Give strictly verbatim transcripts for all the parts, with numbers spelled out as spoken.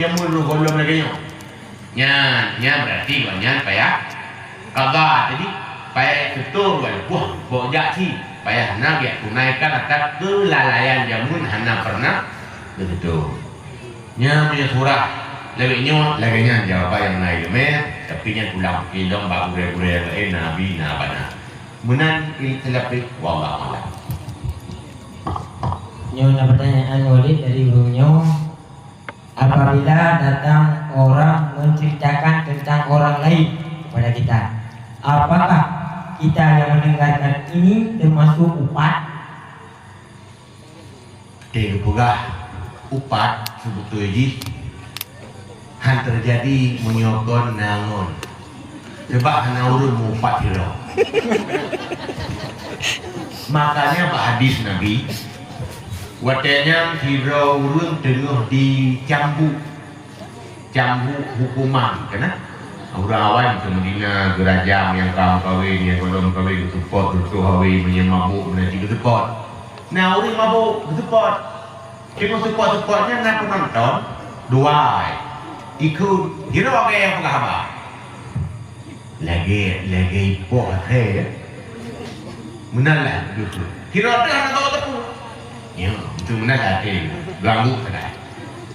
Jameun ureueng gohlom lagèe nyoe. Nyan, nyan berarti gobnyan payah qadha. Jadi, payah tutoe walaupun bok jak cit. Payah na geujak tunaikan atas keulalaian jameun hana pernah geututoe. Nyan meunyoe surah lagèe nyoe, lagèe nyan jawaban nyang na ileumèe, tapi nyan kulang pike lom bak gurèe-gurèe nyang laén, na abi, na bana. Meunan iltilafik, wallahu a'lam. Nyoe na pertanyaan Walid dari ureueng nyoe. Apabila datang orang menceritakan tentang orang lain kepada kita, apakah kita yang mendengarkan ini termasuk upat? Teupeugah upat seubeutôi jih han teujadi meunyoe kon na ngon. Sabab hana ureueng meu-upat sidroe. Makanya bak hadis Nabi, watèe nyan sidroe ureueng teungoh dicambuk, cambuk hukuman, kan? Ureueng awai keu Madinah, geurajam nyang ka meukawen, nyang gohlom kawen geuseupôt, geututoe hawé, meunyoe mabök, meunan cit geuseupôt. Na ureueng mabök, geuseupôt. Teungoh seupôt-seupôt nyan na peunonton, dua, ikheun, sidroe lagèe nyang peugah haba. Lagèe, lagèe ipoh asèe, ya. Meunan lah, beutôi. Sidroe teuh hana tao teupeu. Ya, beutôi meunan lah, asèe. Ganggu sagai.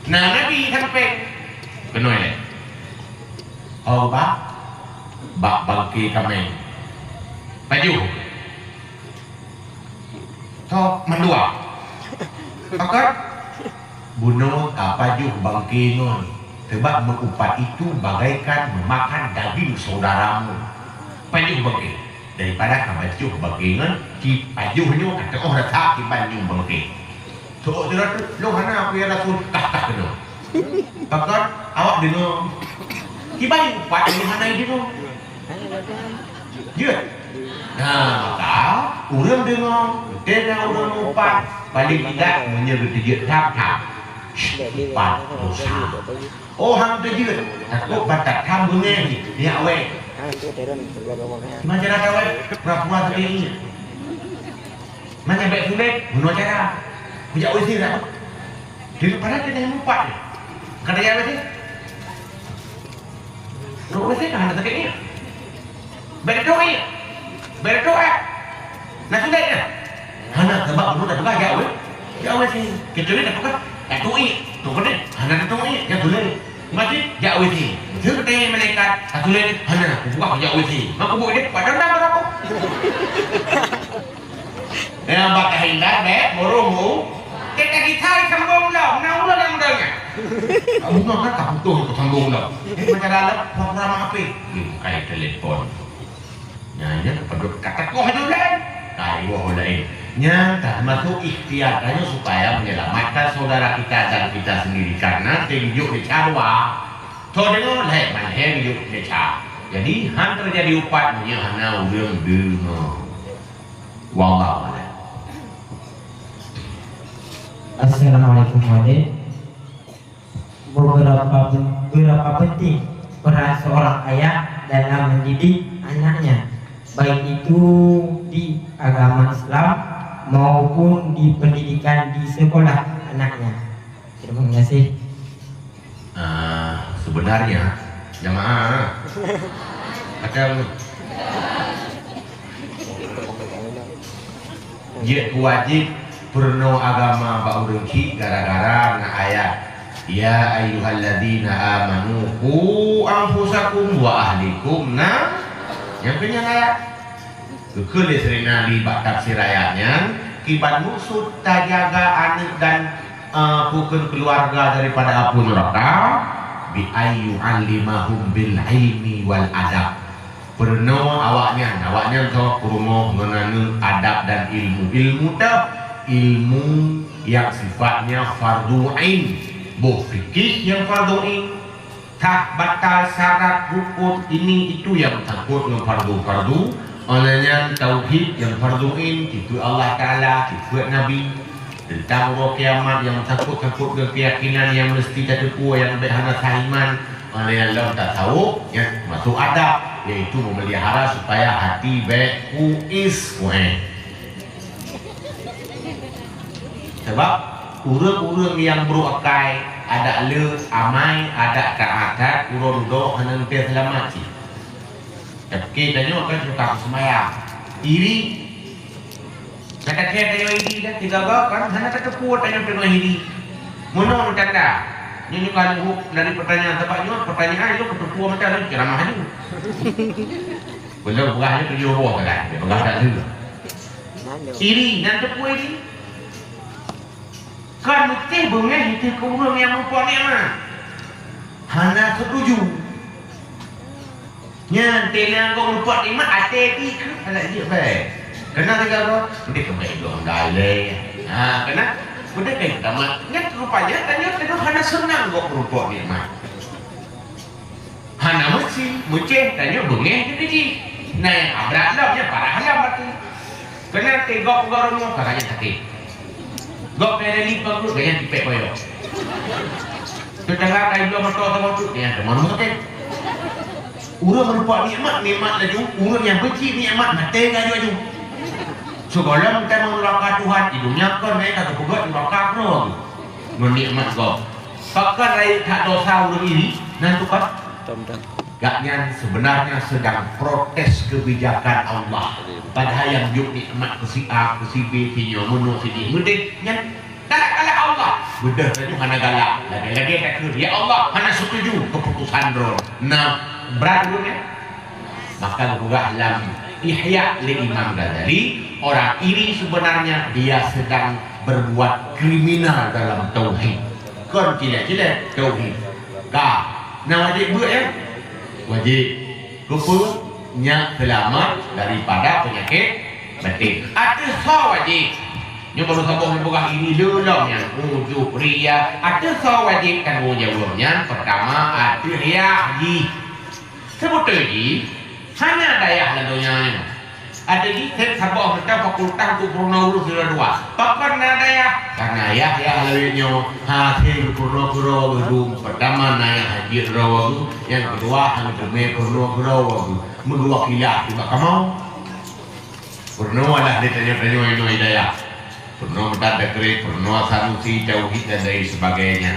Nah, Nabi sampéng. Keunoe lé. Oh, bak, bak bangke kaméng. Pajoh. Sok mandua. Pakon? Bunoe ka pajoh bangke ngon, sabab meu-upat itu bagaikan memakan daging saudaramu. Pajoh bangke. Daripada ka pajoh bangke ngon, ci pajoh nyoe ka teuôh rasa kiban nyoe bangke. Sok sidroe tu, "Lôn hana, aku ya Rasul." Kah, kah keunoe. Pakon? Awak deungoe. Kiban upat nyoe hana deungoe. Jeuet. Nah, maka ureueng deungoe, teuka ureueng upat, paling tidak meunyoe geuteujeuet tham-tham. Upat dosa. Oh, han teujeuet, takot batat tham beungéh jih, nyak wéh. Gimana cara ka wéh? Pura-pura sakét ingat. Manyang bèk sulet, bunoe cara. Kujak W C dah. Di depan ada yang empat ni. Kata dia W C. Dok W C kan ada sakit ni. Bèk dok ni. Bèk dok ah. Nak sulet dah. Hana sebab bunoe dah peugah jak W C. Jak W C. Kecuali dah peugah. Tak tuik. Tu kena. Hana tak tuik. Jak sulet. Mati jak W C. Betul betul malaikat. Tak sulet. Hana. Buah jak W C. Mak kubur dia. Padahal dah berapa? Nyang bak tahindar bèk meurumu. Kita kisah sambung lom, na ulôn nyang muda nyan. Kamu mah kan tak butuh ikut sambung lom. Eh, macam dalam program apa? Hmm, kayak telepon. Nah, ini kepada kata koh itu lain. Kayu lain. Nyang tak masuk ikhtiar tanya supaya menyelamatkan saudara kita dan kita sendiri. Karena tunjuk di carwa. Toh dengar, leh, maleh tunjuk di car. Jadi, han terjadi upat meunyoe hana ureueng deungoe. Wallahu a'lam. Assalamualaikum, Wali. Beberapa pen-, berapa penting peran seorang ayah dalam mendidik anaknya, baik itu di agama Islam maupun di pendidikan di sekolah anaknya? Terima kasih. Ah, sebenarnya, jamaah, macam jeuet wajéb peurunoe agama bak ureueng chik gara-gara na ayat, "Ya ayyuhalladzina amanu qu anfusakum wa ahlikum na." Nyang keu nyan ayat. Geukheun lé Saidina Ali bak tafsir ayat nyan, kiban maksud tajaga aneuk dan, eh, peue kheun keuluwarga daripada apui neuraka, bi ayyu'allimahum bil ilmi wal adab. Peurunoe awaknyan, awaknyan tho peurumoh ngon aneuk adab dan ilmu. Ilmu tho ilmu nyang sifatnya fardhu ain, boh fikih nyang fardhu ain. Tah batal syarat rukun ini itu nyang sangkut ngon fardu-fardu, óh lheueh nyan tauhid nyang fardu ain, sifeuet Allah Taala, sifeuet Nabi, teuntang uroe kiamat nyang sangkut-sangkut ngon keuyakinan nyang meuseuti tateupeue nyang bèk hana sah iman, óh lheueh nyan lom tasawuf nyang masôk adab, yaitu meumelihara supaya hati bèk kuis kuéh. Sabab ureueng-ureueng nyang brôk akai Adak le amai, adak taat that, uroe dudoe hana teuntèe seulamat cit. Tapi tanyoe kan suka seumayang. Iri. Kata kèe tanyoe iri dah, tiga ba kan hana tateupeue tanyoe teungoh iri. Meunoe tanda. Nyoe nyoe ka lheueh dari pertanyaan, sabab nyoe pertanyaan nyoe keuteupeue macam nyoe, ceramah nyoe. Belum peugah nyoe tujoh boh kan, peugah dak lheueh. Iri, nyan teupeue iri. Kon meusti beungéh itu keu ureueng nyang meurumpok nikmat. Hana setuju. Nyan, teungoh gob meurumpok nikmat, até pih keu aneuk jeuet bèe. Keunan lagèe gob, meusti keu bèe gob dai lé. Ha, keunan, meusti keu tamat. Nyan rupanya tanyoe, tanyoe hana seunang gob meurumpok nikmat. Hana meusi, meucéh tanyoe beungéh keu jih. Na nyang abrat lom, nyang parah lom bacut. Keunan teugob-gob rumoh ka rayeuk sakét. Gob peureulèe lipong peuet, ka nyang tipék boyong. Teutangga ka ibloe moto saboh teuk, ka nyang teuma rumoh sakét. Ureueng meurumpok nikmat, nikmat laju. Ureueng nyang benci nikmat, maté laju-laju. Sigohlom geutamong nuraka Tuhan, di dunia kon ka geupeugöt nuraka keudroe ngon nikmat gob. Pakon rayeuk that dosa ureueng iri, nan tukang? Gobnyan sebenarnya sedang protes kebijakan Allah. Padahai nyang jok nikmat keu si A, keu si B, si nyoe meunoe, si jih meudeh, nyan galak-galak Allah. Beudôh tanyoe hana galak. Lagèe-lagèe takheun, "Ya Allah, hana setuju keputusan Droe." Nah, brat ureueng nyan. Maka geupeugah lam Ihya lé Imam Ghazali, orang iri sebenarnya dia sedang berbuat kriminal dalam tauhid. Kon cilek-cilek tauhid. Ka. Na wajéb beuet, ya? Wajéb. Keupeue? Nyak seulamat daripada peunyakét batin. Ateueh soe wajéb? Nyoe baru saboh neupeugah iri lom nyan. Ujub, riya. Ateueh soe wajéb tanggong jaweueb nyan? Pertama, ateueh yah jih. Seubeutôi jih, hana dayah lam donya nyoe. Até jih seb saboh mantong fakultas untuk peurunoe ureueng sidroe dua. Pakon na dayah? Karena yah-yah lawét nyoe hase geupeurunoe keudroe geuh dum. Pertama na nyang hana jeuet droe geuh, nyang keudua hana teumé peurunoe keudroe geuh. Meugeuwakilah nibak kamoe. Peurunoe lah di tanyoe-tanyoe inoe dayah. Peurunoe Meutan Takrib, peurunoe Sanusi, Tauhid dan lain sebagainya.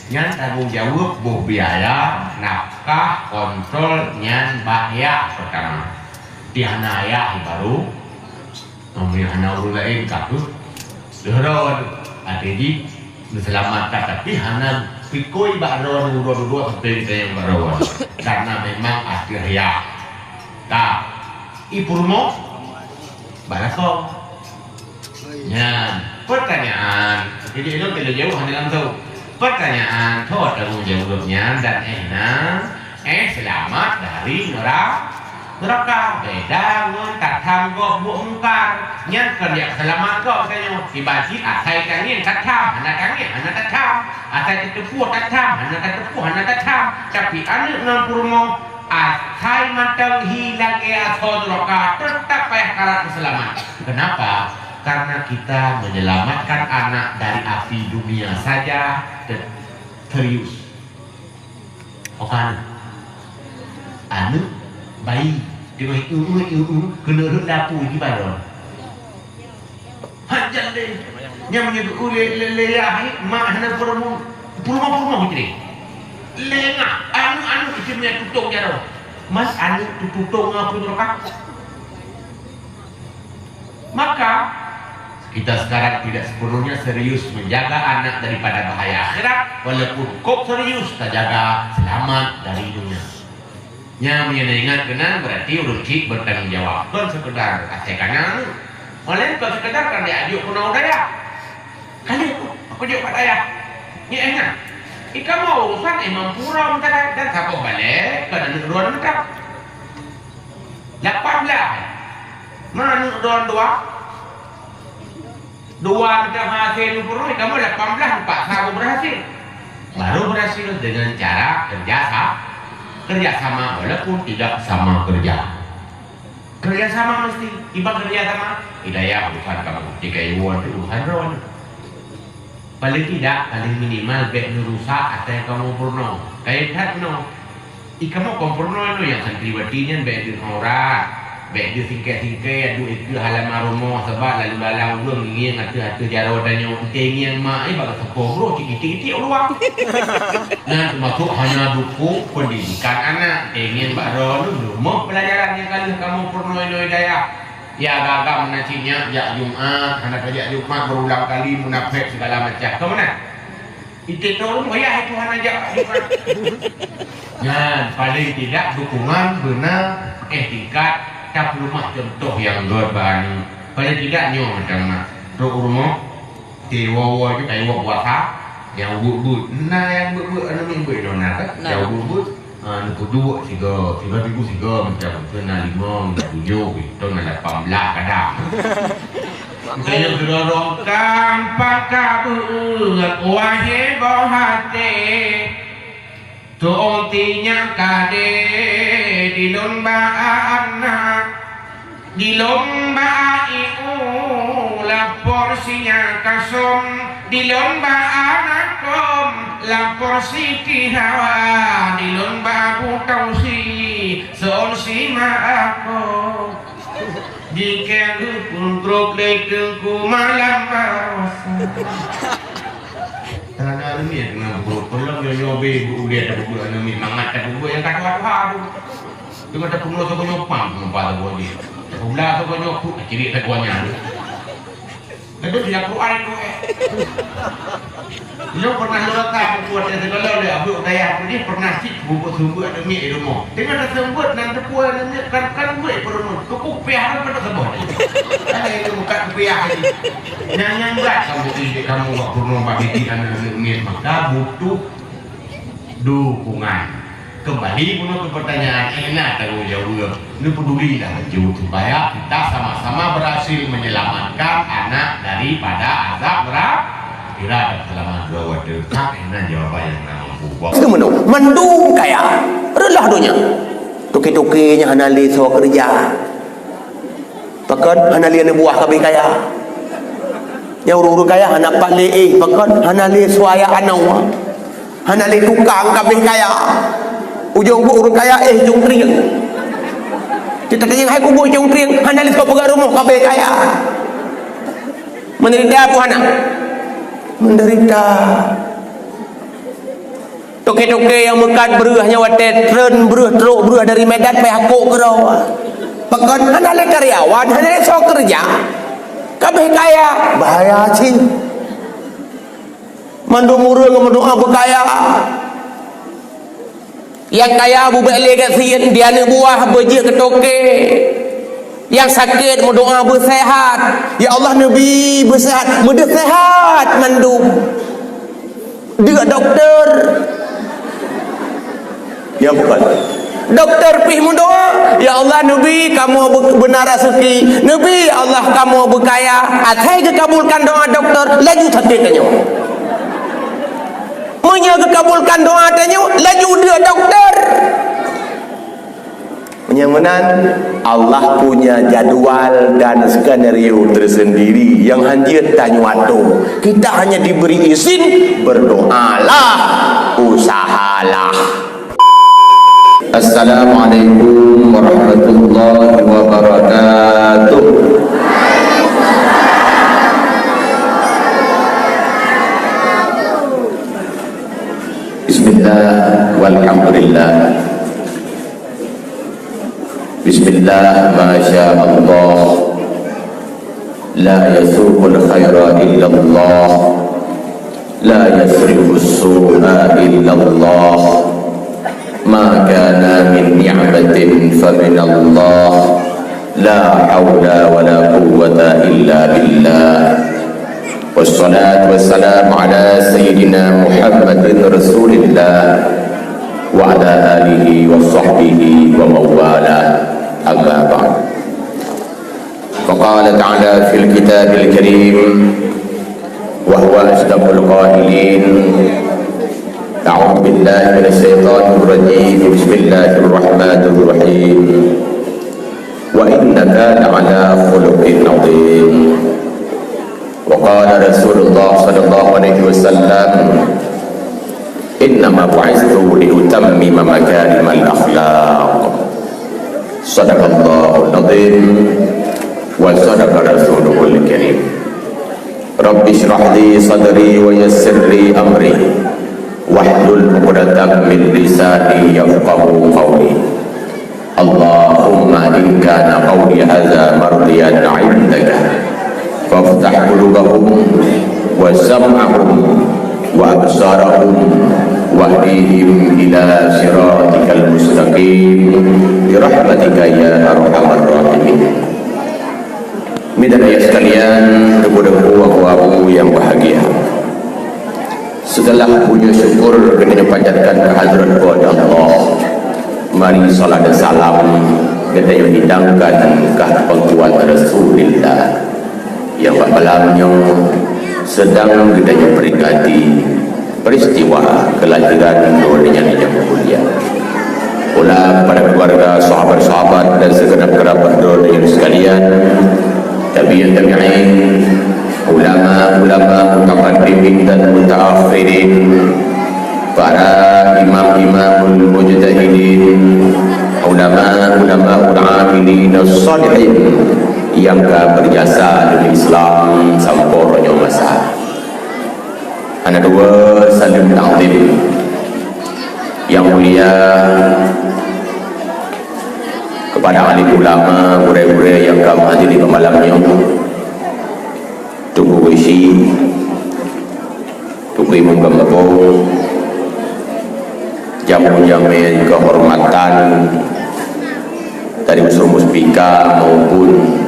Nyan tanggong jaweueb boh biaya, nafkah, kontrol, nyan bak yah pertama. Di hana yah baru, meunyoe hana ureueng laén ka kheueh. Deuh droe, até jih neuseulamat ka, tapi hana pikôi bak droe, uroe dudoe sampoe geutanyong bak droe. Karena memang ateueh yah. Ka. I peurumoh bak lakoe. Nyan, pertanyaan. Jadi, ilôn terlalu jauh, hana langsung. Pertanyaan, soe tanggong jaweueb nyan dan éh na, éh seulamat dari neura-, neuraka. Beda ngon tatham gob buet mungkar. Nyan kon jak seulamat gob tanyoe. Iban cit asai tangieng tatham, hana tangieng, hana tatham. Asai tateupeue tatham, hana tateupeue, hana tatham. Tapi aneuk ngon peurumoh, asai mantong hi lagèe asoe neuraka, teutap payah karat meuseulamat. Kenapa? Karena kita menyelamatkan anak dari api dunia saja te-, serius. Oka aneuk. Aneuk bayi, teungoh ieu-ieu, ieu-ieu, keuneuk rhot lam apui di balon. Hanjeuet lé. Nyang meunyoe geukulét lé, lé yah, mak hana peurumoh, peurumoh-peurumoh jih. Lengah, aneuk-aneuk jih meunyoe tutong jaroe. Man aneuk tutong ngon apui neuraka. Maka, kita sekarang tidak sepenuhnya serius menjaga anak daripada bahaya akhirat, walaupun kok serius tajaga selamat dari dunia. Nyan meunyoe ingat keunan, berarti ureueng chik bertanggung jawab. Kon sekedar asai kana aneuk. Oleh kon sekedar kan dia ajuk keunoe dayah. Kali aku, aku jok bak dayah. Nyan ingat. Ikamoe urusan imam pura meuterai dan saboh balèe kon aneuk droe meuterai. Lapan blah. Mana aneuk droe dua? Dua meuterai hase neupeuroi, kamoe lapan blah, empat saboh berhasil. Baru berhasil dengan cara kerja sa-, kerja sama walaupun tidak sama kerja. Kerja sama mesti, iban kerja sama. Hidayah urusan kamoe, jika iwan tu urusan droe. Paling tidak, paling minimal bèk neurusak asai kamoe peurunoe. Kayém that keunoe. Ikamoe kon peurunoe nyoe nyang santriwati nyan bèk deuh aurat. Bèk deuh singkèe-singkèe, duek ikeue halaman rumoh, sabab lalu lalang ureueng ngieng ateueh-ateueh jaroe tanyoe. Enteuk ngieng mak, eh, bak geuseupôt roh, cit-cit-cit u luwa. Nyan teumasok hana dukung pendidikan anak. Enteuk ngieng bak droeneuh, rumoh pelajaran nyang ka lheueh kamoe peurunoe-noe dayah. Ya, agak-agak meunan cit nyak jak Jumat, hana tajak Jumat berulang kali, munafék segala macam. Ka meunan? Ite tolong wayah itu hana jak. Nyan, paling tidak dukungan beuna, eh, tingkat tapeuleumah contoh nyang gèt bak aneuk. Paling tidak nyoe macam na. Trok u rumoh, ite woe-woe ju kayèe woe puasa, nyang beuet-beuet. Na nyang beuet-beuet, aneuk miet beuet lôn na, kan? Na. Nyang beuet-beuet. Ha, neupeuduek sigoe, sigoe tibu sigoe macam tu, na limong, na tujoh, itu na lapan belas kadang. Saya dorong tampak kabeuet, wahé boh até. Tuong tinyak kadé di lôn bak anak. Di lôn bak ibu lapor si nyak kasong, di lôn bak anak kong lapor Siti Hawa, di lôn bak Abu Tausi, seon si ma akong. Jikheun geupeugrôp lé teungku malam baroesa. Hana leumiet ngon guru, tolong nyoe-nyoe bé bu ulèe tapeubuet aneuk miet mangat tapeubuet nyang ka tuha-tuha tu. Teuma tapeunoe saboh nyoe pam, teuma pam saboh jih. Tapeublah saboh nyoe puk, cirit saboh nyan. Leubeh siap Quran tu, eh. Nyoe pernah lôn rasa buku watèe sigohlom lé Abu Dayah tu jih pernah cit bubuet seumeubeuet aneuk miet di rumoh. Teuma taseumeubeuet nan teupeu aneuk miet kan, kan buet peurunoe. Keupeue piah kan pada saboh jih. Kan itu buka kupiah jih. Nyang, nyang brat kamoe iék kamoe bak peurunoe bak bidik aneuk-aneuk miet, maka butuh dukungan. Kembali pula ke pertanyaan, eh, na tanggung jawab. Neupedulilah laju supaya kita sama-sama berhasil menyelamatkan anak daripada azab neraka. Kira dan selama dua waktu tak, eh, na jawaban nyang na mampu. Itu meunan, mandum kaya. Reuloh donya. Toke-toke nyang hana lé soe keureuja. Pakon hana lé aneuk buah ka abéh kaya. Nyang ureueng-ureueng kaya hana pat lé éh, pakon hana lé suaya anoe. Hana lé tukang ka abéh kaya. Ujong buet ureueng kaya éh cungkrieng. Cit tatanyong hai kubu cungkrieng, hana lé soe peugah rumoh ka abéh kaya. Menderita apa hana? Menderita. Toke-toke nyang meukat breueh nyoe watèe treun breueh, trok breueh dari Medan payah kok keudroe. Pakon hana lé karyawan, hana lé soe keureuja. Ka abéh kaya, bahaya cit. Mandum ureueng meudoa beukaya. Nyang kaya beubèk lé gasien, di aneuk buah beujeuet keu toke. Nyang sakét meudoa beuseuhat. Ya Allah, neubi beuseuhat. Meudeuh seuhat mandum. Deuk dokto. Ya, bukan. Dokto pih meudoa, "Ya Allah, neubi kamoe be-, beuna raseuki. Neubi, ya Allah, kamoe beukaya." Asai geukabulkan doa dokto, laju sakét tanyoe. Meunyoe geukabulkan doa tanyoe, laju deuk dokto. Meunyoe meunan, Allah punya jadwal dan skenario tersendiri yang hanya tanyoe atur. Kita hanya diberi izin, berdoalah, usahalah. Assalamualaikum warahmatullahi wabarakatuh. Bismillah, walhamdulillah. Bismillah, masya Allah. La yasuqul khaira illallah. La yasrifus su'a illallah. Ma kana min ni'matin faminallah. La haula wa la quwwata illa billah. Wassalatu wassalamu ala sayyidina Muhammadin Rasulillah wa ala alihi wa sahbihi wa mawalah. Amma ba'd. Faqala ta'ala fil kitabil karim, wa huwa asdaqul qailin. A'udzu billahi minasy syaithanir rajim. Bismillahirrahmanirrahim. Wa innaka la'ala khuluqin adzim. Wa qala Rasulullah sallallahu alaihi wasallam, "Innama bu'itstu li utammima makarimal akhlaq." Sadaqallahul adzim. Wa sadaqa rasulul karim. Rabbi shrah li sadri wa yassir li amri. Wahlul uqdatam min lisani yafqahu qawli. Allahumma in kana qawli hadza mardiyan 'indaka, faftah qulubahum wa sam'ahum wa absarahum wahdihim ila siratikal mustaqim, bi rahmatika ya arhamar rahimin. Mitra sekalian, teungku-teungku, abu-abu yang bahagia. Setelah puji syukur geutanyoe panjatkan keu hadrat Po teu Allah, mari salat dan salam geutanyoe hidangkan keu pangkuan Rasulullah nyang bak malam nyoe sedang geutanyoe peringati peristiwa kelahiran droeneuh nyang mulia. Pula kepada keluarga, sahabat-sahabat, dan segenap kerabat droeneuh sekalian, tabi'in tabi'in, ulama-ulama mutaqaddimin dan mutaakhirin, para imam-imamul mujtahidin, ulama-ulamaul amilin shalihin yang ka berjasa demi Islam sampoe nyoe masa. Hana dua saleuem takzim yang mulia kepada alim ulama, gurée-gurée yang ka meuhadiri malam nyoe, Teungku Geuchik, Teungku Imum Gampông, jamu-jamu kehormatan dari unsur muspika maupun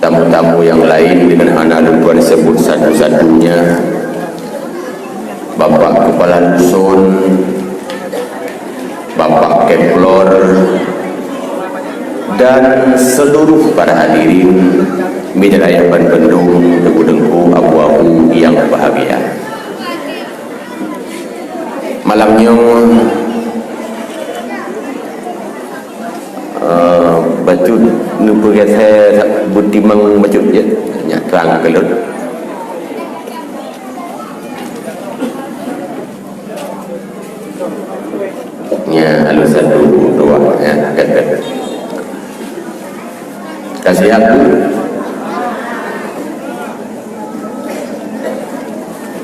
tamu-tamu yang lain dengan hana lôn tuan sebut satu-satunya, Bapak Kepala Dusun, Bapak Kepler, dan seluruh para hadirin, mitra nyang ban bandum, teungku-teungku, abu-abu yang bahagia. Malam nyoe, eh, bacut neupeugah beutimang bacut jeuet, nyak trang keu lôn. Nya, alun satu, dua, ya, kan, kan. Ka siap, Bu?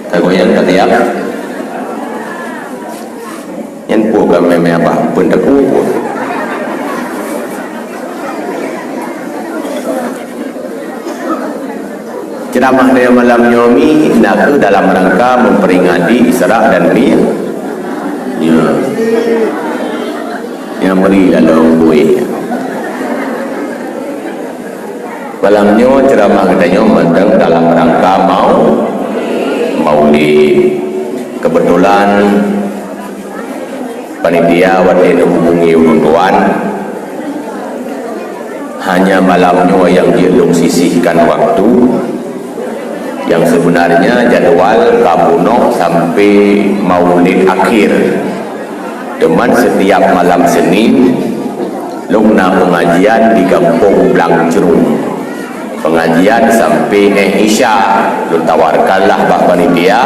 Ka goyang, ka siap? Nyan peue ka mé-mé abah, pun teupeu peue. Ceramah di malam nyoe mi na kheueh dalam rangka memperingati Isra dan Mi-, ya. Nyang bri lalu kueh. Malam nyoe ceramah geutanyoe mantong dalam rangka mau-, Maulid. Kebetulan panitia watée neuhubungi ulôn tuan, hanya malam nyoe nyang jeuet lôn sisihkan waktu, nyang sebenarnya jadwal ka bunoe sampai Maulid akhir. Teuma setiap malam Senin, lôn na pengajian di Gampông Blang Crung. Pengajian sampai éh Isya, lôn tawarkanlah bak panitia,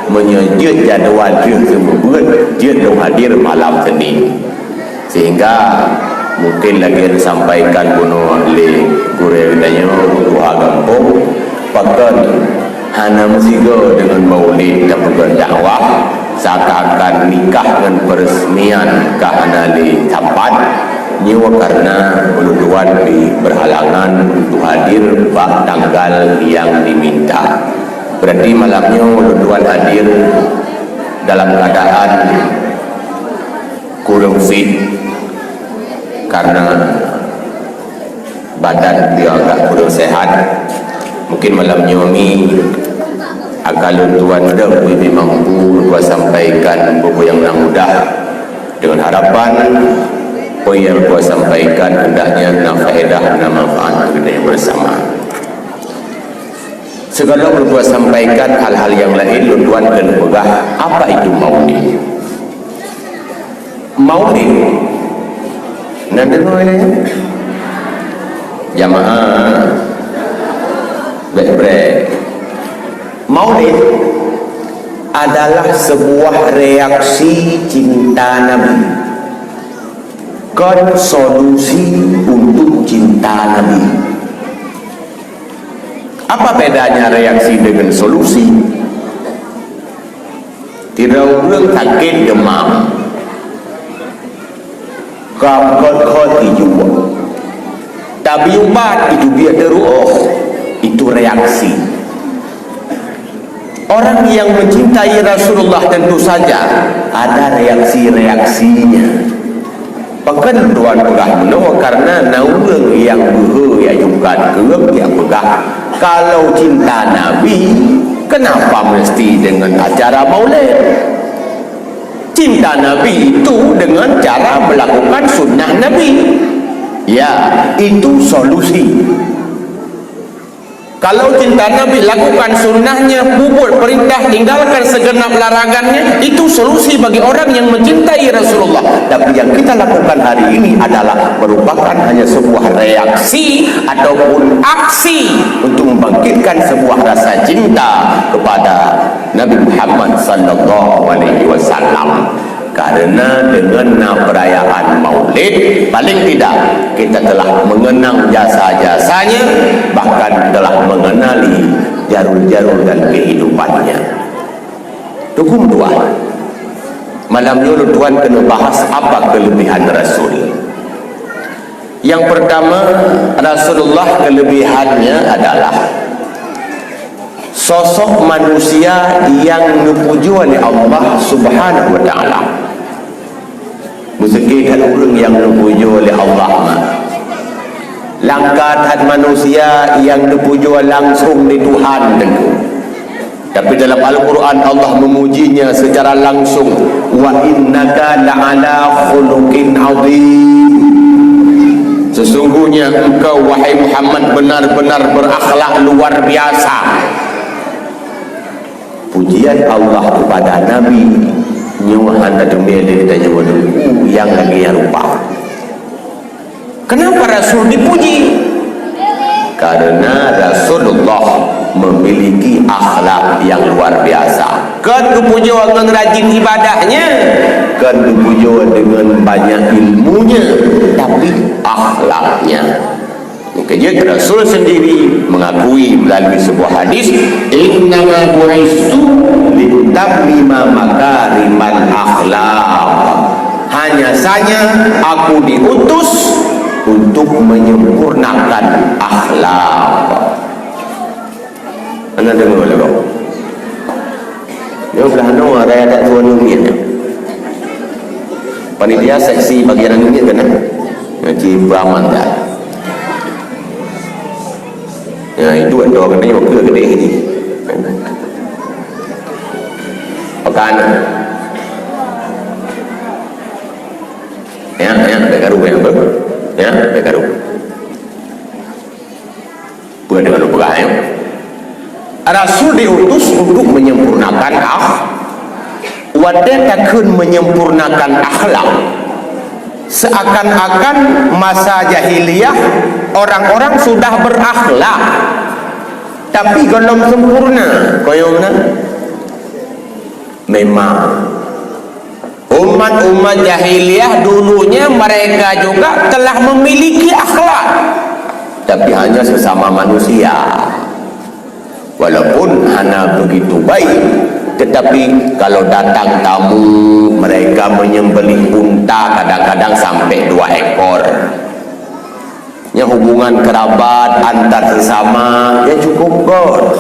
meunyoe jeuet jadwal jeuet seumeubeuet, jeuet lôn hadir malam Senin. Sehingga mungkin lagée sampaikan bunoe lé gurée geutanyoe, tuha gampông, pakon hana meusigoe deungon Maulid tapeugah dakwah, seakan-akan nikah ngon peresmian ka hana lé sapat, nyoe karena ulôn tuan pih berhalangan untuk hadir bak tanggal nyang diminta. Berarti malam nyoe ulôn tuan hadir dalam keadaan kureueng fit karena badan beliau agak kurang sehat. Mungkin malam nyoe mi akan lôn tuan deuh bui mampu lôn sampaikan buku nyang na mudah, dengan harapan peue nyang lôn sampaikan hendaknya na faedah, na manfaat keu geutanyoe bersama. Sigohlom lôn sampaikan hal-hal nyang laén, lôn tuan keuneuk peugah apa itu maulid. Maulid. Na deungoe nyan? Jamaah. Brek-brek. Maulid adalah sebuah reaksi cinta Nabi. Kon solusi untuk cinta Nabi. Apa bedanya reaksi dengan solusi? Sidroe ureuëng sakét deumam, ka khot-khot ijuek, tapi ubat itu biet teuruoh, itu reaksi. Orang yang mencintai Rasulullah tentu saja ada reaksi-reaksinya. Pakon tuan peugah meunoe? Karena na ureuëng nyang beuhe nyang jungkat keueng nyang peugah, kalau cinta Nabi, kenapa mesti dengan acara maulid? Cinta Nabi itu dengan cara melakukan sunnah Nabi. Ya, itu solusi. Kalau cinta Nabi, lakukan sunnahnya, peubuet perintah, tinggalkan segenap larangannya, itu solusi bagi orang yang mencintai Rasulullah. Tapi yang kita lakukan hari ini adalah merupakan hanya sebuah reaksi ataupun aksi untuk membangkitkan sebuah rasa cinta kepada Nabi Muhammad sallallahu alaihi wasallam. Karena dengan na perayaan Maulid, paling tidak kita telah mengenang jasa-jasanya, bahkan telah mengenali jarul-jarul dan kehidupannya. Tukung dua. Malam nyoe tuan kena bahas apa kelebihan Rasul. Yang pertama, Rasulullah kelebihannya adalah sosok manusia yang neupujoe lé Allah Subhanahu wa Taala. Meuseuki that ureuëng nyang neupujoe lé Allah mah. Langka that manusia nyang neupujoe langsung lé Tuhan teungku. Tapi dalam Al-Quran Allah memujinya secara langsung, "Wa innaka la'ala khuluqin azim." Sesungguhnya engkau, wahai Muhammad, benar-benar berakhlak luar biasa. Pujian Allah kepada Nabi nyoe hana teumé lé geutanyoe deungoe nyang lagée nyan rupa. Kenapa Rasul dipuji? Karena Rasulullah memiliki akhlak yang luar biasa. Kon geupujoe ngon rajin ibadahnya, kon geupujoe dengan banyak ilmunya, tapi akhlaknya. Keujeuet Rasul sendiri mengakui melalui sebuah hadis, "Innama bu'istu litammima makarimal akhlak." Hanya saja aku diutus untuk menyempurnakan akhlak. Hana deungoe lé gob. Nyoe blah noe raya dak tuan nungiet. Panitia seksi bagian nungiet keunan. Ngaji beramal dah. Ya, itu endo kena nyoe ke gede ni. Pekan. Ya, ya, dah karu ya, Bang. Ya, dah karu. Peue deungon peugah nyoe? Rasul diutus untuk menyempurnakan akh-, watée takheun menyempurnakan akhlak, seakan-akan masa jahiliyah orang-orang sudah berakhlak, tapi gohlom sempurna. Koyong na? Memang. Umat-umat jahiliyah dulunya mereka juga telah memiliki akhlak, tapi hanya sesama manusia. Walaupun hana begitu baik, tetapi kalau datang tamu, mereka menyembelih unta kadang-kadang sampai dua ekor. Nya hubungan kerabat antar sesama, ya cukup gos.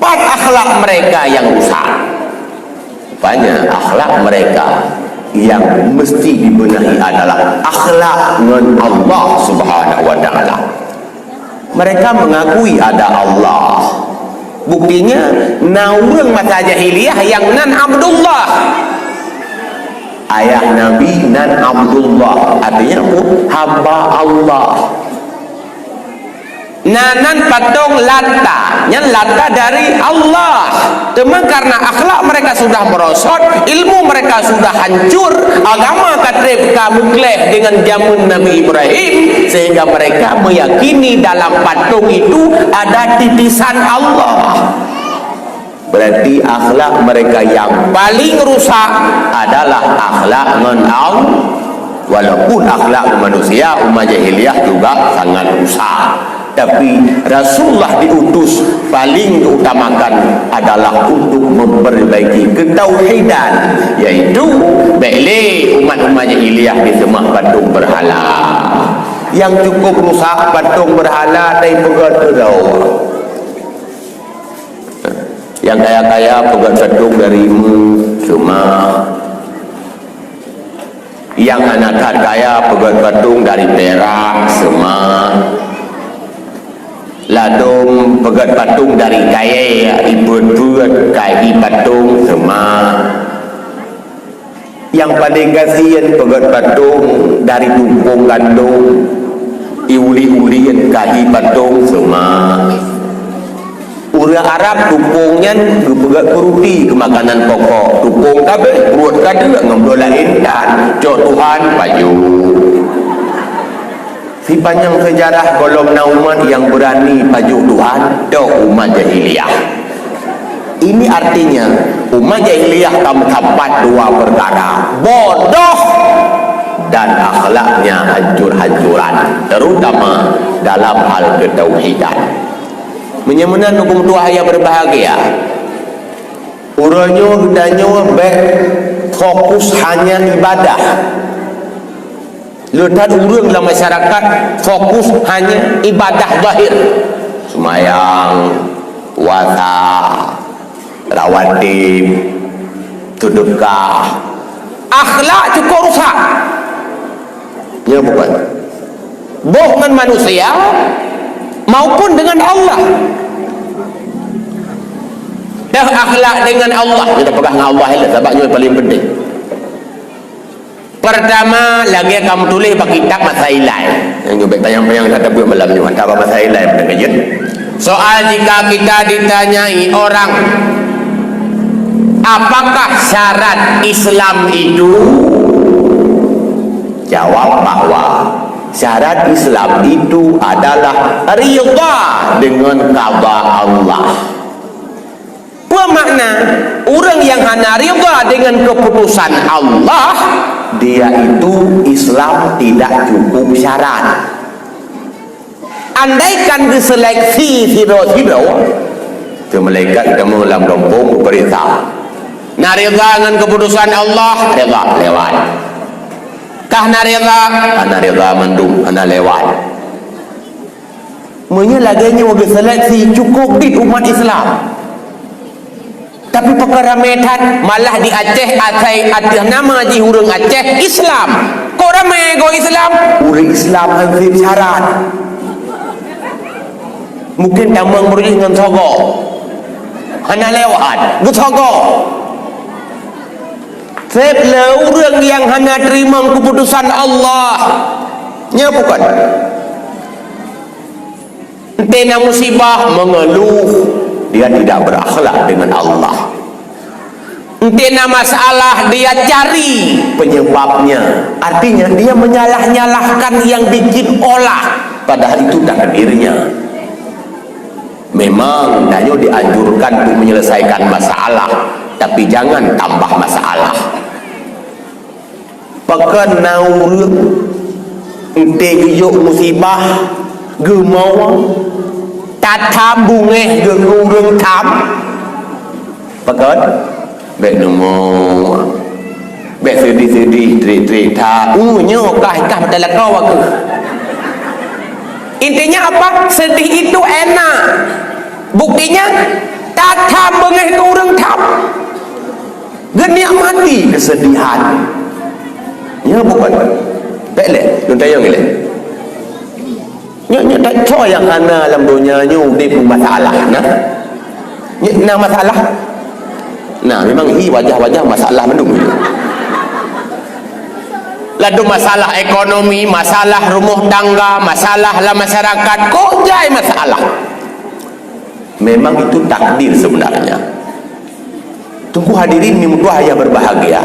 Pat akhlak mereka yang rusak? Rupanya akhlak mereka yang mesti dibenahi adalah akhlak ngon Allah Subhanahu wa Taala. Mereka mengakui ada Allah. Buktinya, na ureuëng masa jahiliyah yang nan Abdullah. Ayah Nabi nan Abdullah, artinya apa? Hamba Allah. Na nan patong Lata, nyan Lata dari Allah. Teuma karena akhlak mereka sudah merosot, ilmu mereka sudah hancur, agama ka treb ka meukleh dengan zaman Nabi Ibrahim, sehingga mereka meyakini dalam patung itu ada titisan Allah. Berarti akhlak mereka yang paling rusak adalah akhlak ngon Al-, Walaupun akhlak manusia umat jahiliyah juga sangat rusak, tapi Rasulullah diutus paling diutamakan adalah untuk memperbaiki ketauhidan, yaitu bèk lé umat-umat jahiliyah diseumah patung berhala. Yang cukup rusak patung berhala dan peugöt keudroe. Nyang kaya-kaya peugöt patung dari emas, seumah. Nyang hana that kaya peugöt patung dari pirak, seumah. Ladôm peugöt patung dari kayèe, ipeuet-peuet kayèe patung, seumah. Nyang paleng gasien peugöt patung dari tumpông gandom, iuliek-uliek kayèe patung, seumah. Ureuëng Arab tumpông nyan geupeugöt keu ruti, keu makanan pokok. Tumpông ka abéh, pruet ka deuk ngon bloe laén tan. Cok Tuhan pajoh. Sipanjang seujarah gohlom na umat nyang beurani pajoh Tuhan, toh umat jahiliyah. Ini artinya, umat jahiliyah ka meusapat dua peukara, bodoh dan akhlaknya hancur-hancuran, terutama dalam hal ketauhidan. Meunyoe meunan, hukôm tuah nyang berbahagia, uroe nyoe geutanyoe bèk fokus hanya ibadah. Le that ureuëng lam masyarakat fokus hanya ibadah zahir, seumayang, puasa, rawatib, seudeukah. Akhlak cukup rusak. Ya, bukan? Boh ngon manusia maupun dengan Allah. Dah akhlak dengan Allah, kita peugah ngon Allah lah, sabab nyoe paling penting. Pertama, lagèe kamoe tuléh bak kitab masa ilai. Nyang nyoe bèk panyang-panyang that tabuet malam nyoe, hantar bak masa ilai peuteukajeuet. Soal, jika kita ditanyai orang, "Apakah syarat Islam itu?" Jawab bahwa syarat Islam itu adalah ridha dengan qada Allah. Peue makna? Ureuëng nyang hana ridha dengan keputusan Allah, dia itu Islam tidak cukup syarat. Andaikan geuseleksi sidroe-sidroe, tu malaikat geutamong lam gampông geupeuriksa. Na ridha ngon keputusan Allah, ridha, lewat. Kah na ridha, hana ridha mandum, hana lewat. Meunyoe lagèe nyoe geuseleksi, cukup dit umat Islam. Tapi pakon ramé that, malah di Aceh asai ateueh nama jih ureuëng Aceh Islam. Kok ramé goe Islam? Ureuëng Islam han sép syarat. Mungkin tamong beurujih ngon sogoe. Hana lewat, geusogoe. Sép le ureuëng nyang hana teurimong keuputusan Allah. Nyo bukon? Enté na musibah, mengeluh, dia tidak berakhlak dengan Allah. Enté na masalah, dia cari penyebabnya. Artinya, dia menyalah-nyalahkan yang bikin olah, padahal itu takdirnya. Memang, tanyoe dianjurkan untuk menyelesaikan masalah, tapi jangan tambah masalah. Pakon na ureuëng enté geuyok musibah, geumoe, tatham beungéh geuh keu ureuëng tham? Pakon? Bèk neumoe. Bèk seudih-seudih, trét-trét that. Uh, nyoe kah, kah mata lakoe aku. Intinya apa? Sedih itu enak. Buktinya, tatham beungéh keu ureuëng tham. Geunikmati keusedihan. Nyo bukon? Bèk lé, lôn tanyong ilèe. Nyo, nyo that soe nyang hana lam donya nyoe udép masalah, na? Nyo na masalah? Na, memang hi wajah-wajah masalah mandum. Ladôm masalah ekonomi, masalah rumoh tangga, masalah lam masyarakat, kok jai masalah. Memang itu takdir sebenarnya. Teungku hadirin nyang meutuah nyang berbahagia,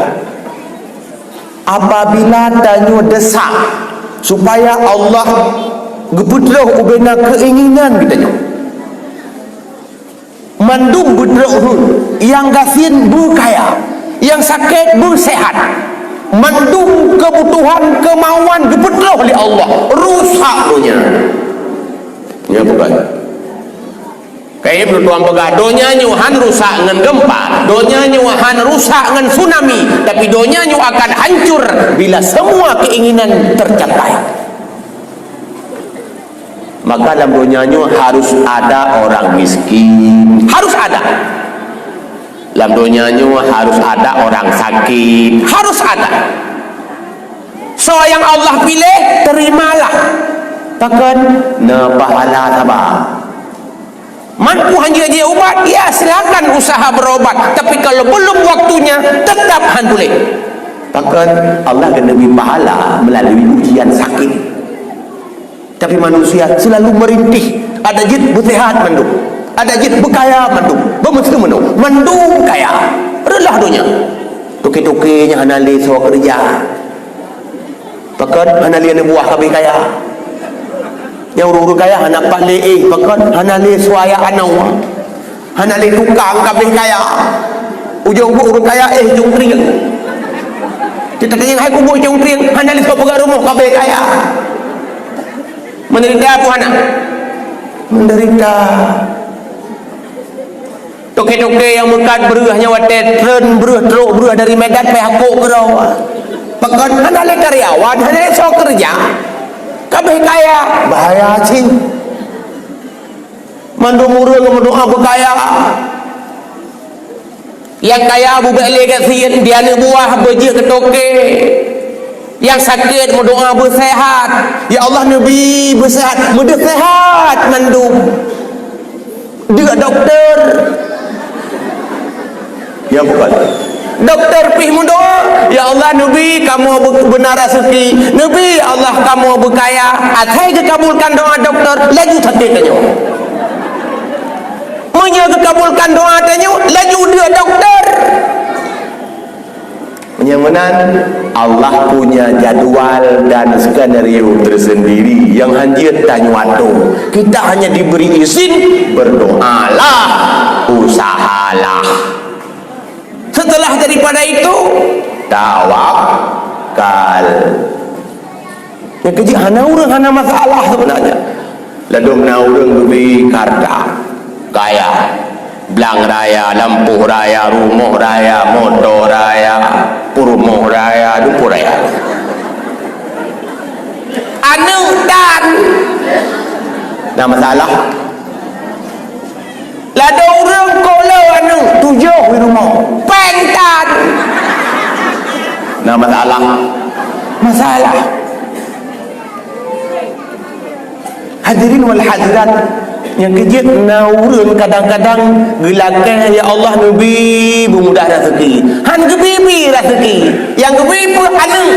apabila tanyoe desak supaya Allah geupeutroh ubena keinginan geutanyoe, mandum beutroh rhun, nyang gasien beukaya, nyang sakét beuseuhat, Mandum keubutuhan, keumauan geupeutroh lé Allah, rusak donya. Nyan bukan. Kayém lôn tuan peugah, donya nyoe han rusak ngon gempa, donya nyoe han rusak ngon tsunami, tapi donya nyoe akan hancur bila semua keinginan tercapai. Maka lam donya nyoe harus ada orang miskin, harus ada. Lam donya nyoe harus ada orang sakit, harus ada. Soe nyang Allah piléh, terimalah. Pakon? Na pahala saba. Man peue han jeuet jeuet ubat, ya silakan usaha berobat. Tapi kalau belum waktunya, tetap han puléh. Pakon? Allah geubri pahala melalui ujian sakit. Tapi manusia selalu merintih. Adak jeuet beuseuhat mandum. Adak jeuet beukaya mandum. Beumeuseumeunoe. Mandum kaya. Reuloh donya. Toke-toke nyang hana lé soe keureuja. Pakon? Hana lé aneuk buah ka abéh kaya. Nyang ureuëng-ureuëng kaya hana pat lé éh. Pakon? Hana lé soe jak anoe. Hana lé tukang ka abéh kaya. Ujong buet ureuëng kaya, éh, cungkrieng. Teutatanyong hai kubu cungkrieng, hana lé soe peugah rumoh ka abéh kaya. Menderita peue hana? Menderita. Toke-toke nyang meukat breueh nyan watée treun breueh, trok breueh dari Medan pai hakok keudroe. Pakon? Hana lé karyawan, hana lé soe keureuja. Ka abéh kaya, bahaya cit. Mandum ureuëng meudoá beukaya. Nyang kaya beubek lé gasien, di aneuk buah beujeuet keu toke. Nyang sakét meudoá beuseuhat. Ya Allah, neubi beuseuhat, meudeuh seuhat mandum. Deuk dokto. Ya, bukan. Dokto pih meudoá, "Ya Allah, neubi kamoe beu-, beuna raseuki. Neubi, ya Allah, kamoe beukaya." Asai geukabulkan doá dokto, laju sakét tanyoe. Meunyoe geukabulkan doá tanyoe, laju deuk dokto. Meunyoe meunan, Allah punya jadwal dan skenario tersendiri nyang han jeuet tanyoe atur. Kita hanya diberi izin, berdoalah, usahalah. Setelah daripada itu, tawakal. Nyang keujeuet hana ureuëng hana masalah sebenarnya. Ladôm na ureuëng geubri hareuta, kaya, blang raya, lampôh raya, rumoh raya, moto raya, peurumoh raya, lumpur raya. Aneuk tan. Na masalah. Ladôm ureuëng koh le aneuk tujoh di rumoh. Péng tan. Na masalah. Masalah. Hadirin wal hadirat, nyang keujeuet na ureuëng kadang-kadang geulakée, "Ya Allah, neubi beumudah raseuki." Han geubi-bi raseuki. Nyang geubi peue aneuk.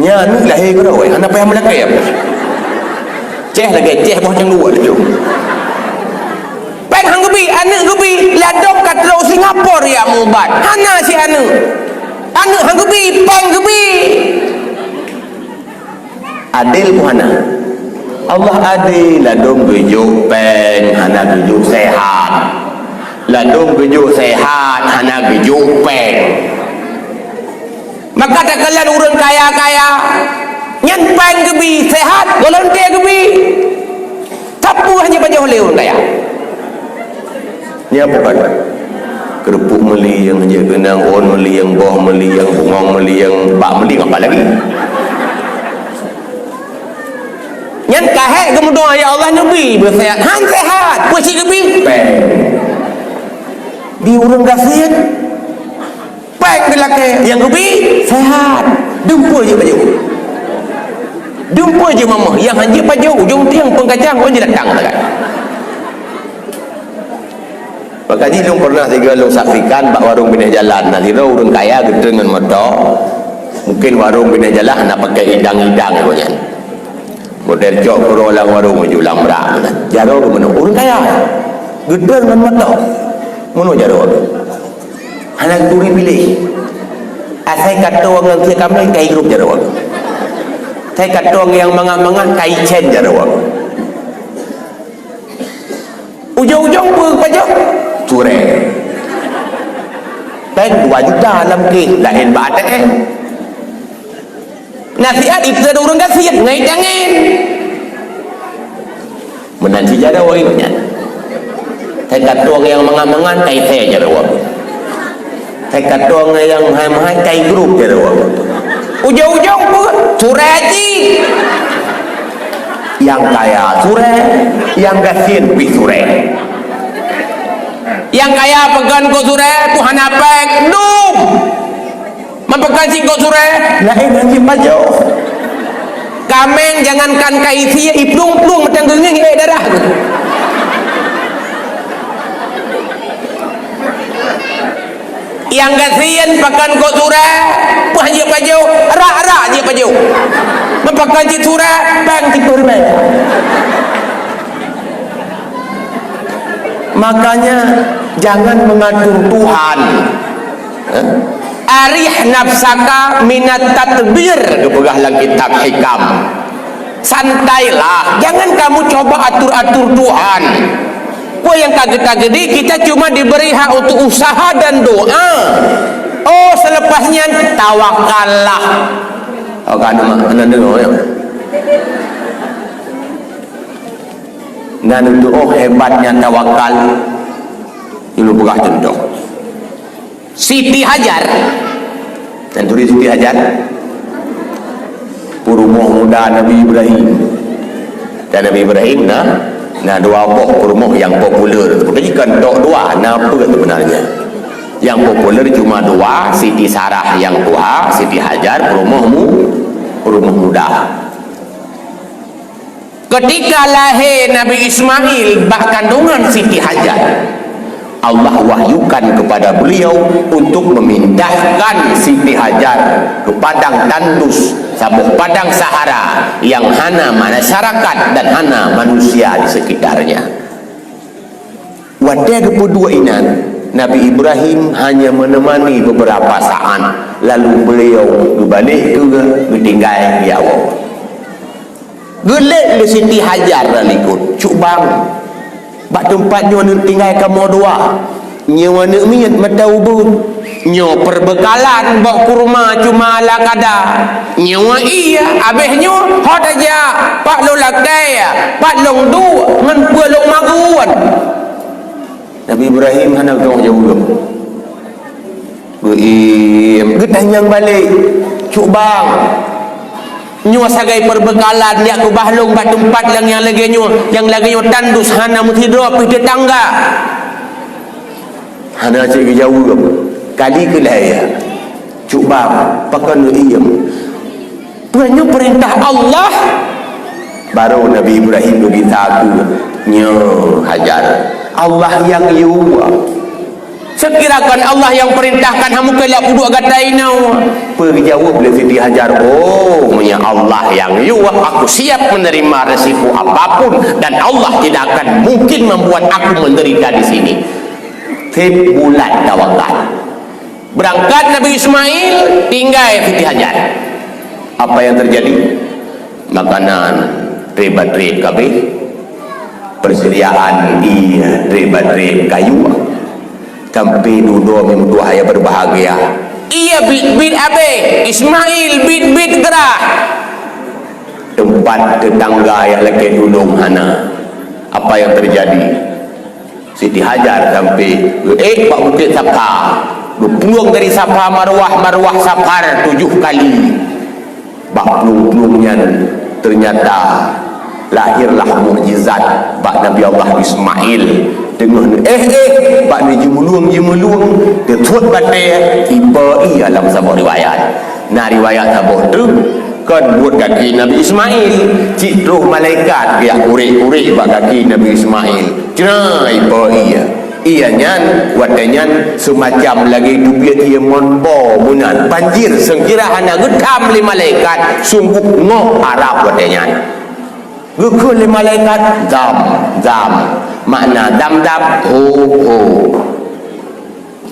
Nyan aneuk lahé keudroe, hana payah meulakée. Céh lagée céh boh cangguek laju. Péng han geubi, aneuk geubi, ladôm ka trok Singapura jak meuubat. Hana si aneuk. Aneuk han geubi, péng geubi. Adil peue hana? Allah adil, ladôm geujok péng, hana geujok seuhat. Ladôm geujok seuhat, hana geujok péng. Maka takalon ureuëng kaya-kaya, nyan péng geubi, seuhat, goh lom teuh geubi. Sapeue hana jipajoh lé ureuëng kaya? Nyan bukan. Keureupuk meuli nyang jeuet keunong, ôn meuli nyang, boh meuli nyang, bungong meuli nyang, bak meuli nyang apa lagi? Nyan ka hék geumeudoá, "Ya Allah, neubi beuseuhat." Han seuhat, peue cit geubi? Péng. Di ureuëng gasien, Péng geulakée, nyang geubi seuhat. Dumpeue jih pajoh. Dumpeue jih mamah, nyang han jeuet pajoh, ujong tieng peungkacang, ôn jih datang sagai. Maka jih lôn pernah sigoe lôn saksikan bak warong binéh jalan, na sidroe ureuëng kaya geutreun ngon moto. Mungkin warong binéh jalan hana pakai idang-idang nyan. Model cok keudroe lam warong, meunyoe lam brak meunan. Jaroe geumeunong ureuëng kaya. Geutreun ngon moto. Meunoe jaroe. Hana geuturi piléh. Asai ka toe ngon sie kamé, ka igrôp jaroe. Asai ka toe ngon nyang mangat-mangat, ka icén jaroe. Ujong-ujong peue pajoh? Curée. Péng dua juta lam kèh, laén bak A T M. Nasihat ipeu ureueng gasien ngai tangen. Meunan sijaroe ingat nyan. Hai katong nyang mangat-mangat, kai thèe jaroe. Hai katong nyang hai-hai, kai grup jaroe. Ujong-ujong pun suré cit. Nyang kaya suré, nyang gasien pih suré. Nyang kaya pakon keu suré, pih hana péng, dum. Meupakon cit keu suré, laén hana jipajoh. Kaméng jangankan ka isi, iplueng-plueng meuteunggeungieng ék darah. Nyang gasien pakon keu suré, pih hana jipajoh, rak-rak jipajoh. Meupakon cit suré, péng cit peureubèe. Makanya, jangan mengatur Tuhan. Eh? "Arih nafsaka minat tadbir," geupeugah lam kitab Hikam. Santailah, jangan kamu coba atur-atur Tuhan. Peue nyang ka geutanyoe, kita cuma diberi hak untuk usaha dan doa. Oh, selepas nyan, tawakallah. Oh, kan, mak, anda dengar, ya? Nan untuk, oh, hebatnya tawakal. Dulu peugah contoh. Siti Hajar. Nan turi Siti Hajar? Peurumoh muda Nabi Ibrahim. Dan Nabi Ibrahim na, na dua boh peurumoh nyang populer. Tapi kan tok dua, na peue sebenarnya? Nyang populer cuma dua, Siti Sarah nyang tuha, Siti Hajar peurumoh mu-, peurumoh muda. Ketika lahé Nabi Ismail bak kandungan Siti Hajar, Allah wahyukan kepada beliau untuk memindahkan Siti Hajar ke padang tandus, saboh padang sahara yang hana masyarakat dan hana manusia di sekitarnya. Watèe geupeuduek inan, Nabi Ibrahim hanya menemani beberapa saat, lalu beliau geubalek keu geutinggai di awai. Geulét lé Siti Hajar lam likot, "Cut bang, bak teumpat nyoe aneuk tinggai kamoe dua. Nyoe aneuk miet mata ubeut. Nyoe peubeukalan, boh kurma cuma ala kada. Nyoe ie, abéh nyoe ho tajak, pat lôn lakèe, pat lôn duek, ngon peue lôn magun." Nabi Ibrahim hana geujaweueb. Geuiem, geutanyong balek, "Cut bang, nyoe sagai peubeukalan, jak keubah lôn bak teumpat nyang lagèe nyoe, nyang lagèe nyoe tandus hana meusidroe pih teutangga." Hana cit geujaweueb. Kali keulhèe, "Cut bang, pakon neuiem?" Peue nyoe peurintah Allah? Barô Nabi Ibrahim geugisa keu nyoe Hajar. Allah nyang yue. Seukira kon Allah nyang peurintahkan, hana mungken lé peuduek gata inoe. Peue geujaweueb lé Siti Hajar, "Oh, meunyoe Allah nyang yue, aku siap menerima resiko apapun dan Allah tidak akan mungkin membuat aku menderita di sini." Sép bulat tawakal. Beurangkat Nabi Ismail, tinggai Siti Hajar. Apa yang terjadi? Makanan trép-trép kabéh, persediaan ie trép-trép, kayu, sampai dudoe meutuah nyang berbahagia. Ie biet-biet abéh, Ismail biet-biet geurah. Teumpat teutangga nyang lakèe tulông hana. Apa yang terjadi? Siti Hajar sampai geuék bak Bukét Safa. Geuplueng dari Safa Marwah, Marwah Safa tujoh kali. Bak plueng-plueng nyan, ternyata lahirlah mukjizat bak Nabi Allah Ismail. Teungoh neuéh-éh, bak neujeumulueng-jeumulueng, teuthot batèe, iba ie lam saboh riwayat. Na riwayat saboh teuk, kon buet gaki Nabi Ismail, cit troh malaikat geujak urék-urék bak gaki Nabi Ismail. Cre, iba ie. Ie nyan, watèe nyan seumacam lagèe teubiet ie mon bo meunan. Banjir, seukira hana geutham lé malaikat, sunggoh ngok Arab watèe nyan. Geukheun lé malaikat, "Zam, zam." Makna zam-zam, ho, ho.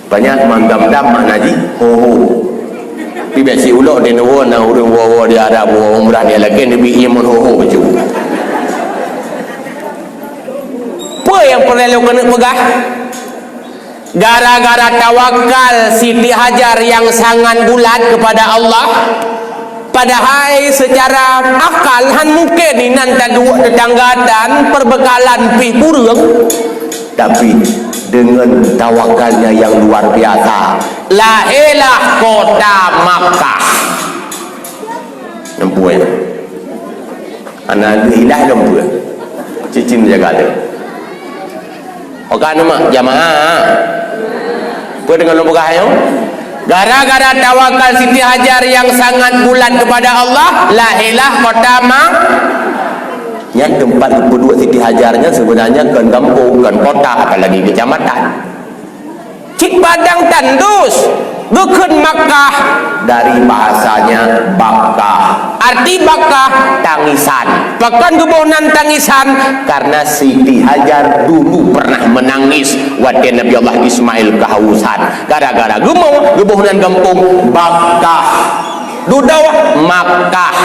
Banyak mandam-dam makna jih, ho, ho. Tapi bèk siuroe di neuwoe na ureueng woe-woe di Arab, woe umrah di laén, neubi ie mon ho, ho bacut. Peue nyang peureulèe lôn keuneuk peugah? Gara-gara tawakal Siti Hajar yang sangat bulat kepada Allah, padahai secara akal han mungkin inan taduek tetangga dan perbekalan pih kureueng, tapi dengan tawakalnya yang luar biasa, lahirlah kota Makkah. Nampak ya? Anak lheueh ilah lom peue. Cicing jaga tu. Oka nama jamaah. Peue deungon lôn peugah nyoe? Gara-gara tawakal Siti Hajar yang sangat bulat kepada Allah, lahirlah kota Ma-, nyan tempat geupeudua Siti Hajar nyan sebenarnya kon gampông, kon kota, apalagi kecamatan. Cit padang tandus, geukheun Makkah, dari bahasanya bakah. Arti bakah, tangisan. Pakon geuboh nan tangisan? Karena Siti Hajar dulu pernah menangis watée Nabi Allah Ismail kehausan. Gara-gara geumo, geuboh nan gampông Bakah. Dudoe Makkah.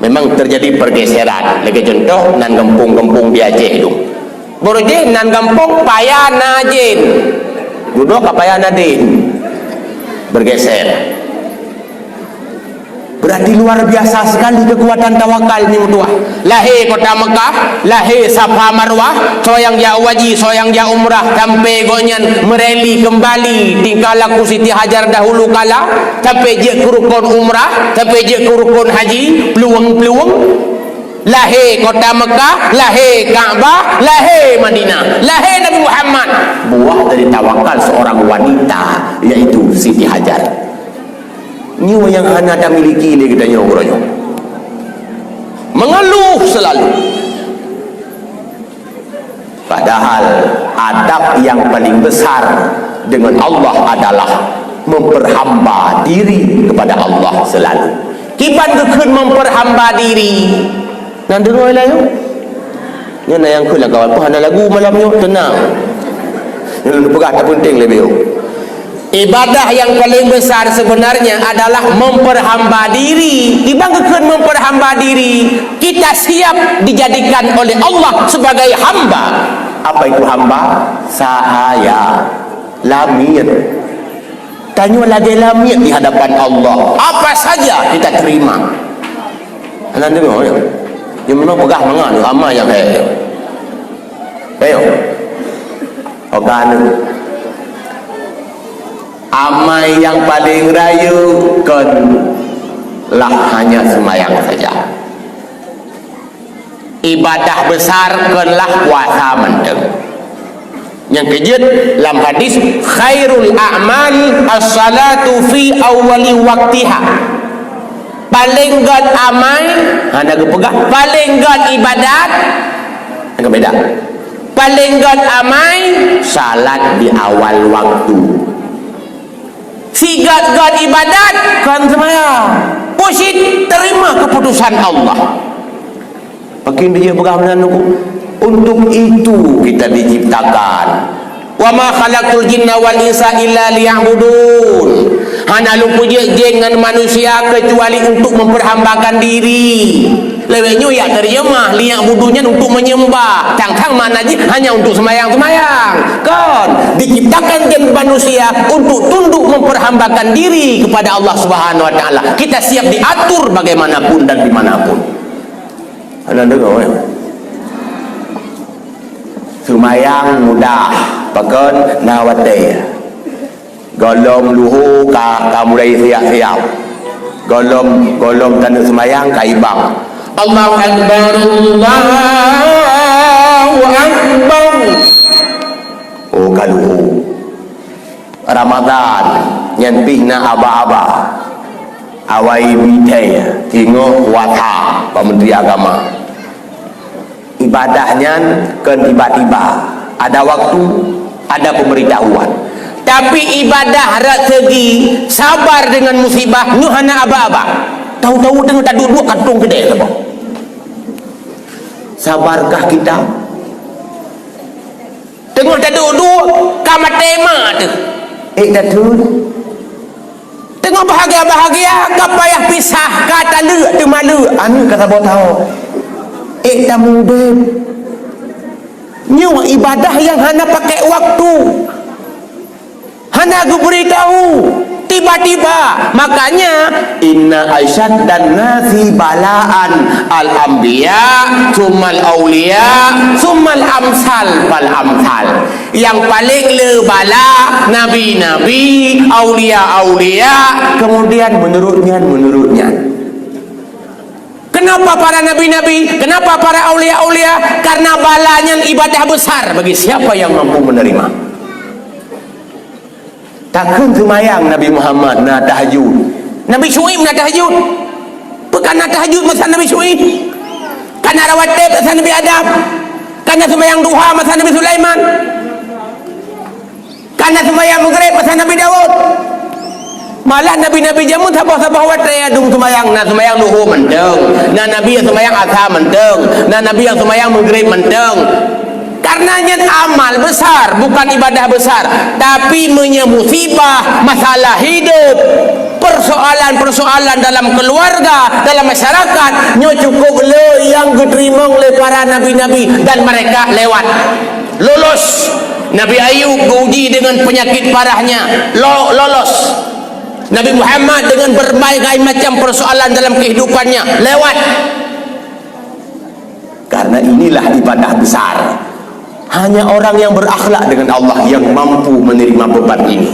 Memang terjadi pergeseran. Lagée contoh, nan gampông-gampông di Aceh tu. Baru jih nan gampông Paya Nadin. Dudoe ka Paya Nadin. Bergeser. Berarti luar biasa sekali kekuatan tawakal ni meutuah. Lahé kota Mekah, lahé Safa Marwah, soe nyang jak haji, soe nyang jak umrah, sampai gobnyan mereli kembali tingkah laku Siti Hajar dahulu kala, sampai jeuet keu rukon umrah, sampai jeuet keu rukon haji, peuluweng-peuluweng. Lahé kota Mekah, lahé Ka'bah, lahé Madinah, lahé Nabi Muhammad. Buah dari tawakal seorang wanita, yaitu Siti Hajar. Nyoe nyang hana tamiliki lé geutanyoe uroe nyoe. Mengeluh selalu. Padahal adab yang paling besar dengan Allah adalah memperhamba diri kepada Allah selalu. Kiban geukheun memperhamba diri. Nan deungoe laju. Nyan na nyang kheun lam kawan, "Peue hana lagu malam nyoe?" Tenang. Nyoe lôn peugah tapeunteng leubeh. Ibadah yang paling besar sebenarnya adalah memperhamba diri. Kiban geukheun memperhamba diri, kita siap dijadikan oleh Allah sebagai hamba. Apa itu hamba? Sahaya, lamiet. Tanyoe lagée lamiet di hadapan Allah. Apa saja kita terima. Hana deungoe, ya? Nyang meunoe peugah mangat, amai nyang hai. Ayo. Oka anu. Amai nyang paling rayeuk kon lah hanya seumayang saja. Ibadah besar konlah puasa mantong. Nyang keujeuet lam hadis, "Khairul a'mal as-salatu fi awwali waqtiha." Paléng göt amai, hana geupeugah, paléng göt ibadat, agak beda. Paléng göt amai, salat di awal waktu. Sigöt-göt ibadat, kon seumayang. Peue cit terima keputusan Allah. Pakon dijeuet peugah meunan, Teungku? Untuk itu kita diciptakan. "Wa ma khalaqtul jinna wal insa illa liya'budun." Hana lôn peujeuet jin ngon manusia kecuali untuk memperhambakan diri. Lewat nyoe ya terjemah, liya'budun nyan untuk menyembah. Tang-tang makna jih hanya untuk sembahyang-sembahyang. Kon, diciptakan jin manusia untuk tunduk memperhambakan diri kepada Allah Subhanahu wa Taala. Kita siap diatur bagaimanapun dan dimanapun. Hana deungoe, ya? Seumayang mudah, pakon na watée. Gohlom luho ka, ka mulai siap-siap. Gohlom, gohlom taneuk seumayang ka ibang. Allahu Akbar, Allahu Akbar. Oh, ka luho. Ramadan, nyan pih na aba-aba. Awai bithai, singoh puasa, Pak Menteri Agama. Ibadah nyan kon tiba-tiba. Ada waktu, ada pemberitahuan. Tapi ibadah rot segi sabar dengan musibah, nyoe hana aba-aba. Tahu-tahu teungoh taduek-duek kantong keudè saboh. Sabarkah kita? Teungoh taduek-duek, ka maté ma teuh. Eh, tathon. Teungoh bahagia-bahagia, ka payah pisah, ka taleuek teuma leuek, aneuk ka saboh tahun. Eh, tamudeb. Nyoe ibadah nyang hana pakai waktu. Hana geubri tahu. Tiba-tiba. Makanya, "Inna asyaddan nasi balaan al-anbiya, tsummal auliya, tsummal amsal fal amsal." Yang paling le bala, nabi-nabi, aulia-aulia, kemudian menurut nyan, menurut nyan. Kenapa para nabi-nabi? Kenapa para aulia-aulia? Karena bala nyan ibadah besar bagi siapa yang mampu menerima. Takheun seumayang Nabi Muhammad na tahajud. Nabi Syu'aib na tahajud. Peue ka na tahajud masa Nabi Syu'aib? Ka na rawatib masa Nabi Adam? Ka na seumayang duha masa Nabi Sulaiman? Ka na seumayang Maghrib masa Nabi Daud? Malah nabi-nabi jameun saboh-saboh watée adum seumayang, na seumayang luhô mantong, na nabi nyang seumayang asa mantong, na nabi nyang seumayang Maghrib mantong. Karena nyan amal besar, bukan ibadah besar. Tapi meunyoe musibah, masalah hidup, persoalan-persoalan dalam keluarga, dalam masyarakat, nyoe cukup le nyang geuteurimong lé para nabi-nabi dan mereka lewat. Lolos. Nabi Ayub geuuji dengan penyakit parahnya. Lo-, lolos. Nabi Muhammad dengan berbagai macam persoalan dalam kehidupannya. Lewat. Karena inilah ibadah besar. Hanya orang yang berakhlak dengan Allah yang mampu menerima beban ini.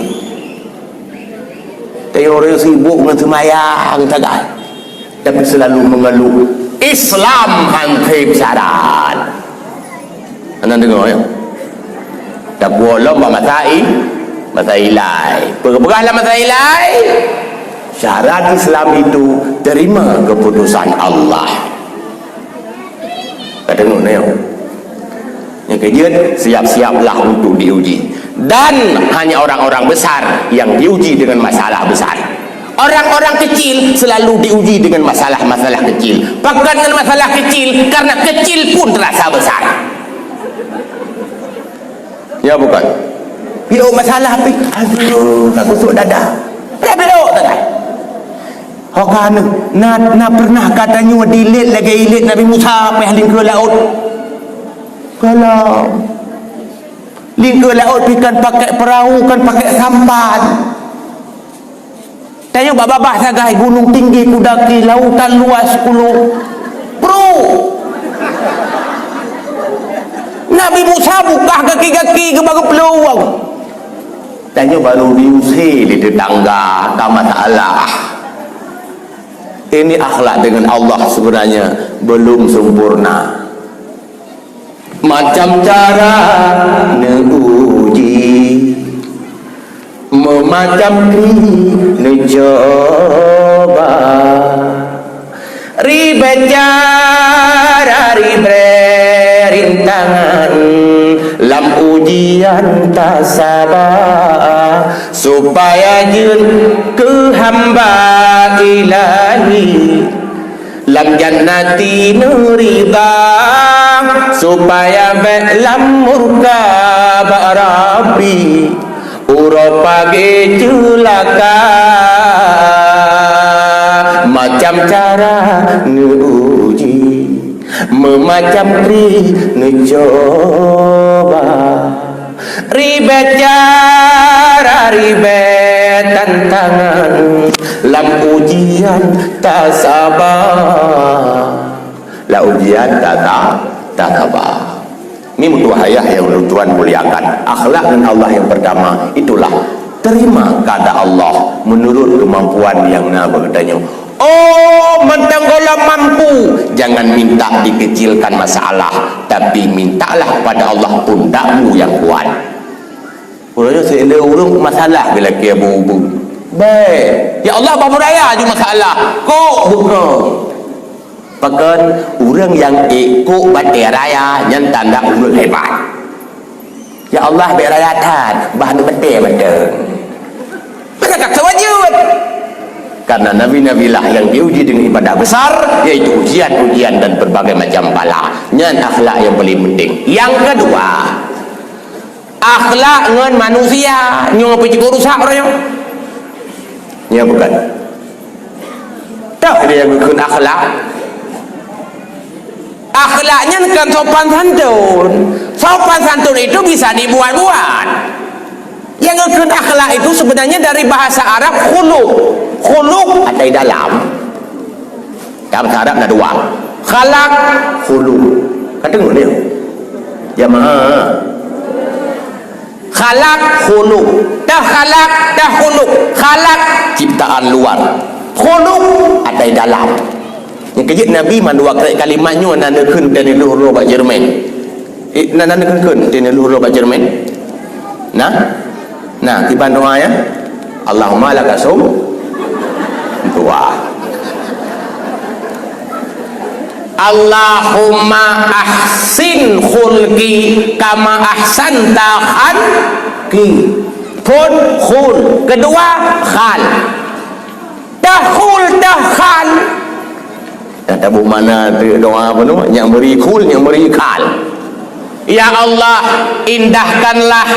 Tapi orang sibuk dengan sembahyang sagai, tapi selalu mengeluh, "Islam hanseb syarat." Anda dengar, ya? Tapi lom bak masa i-, masa ilai. Peugah-peugah lam masa ilai, syarat Islam itu terima keputusan Allah. Ka deungoe nyoe. Nyang keujeuet, siap-siaplah untuk diuji. Dan hanya orang-orang besar yang diuji dengan masalah besar. Orang-orang kecil selalu diuji dengan masalah-masalah kecil. Pakon ngon masalah kecil, karena kecil pun terasa besar. Ya bukan? Piôh masalah pi, aduh, ka kusuk dada. Dah piôh tangai. Ho ka anu, na, na pernah ka tanyoe dilet lagée ilet Nabi Musa pih lingkeue laôt? Kalau lingkeue laôt pi kan pakai perahu, kan pakai sampan. Tanyoe bak babah sagai, gunong tinggi kudaki, lautan luas kulu. Bro! Nabi Musa bukah gaki-gaki geuba geupeuluwang. Tanyoe baru diusé di tetangga, ka masalah. Ini akhlak dengan Allah sebenarnya belum sempurna. Macam cara neuuji, meumacam kri neucoba. Ribée cara, ribée rintangan, lam ujian tasaba, supaya jeuet keu hamba Ilahi. Lam jannati neuridha, supaya bék lam murka bak Rabbi, uroe pagée ceulaka. Macam cara neuuji, meumacam kri neucoba. Ribée cara, ribée tantangan, lam ujian tasaba. Lam ujian tasa-, tasaba. Ni meutuah ayah yang ulôn tuan muliakan. Akhlak dengan Allah yang pertama, itulah terima keadaan Allah menurut kemampuan yang na bak geutanyoe. Oh, mantong gohlom mampu, jangan minta dikecilkan masalah, tapi mintalah pada Allah pundakmu yang kuat. Uroe nyoe seundée ureuëng masalah geulakée bu-bu. Baik. Ya Allah, bah beuraya aju masalah. Kok buka? Pakon ureuëng nyang ék kok batée raya, nyan tanda ulôn hebat. Ya Allah, bék raya that, bah neubatée mantong. Beuna ka seujud. Karena nabi-nabilah yang diuji dengan ibadah besar, yaitu ujian-ujian dan berbagai macam bala. Nyan akhlak yang paling penting. Yang kedua, akhlak ngon manusia. Nyoe pih cukup rusak uroe nyoe. Ya bukan? Tak ada yang geukheun akhlak. Akhlak nyan kan sopan santun. Sopan santun itu bisa dibuat-buat. Nyang geukheun akhlak itu sebenarnya dari bahasa Arab khuluq. Khuluq atai dalam. Dalam bahasa Arab na dua. Khalaq, khuluq. Ka deungoe nyoe? Jamaah. Khalaq, khuluq. Takhalaq, takhuluq. Khalaq, ciptaan luar. Khuluq, atai dalam. Nyang keujeuet Nabi mandua kali-, kalimat nyoe na neukheun dan luhur bak Jerman. Eh, na, na neukheun dan luhur bak Jerman. Nah? Nah, kiban doa ya. Allahumma laka sum. Doa. Allahumma ahsin khulqi kama ahsanta khalqi. Phôn, khul. Kedua, khal. Takhul, takhal. Dah tabu mana tu doa apa tu? Nyang beri khul, nyang beri khal. Ya Allah, indahkanlah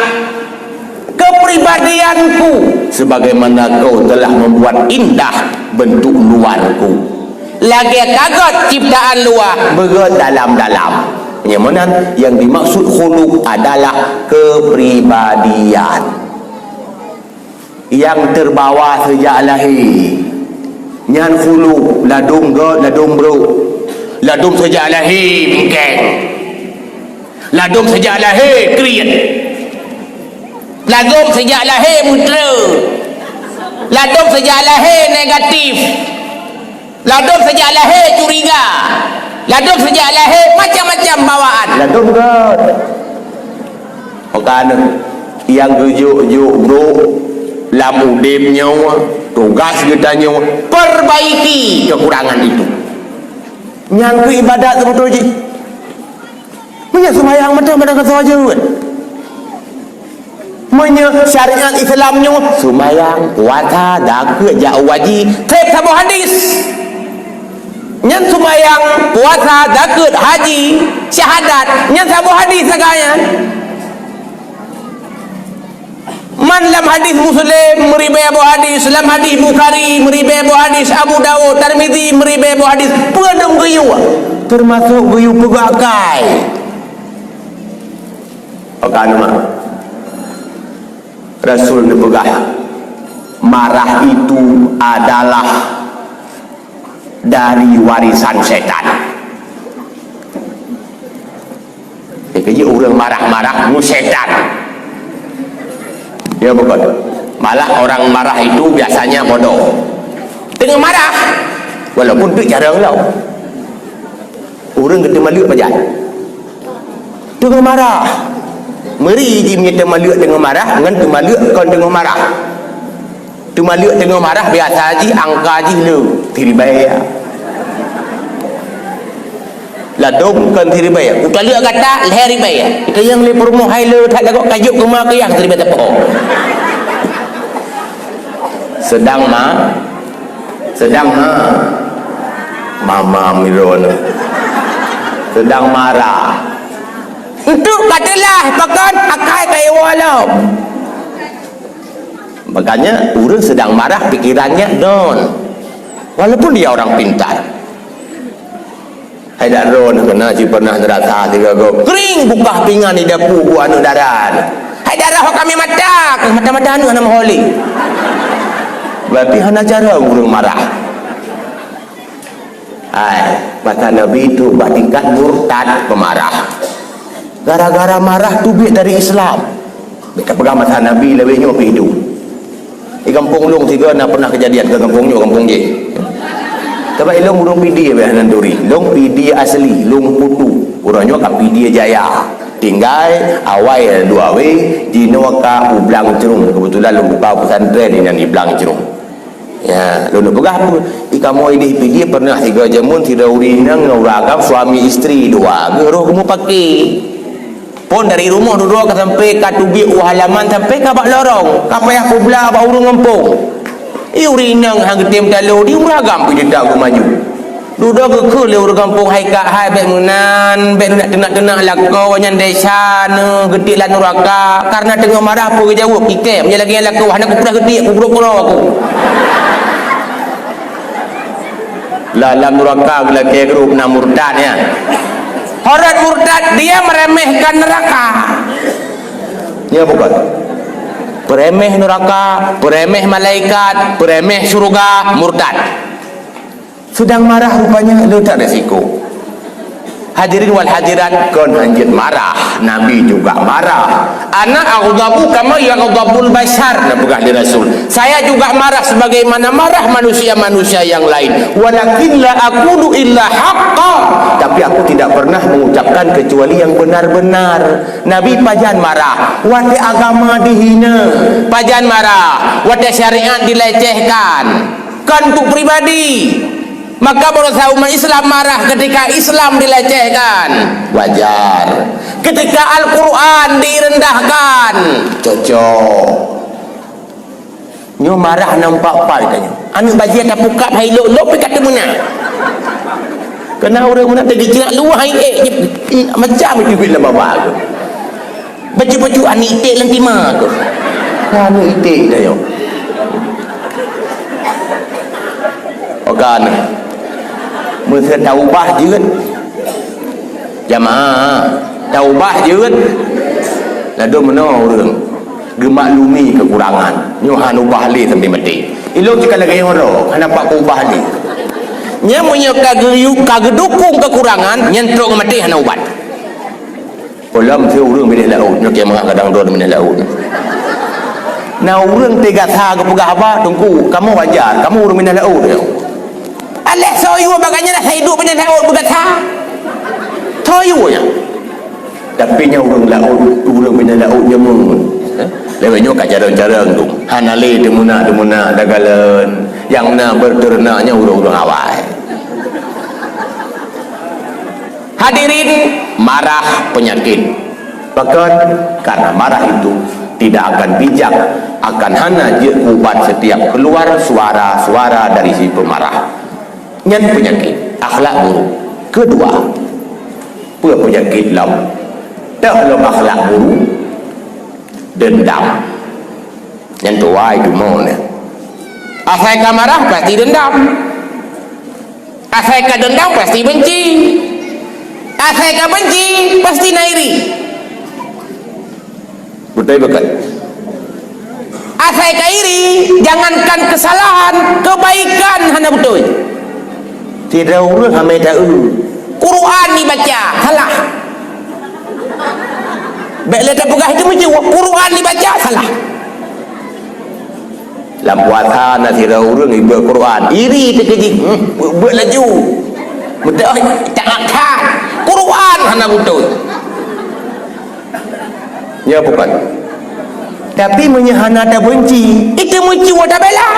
kepribadianku sebagaimana Kau telah membuat indah bentuk luarku. Lagèe ka göt ciptaan luar, beugöt dalam-dalam. Nyang meunan, yang dimaksud khuluq adalah kepribadian. Nyang teubawa seujak lahé, nyan khuluq, ladôm göt, ladôm brôk. Ladôm seujak lahé bingkeng. Ladôm seujak lahé kriet. Ladôm seujak lahé meutre. Ladôm seujak lahé negatif. Ladôm seujak lahé curiga. Ladôm seujak lahé macam-macam bawaan. Ladôm göt. Maka nyang geujok-jok brôk lam udeb nyoe, tugas geutanyoe, perbaiki kekurangan itu. Nyan keuh ibadat seubeutôi jih. Meunyoe seumayang mantong, mantong ka soe jeuet. Meunyoe syariat Islam nyoe, seumayang, puasa, zakeuet, jak haji, trép saboh hadis. Nyan seumayang, puasa, zakeuet, haji, syahadat, nyan saboh hadis sagai nyan. Man lam hadis Muslim, meuribèe boh hadis, lam hadis Bukhari, meuribèe boh hadis, Abu Daud, Tirmizi, meuribèe boh hadis, peue dong geuyue, teumasok geuyue peugah akai. Maka nyoe, Rasul neupeugah, marah itu adalah dari warisan setan. Jadi ureueng marah-marah ngon setan. Ya, bukan. Malah orang marah itu biasanya bodoh. Teungoh marah, walaupun tu jarang lah. Ureueng geuteumaleuek pajan. Teungoh marah. Meuri jih meunyoe teumaleuek teungoh marah, ngon teumaleuek kon teungoh marah. Teumaleuek teungoh marah, biasa jih angka jih le, siribèe. Ladôm kon siribèe. Kutaleuek gata, lhèe ribèe. Kita nyang lé peurumoh hai le that lagoe kajok keuma keu yah siribèe teupeu. Sedang ma-, sedang ma-, mama Miron. Sedang marah. Untuk ka teulah pakon akai ka iwoe lom. Makanya ureueng sedang marah pikirannya don. Walaupun dia orang pintar. Hai dak droe keunan cit pernah neurasa sigoe-goe kring bukah pingan di dapu buet aneuk dara. Hai dak rhoh kami mata, mata-mata aneuk hana meuhôi lé. Berarti hana cara ureueng marah. Hai, masa Nabi tu bak tingkat murtad, pemarah. Gara-gara marah teubiet dari Islam. Bèk tapeugah masa Nabi lawét nyoe pih hidup. Di gampông lôn sigoe na pernah keujadian keu gampông nyoe, gampông jih. Sabab ilôn ureueng Pidie bèk hana turi. Lôn Pidie asli, lôn Putu. Uroe nyoe ka Pidie Jaya. Tinggai awai dua wé jinoe ka u Blang Ceurueng. Keubeutulan lôn buka pesantren inan di Blang Ceurueng. Ya, lôn peugah peue? Di kamoe idéh Pidie pernah sigoe jameun sidroe ureueng inong ngon ureueng agam suami isteri dua, geuh roh geumeupaké. Phôn dari rumoh dudoe ka sampai ka teubiet u halaman sampai ka bak lorong, ka payah peubla bak ureueng gampông. Ih, ureueng inong han geutem talo di ureueng agam pih teutab geumaju. Dudoe geukheun lé ureueng gampông hai kak hai bèk meunan, bèk neunak teunak-teunak lakoe nyan desya neuh geutiek lam nuraka, karena teungoh marah peue geujaweueb, "Item, nyan lagèe nyan lakoe hana kupeugah geutiek, kubrok keudroe aku." Lah lam nuraka geulakèe grup na murtad nyan. Horot murtad, dia meremehkan neraka. Ya bukan? Peuremeh nuraka, peuremeh malaikat, peuremeh syeuruga, murtad. Sedang marah rupanya, le that resiko. Hadirin wal hadirat, kon hanjeuet marah, Nabi juga marah. "Ana aghdabu kama yaghdabul basyar," na peugah lé Rasul. "Saya juga marah sebagaimana marah manusia-manusia yang lain. Walakin la aqulu illa haqqa." Tapi aku tidak pernah mengucapkan kecuali yang benar-benar. Nabi pajan marah, watée agama dihina. Pajan marah, watée syariat dilecehkan. Kon untuk pribadi. Maka beurasa umat Islam marah ketika Islam dilecehkan. Wajar. Ketika Al-Quran direndahkan. Cocok. Nyoe marah nampak pai tanyoe. Aneuk bajée tapukab hai lok-lok pih ka teumeunak. Keunan ureuëng meunan teugeucak luwah hai ék, macam itu bila baba tu. Bacut-bacut aneuk iték lam tima tu. Aneuk iték dah yo. Okan. Meuseue taubah jeuet. Jamaah, taubah jeuet. Ladôm meunoe ureuëng geumaklumi keukurangan. Nyoe han ubah lé sampai maté. Ilong cit ka lagée nyoe droe, hana pat ubah lé. Nyan meunyoe ka geuyue, ka geudukong keukurangan, nyan trok maté hana ubat. Ulôn si ureuëng binéh laôt, nyoe kiamat kadang droe binéh laôt. Na ureuëng teuga sa geupeugah haba, "Teungku, kamoe wajar, kamoe ureuëng binéh laôt." Alah soe yue bak gobnyan asai duek binéh laôt beugata. Soe yue nyan? Tapi nyan ureuëng laôt, ureuëng binéh laôt nyoe meunan. Eh? Lewat nyoe ka carông-carông tu. Hana lé teumeunak-teumeunak dagalon. Nyang na beuteureunaknya ureuëng-ureuëng awai. Hadirin, marah penyakit. Bahkan karena marah itu tidak akan bijak, akan hana jeuet ubat setiap keluar suara-suara dari si pemarah. Nyan penyakit akhlak buruk. Kedua, peue penyakit lom? Teuh lom akhlak buruk, dendam. Nyan tuai tumo nyan. Asai ka marah pasti dendam. Asai ka dendam pasti benci. Asai ka benci pasti na iri. Beutôi bukan? Asai ka iri, jangankan kesalahan, kebaikan hana beutôi. Sidroe ureuëng hana taeu. Quran dibaca, salah. Bék lé tapeugah itu meucue, Quran dibaca, salah. Lam puasa na sidroe ureuëng ibeuet Quran, iri teukeujih, hmm, beuet laju. Beutôi, taat that. Quran hana beutôi. Ya bukan? Tapi meunyoe hana tabenci, itu meucue tabela.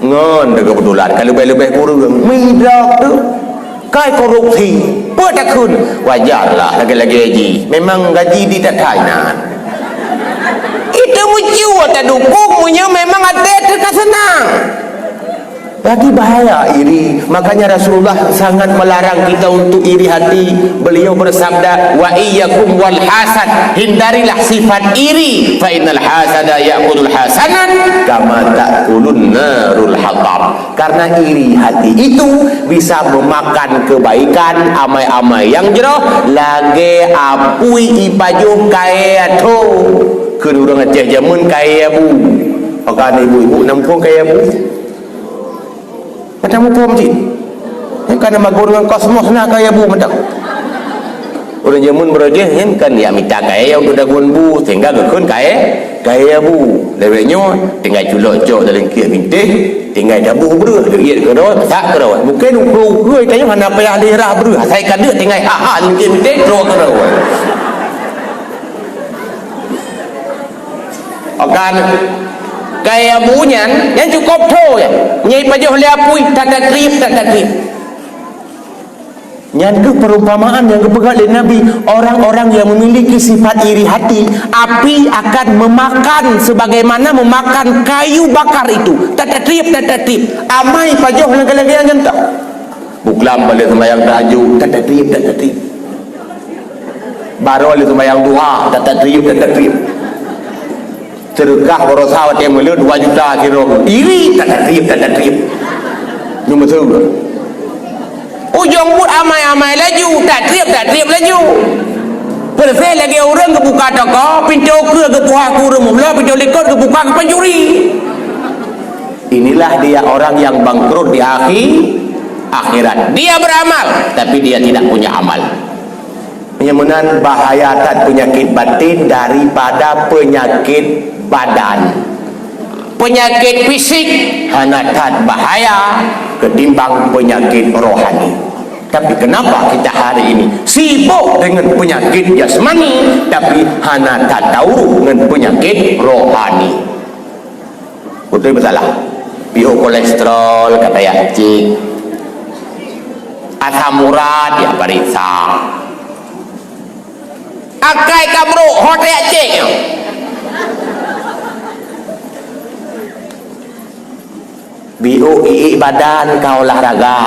Ngon teukeubeutulan ka leubeh-leubeh kureueng. Midrop tu kai korupsi. Peue takheun? Wajarlah lagée-lagée jih. Memang gaji di tatai na. Itu meucue tadukong meunyoe memang até teuka seunang. Lagi bahaya iri. Makanya Rasulullah sangat melarang kita untuk iri hati. Beliau bersabda, "Wa iyyakum wal hasad." Hindarilah sifat iri. "Fa innal hasada ya'kulul hasanat kama ta'kulun narul hatab." Karena iri hati itu bisa memakan kebaikan, amai-amai yang jroh, lagée apui ipajoh kayée tho. Keu ureuëng Aceh jameun kayée bu. Pakon ibu-ibu na muphom kayée bu? Mata muphom cit. Nyang ka na magor ngon kosmos na kayée bu mantong. Ureuëng jameun beurajih nyan kan ya mita kayée nyang untuk dagon bu, sehingga geukheun kayée, kayée bu. Lewat nyoe tinggai culok cok dalam kiek bintéh, tinggai taboh breueh, geuiet keudroe, sak keudroe. Mungkin ukeue-ukeue tanyoe hana payah lé rah breueh, asai ka deuk tinggai ha-ha dalam kiek bintéh, trok keudroe. Okan kayée bu nyan, nyan cukop tho nyan. Nyang ipajoh lé apui, tatatrip, tatatrip. Nyan keuh perumpamaan nyang geupeugah lé Nabi, orang-orang yang memiliki sifat iri hati, api akan memakan sebagaimana memakan kayu bakar itu. Tatatrip, tatatrip. Amai pajoh lagée-lagée nyan tah. Buklam balik sembahyang tahajud, tatatrip, tatatrip. Baroe lé sumbayang duha, tatatrip, tatatrip. Seudeukah baroesa watée meuleue dua juta sidroe. Iri, tatatrip, tatatrip. Nyoe meuseue. Ujong buet amai-amai laju, tatrip, tatrip laju. Persis lagèe ureueng geubuka toko, pintoe keue geubuka keu ureueng meubloe, pintoe likot geubuka keu pancuri. Inilah dia orang yang bangkrut di akhir, akhirat. Dia beramal, tapi dia tidak punya amal. Nyang meunan bahaya that penyakit batin daripada penyakit badan. Penyakit fisik hana that bahaya ketimbang penyakit rohani. Tapi kenapa kita hari ini sibuk dengan penyakit jasmani, tapi hana that tahu dengan penyakit rohani? Betul besalah. Pihak kolesterol, kata ya, cik. Asam urat, ya, periksa. Akai ka brok, ho teuyak cek nyoe. Biôk iék badan ka olahraga,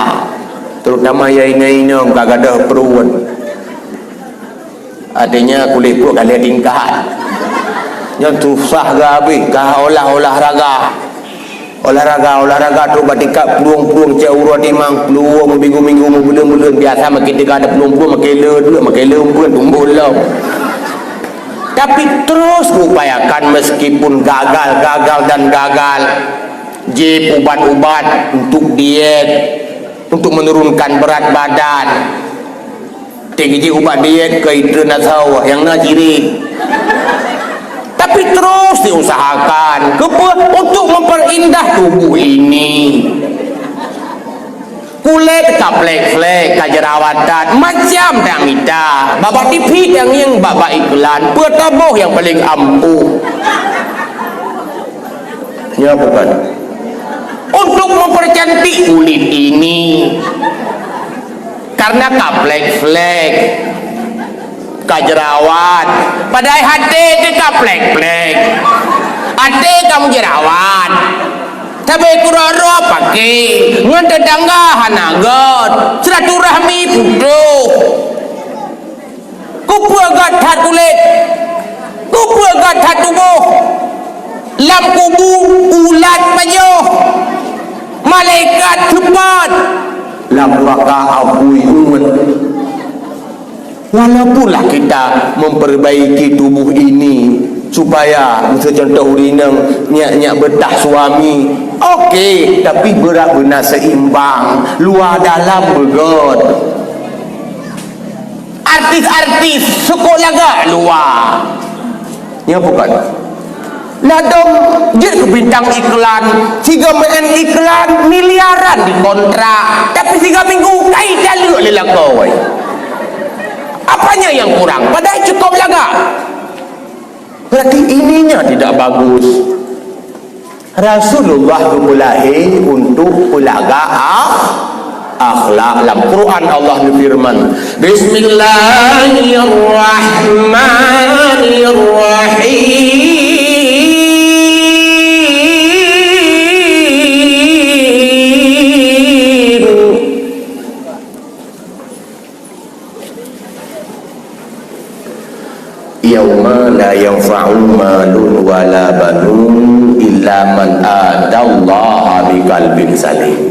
terutama ya inong-inong ka gadôh pruet. Artinya kulét pruet ka lhèe tingkat. Nyan susah geuhabéh ka olah olahraga. Olahraga, olahraga trok bak tingkat plueng-plueng cit uroe timang, plueng minggu-minggu, meubuleuen-buleuen, biasa makin teuga ada plueng-plueng, makin le duek, makin le umpeuen, tumbol lom. Tapi terus geuupayakan meskipun gagal, gagal dan gagal. Jieb ubat-ubat untuk diet, untuk menurunkan berat badan. Teuk jih ubat diet keu itreun asoe nyang na cirét. Tapi terus diusahakan. Keupeue? Untuk memperindah tubuh ini. Kulét ka plek-plek, ka jerawatan, macam dak mita. Bak-bak T V nyang ngieng, bak-bak iklan, peue taboh nyang paling ampuh. Nyoe bukan. Untuk mempercantik kulit ini. Karena ka plek-plek, ka jerawat. Padahai até teuh ka plek-plek. Até ka meujerawat. Tapi kura-kura paké, ngon tetangga hana göt. Silaturahmi putôh. Keupeue göt that kulét? Keupeue göt that tuboh? Lam kubu ulat pajoh, malaikat seupôt, lam neuraka apui umet. Walaupunlah kita memperbaiki tubuh ini supaya, miseu contoh ureueng inong, nyak-nyak beutah suami, oke, tapi berat beuna seimbang, luwa dalam beugöt. Artis-artis sukok lagak luwa. Nyoe bukan. Ladom jeuet keu bintang iklan, sigoe meu'en iklan miliaran dikontrak, tapi sigoe minggu kai taleuek lé lakoe. Apanya yang kurang? Padahai cukup lagak. Berarti ininya tidak bagus. Rasulullah geupeulahé untuk peulaga akh-, akhlak. Lam Quran Allah neufeureuman, "Bismillahirrahmanirrahim." Yauma la yanfa'u malun wala banun illa man atallaha biqalbin salim.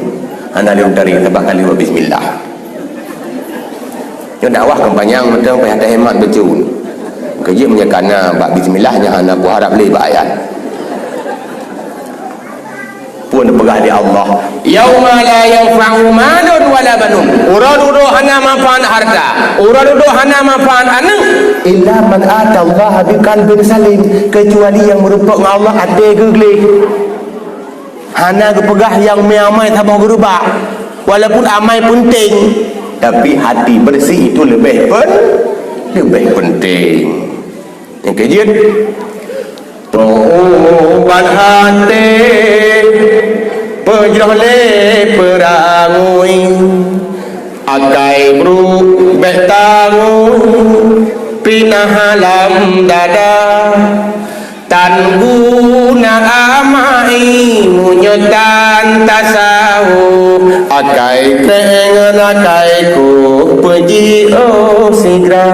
Hana lé utari sabab kali bak bismillah. Nyoe dakwah kan panyang, mantong payah tahemat beutôi. Keujeuet meunyoe kana bak bismillah nyan hana kuharab lé bak ayat. Peue neupeugah lé Allah, "Yauma la yanfa'u malun wala banun." Uroe dudoe hana manfaat hareuta, uroe dudoe hana manfaat aneuëk. "Illa man atallaha biqalbin salim," keucuali nyang meurumpok ngon Allah até geugleh. Hana geupeugah nyang mé amai saboh geureubak, walaupun amai peunteng, tapi hati bersih itu lebih pen-, lebih penting. Nyang keujeuet, peuubat até, peujroh lé peurangui, akai brok bék tangue, pinah lam dada. Tan guna amai meunyoe tan tasawôh, akai krek ngon akai kôh peujiôh sigra.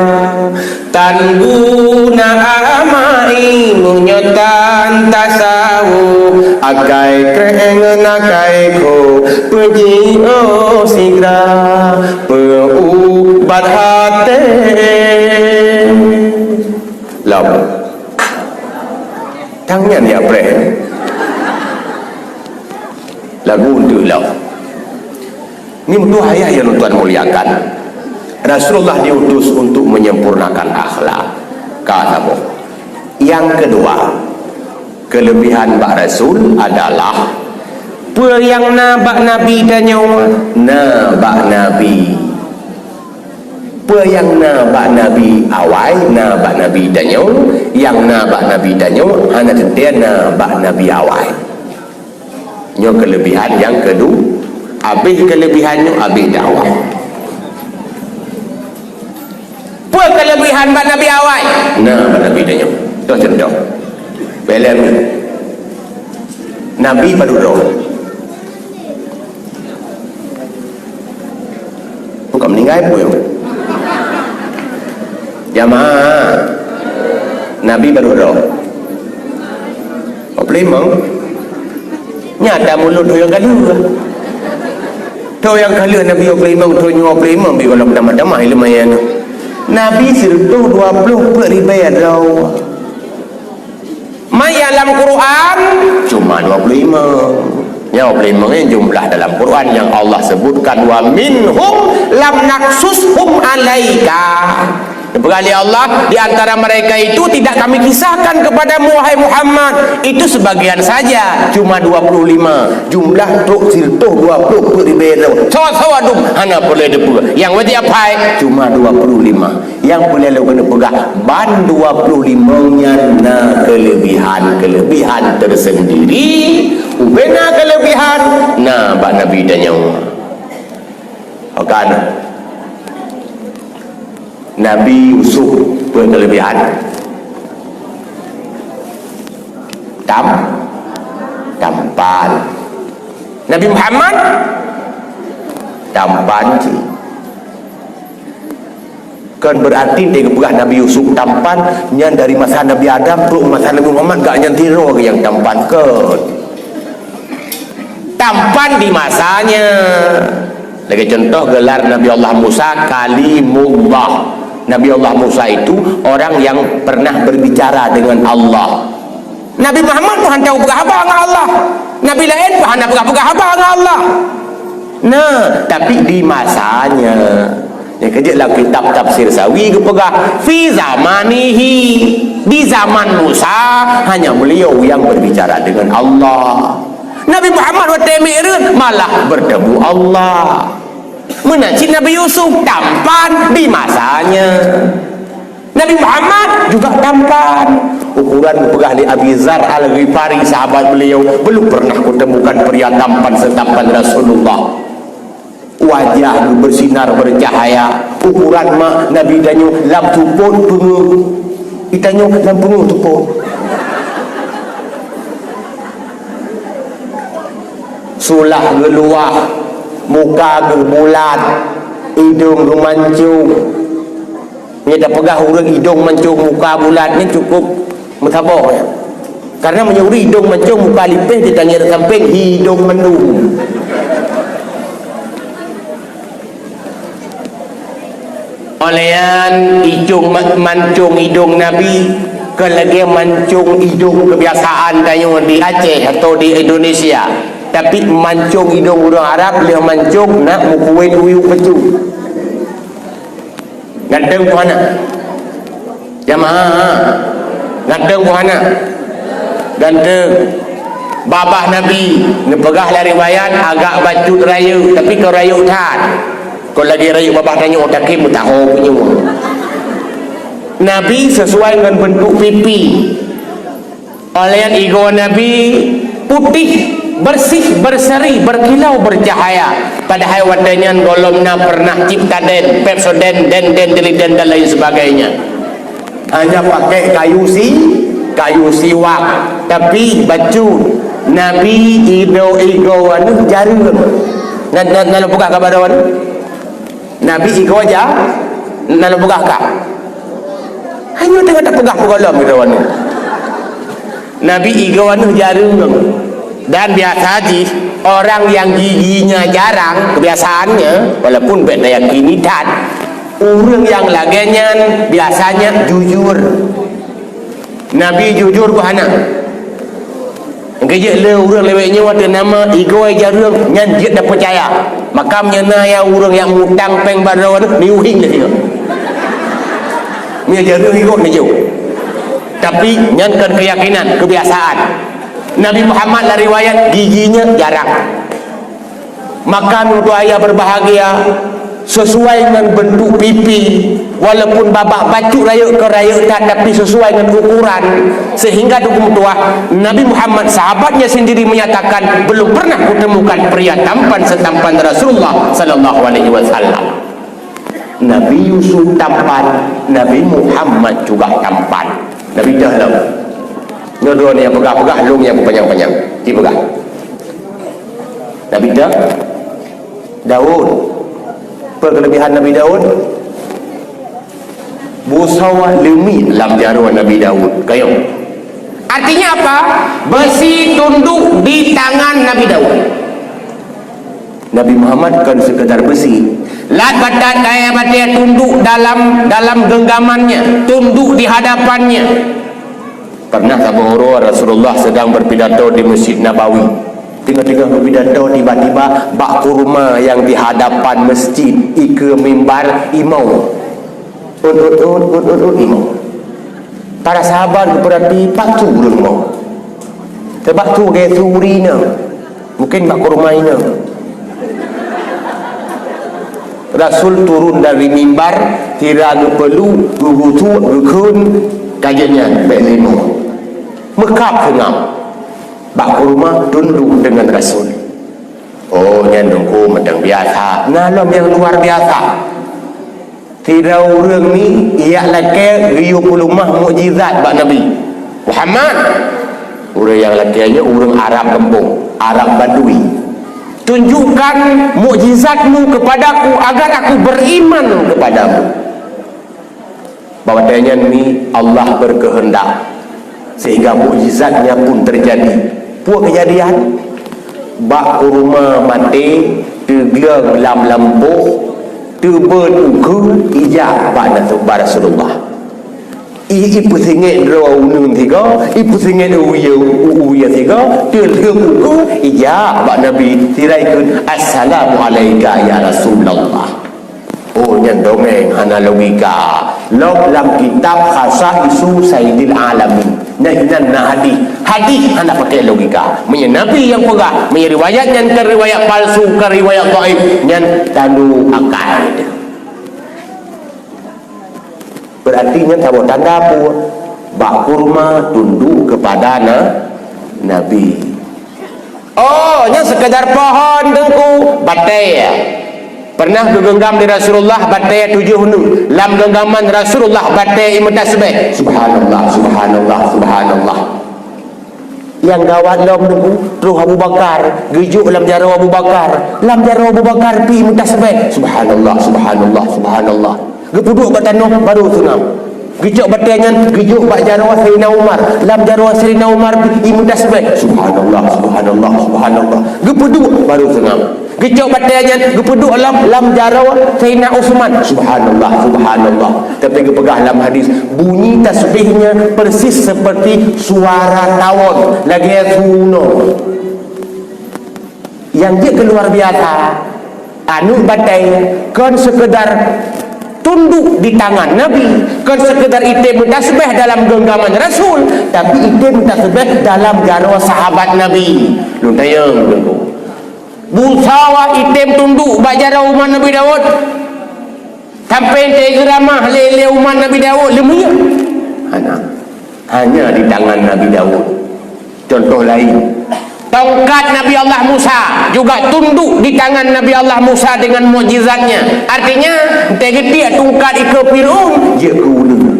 Tan guna amai meunyoe tan tasawôh, akai krek ngon akai kôh peujiôh sigra. Peuubat até. Nyan ya preh. Lagu untuk lo. Ni betul ayat yang tuan muliakan. Rasulullah diutus untuk menyempurnakan akhlak. Ka saboh. Yang kedua, kelebihan bak Rasul adalah peue nyang na bak Nabi tanyoe, na bak Nabi. Peue nyang na bak Nabi awai, na bak Nabi tanyoe, nyang na bak Nabi tanyoe, hana teuntée na bak Nabi awai. Nyoe kelebihan nyang kedua. Habis kelebihan nyoe, habis dakwah. Peue kelebihan bak Nabi awai? Na bak Nabi tanyoe. Toh contoh. Belem. Nabi baru roh. Bukan meninggai pun. Jamaah. Nabi baru roh. Dua puluh lima. Nyata mulut tu yang kalu. Tu yang kalu Nabi dua puluh lima, tu dua puluh lima, bi kalau tamah-tamah ilmu yang. Nabi seratus dua puluh peuet ribèe droe. Mai lam Quran cuma dua puluh lima. Nyang dua puluh lima ni jumlah dalam Quran yang Allah sebutkan, "Wa minhum lam naqsushum alaika." Dipeugah lé Allah, "Di antara mereka itu tidak Kami kisahkan kepadamu, wahai Muhammad. Itu sebagian saja, cuma dua puluh lima. Jumlah trok sirtoh dua puluh peuet ribèe droe. Sawa-sawa dum hana peureulèe teupeue. Nyang wajib apai cuma dua puluh lima." Nyang peureulèe lôn keuneuk peugah, ban dua puluh lima nyan na kelebihan-kelebihan tersendiri. Ubena kelebihan na bak Nabi tanyoe. Maka Nabi Yusuf pun kelebihan. Tam, tampan. Nabi Muhammad tampan cit. Kon berarti dia peugah Nabi Yusuf tampan, nyan dari masa Nabi Adam trok masa Nabi Muhammad, gak nyan sidroe nyang tampan, kon. Tampan di masanya. Lagi contoh, gelar Nabi Allah Musa Kalimullah. Nabi Allah Musa itu orang yang pernah berbicara dengan Allah. Nabi Muhammad pun hana peugah haba ngon Allah. Nabi laén pun hana peugah-peugah haba ngon Allah. Nah, tapi di masanya. Ya, kejak lam kitab Tafsir Sawi geupeugah, "Fi zamanihi." Di zaman Musa, hanya beliau yang berbicara dengan Allah. Nabi Muhammad watèe Mi'raj malah bertemu Allah. Meunan cit Nabi Yusuf tampan di masanya. Nabi Muhammad juga tampan. Ukuran geupeugah lé Abi Dzar Al-Ghifari, sahabat beliau, "Belum pernah kutemukan pria tampan setampan Rasulullah. Wajah geuh bersinar bercahaya." Ukuran mak Nabi tanyoe lam tupot peungeuh. Itanyoe lam peungeuh tupot. Sulah geuluwah, muka geuh bulat, idong geuh mancong. Meunyoe tapeugah ureueng idong mancong muka bulat ni cukup meusaboh, ya. Karena meunyoe ureueng idong mancong muka lipéh, di tangieng sampéng idong mandum. Óh lheueh nyan, icong ma-, mancong idong Nabi kon lagèe mancong idong kebiasaan tanyoe di Aceh atau di Indonesia. Tapi mancong idong ureueng Arab lheueh mancong na meukuwét uyuek peue. Ganteng pun hana. Jamaah, ganteng pun hana. Ganteng. Babah Nabi, neupeugah lam riwayat, agak bacut rayeuk, tapi kon rayeuk that. Kon lagèe rayeuk babah tanyoe, takheun meutaho punyueng. Nabi sesuai ngon bentuk pipi. Óh lheueh nyan igoe Nabi putéh, bersih, berseri, berkilau, bercahaya. Padahai watèe nyan gohlom na pernah Ciptaden, Pepsodent, Denten, Delidan dan lain sebagainya. Hanya pakai kayu si, kayu siwak, tapi bacut. Nabi ido-, igoe aneuk jareueng. Na, na, na lôn peugah keu droeneuh? Nabi igoe ja-, na lôn peugah kah? Hanya teungoh tapeugah peugohlom droeneuh. Nabi igoe aneuk jareueng. Dan biasa jih, orang yang giginya jarang, kebiasaannya, walaupun bèk tayakini that, ureueng nyang lagèe nyan biasanya jujur. Nabi jujur pun hana. Engke jeuet le ureuëng lewat nyoe ateueh nama igoe jareueng nyan jeuet tapeucaya. Maka meunyoe na ya ureuëng nyang mutang péng bak droeneuh, miuhing lé singoh. Meunyoe jareueng igoe neujok. Tapi nyan kon keuyakinan, keubiasaan. Nabi Muhammad lam riwayat giginya jarang. Maka meunurot ayah berbahagia, sesuai ngon bentuk pipi, walaupun babah bacut rayeuk keu rayeuk that, tapi sesuai ngon ukuran, sehingga dukung tuah Nabi Muhammad, sahabatnya sendiri menyatakan, "Belum pernah kutemukan pria tampan setampan Rasulullah sallallahu alaihi wasallam." Nabi Yusuf tampan, Nabi Muhammad juga tampan. Nabi dah lom. Nyoe droeneuh nyang peugah-peugah, lôn nyang panyang-panyang. Ci peugah. Nabi dah. Daud. Apa kelebihan Nabi Daud? Busoe leumit lam jaroe Nabi Daud. Kayong. Artinya apa? Besi tunduk di tangan Nabi Daud. Nabi Muhammad kon sekedar besi. Lat batat kaya batée tunduk dalam, dalam genggamannya, tunduk di hadapannya. Pernah saboh uroe Rasulullah sedang berpidato di Masjid Nabawi. Tengah-tengah berpidato, tiba-tiba bak kurma yang di hadapan masjid, ikeue mimbar, imong. Ut, ut, ut, ut, ut, ut, imong. Para sahabat geupeurati, "Paktu ureuëng mo?" Teubak tu gaya suri na. Mungkin bak kurma ina. Rasul turun dari mimbar, sira geupeulu, geugusuk, geukheun, ka jeuet nyan bék lé mo. Meukab seungab. Bak kurma tunduk dengan Rasul. Oh, nyan Teungku mantong biasa. Na lom nyang luar biasa. Sidroe ureuëng ni ijak lakée geuyue peuleumah mukjizat bak Nabi Muhammad. Ureuëng nyang lakée nyoe ureuëng Arab gampông, Arab Badui. "Tunjukkan mukjizatmu kepadaku agar aku beriman kepadamu." Bak watée nyan mi Allah berkehendak, sehingga mukjizatnya pun terjadi. Peue keujadian? Bak kurma maté teugleueng lam lampôh, teubeuet ukeue ijak bak Nabi, bak Rasulullah. I, ipeusingét droe uneun sigoe, ipeusingét uwie, uwie sigoe, teulheueh ukeue ijak bak Nabi, sira ikheun, "Assalamu alaika ya Rasulullah." Oh, nyan dongeng hana logika. Lom lam kitab Khasaisu Sayyidil Alamin. Nah, inan na hadih. Hadih hana pakai logika. Meunyoe Nabi nyang peugah, meunyoe riwayat nyan kon riwayat palsu, kon riwayat dhaif, nyan tandu akai. Berarti nyan saboh tanda peue? Bak kurma tunduk kepada na, Nabi. Oh, nyan sekedar pohon Teungku, batée. Pernah geugenggam lé Rasulullah batée tujoh neuk. Lam genggaman Rasulullah batée imeutasbeh. Subhanallah, subhanallah, subhanallah. Nyang gawat lom Teungku, troh Abu Bakar, geujok lam jaroe Abu Bakar. Lam jaroe Abu Bakar pih imeutasbeh. Subhanallah, subhanallah, subhanallah. Geupeuduek bak tanoh baru seungab. Geucok batée nyan geujok bak jaroe Saidina Umar. Lam jaroe Saidina Umar imeutasbeh. Subhanallah, subhanallah, subhanallah. Geupeuduek baru seungab. Geucok batée nyan geupeuduek lam, lam jaroe Saidina Utsman. Subhanallah, subhanallah. Tapi geupeugah lam hadis, bunyi tasbihnya persis seperti suara tawon, lagée sunoe. Nyang jeuet keu luar biasa, aneuëk batée kon sekedar tunduk di tangan Nabi, kon sekedar item meutasbeh dalam genggaman Rasul, tapi item meutasbeh dalam jaroe sahabat Nabi. Lôn tanyong Teungku. Busoe item tunduk bak jaroe umat Nabi Daud. Sampai teugeramah lé, lé umat Nabi Daud leumiyeuk? Hana. Hanya di tangan Nabi Daud. Contoh lain, tongkat Nabi Allah Musa juga tunduk di tangan Nabi Allah Musa dengan mukjizatnya. Artinya, teugeutiek tungkat ikeue Fir'aun, jeuet keu uleue.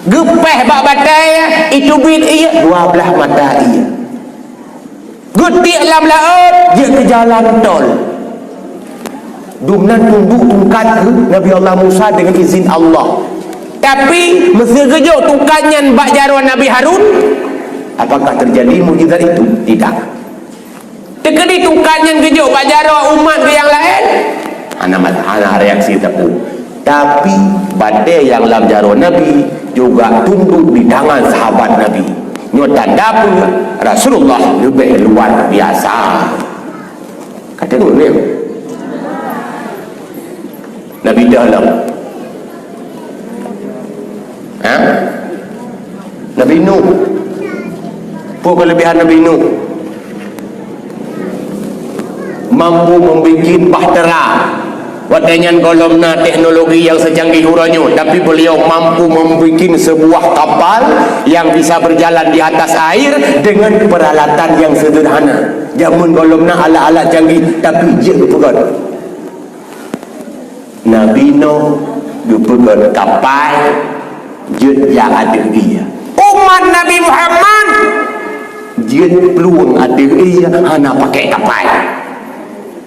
Geupéh bak batée, iteubiet ie, dua blaih mata ie. Geutiek lam laôt, jeuet keu jalan tol. Dumnan tunduk tungkat keu Nabi Allah Musa dengan izin Allah. Tapi, meuseugeujok tungkat nyan bak jaroe Nabi Harun, apakah terjadi mukjizat itu? Tidak. Teukeudi tungkat nyan geujok bak jaroe umat nyang laén, hana mat-, hana reaksi teupeu. Tapi, batée nyang lam jaroe Nabi juga tunduk di tangan sahabat Nabi. Nyoe tanda peue Rasulullah leubeh luar biasa. Kata gurée, Nabi dah lom. Ha? Nabi Nuh. Peue kelebihan Nabi Nuh? Mampu membuat bahtera. Watée nyan gohlom na teknologi nyang secanggih uroe nyoe, tapi beliau mampu membuat sebuah kapal yang bisa berjalan di atas air dengan peralatan yang sederhana. Jameun gohlom na alat-alat canggih, tapi jeuet geupeugét. Nabi Nuh geupeugét kapai jeuet jak ateueh ié. Umat Nabi Muhammad jeuet plueng ateueh ié hana pakai kapai.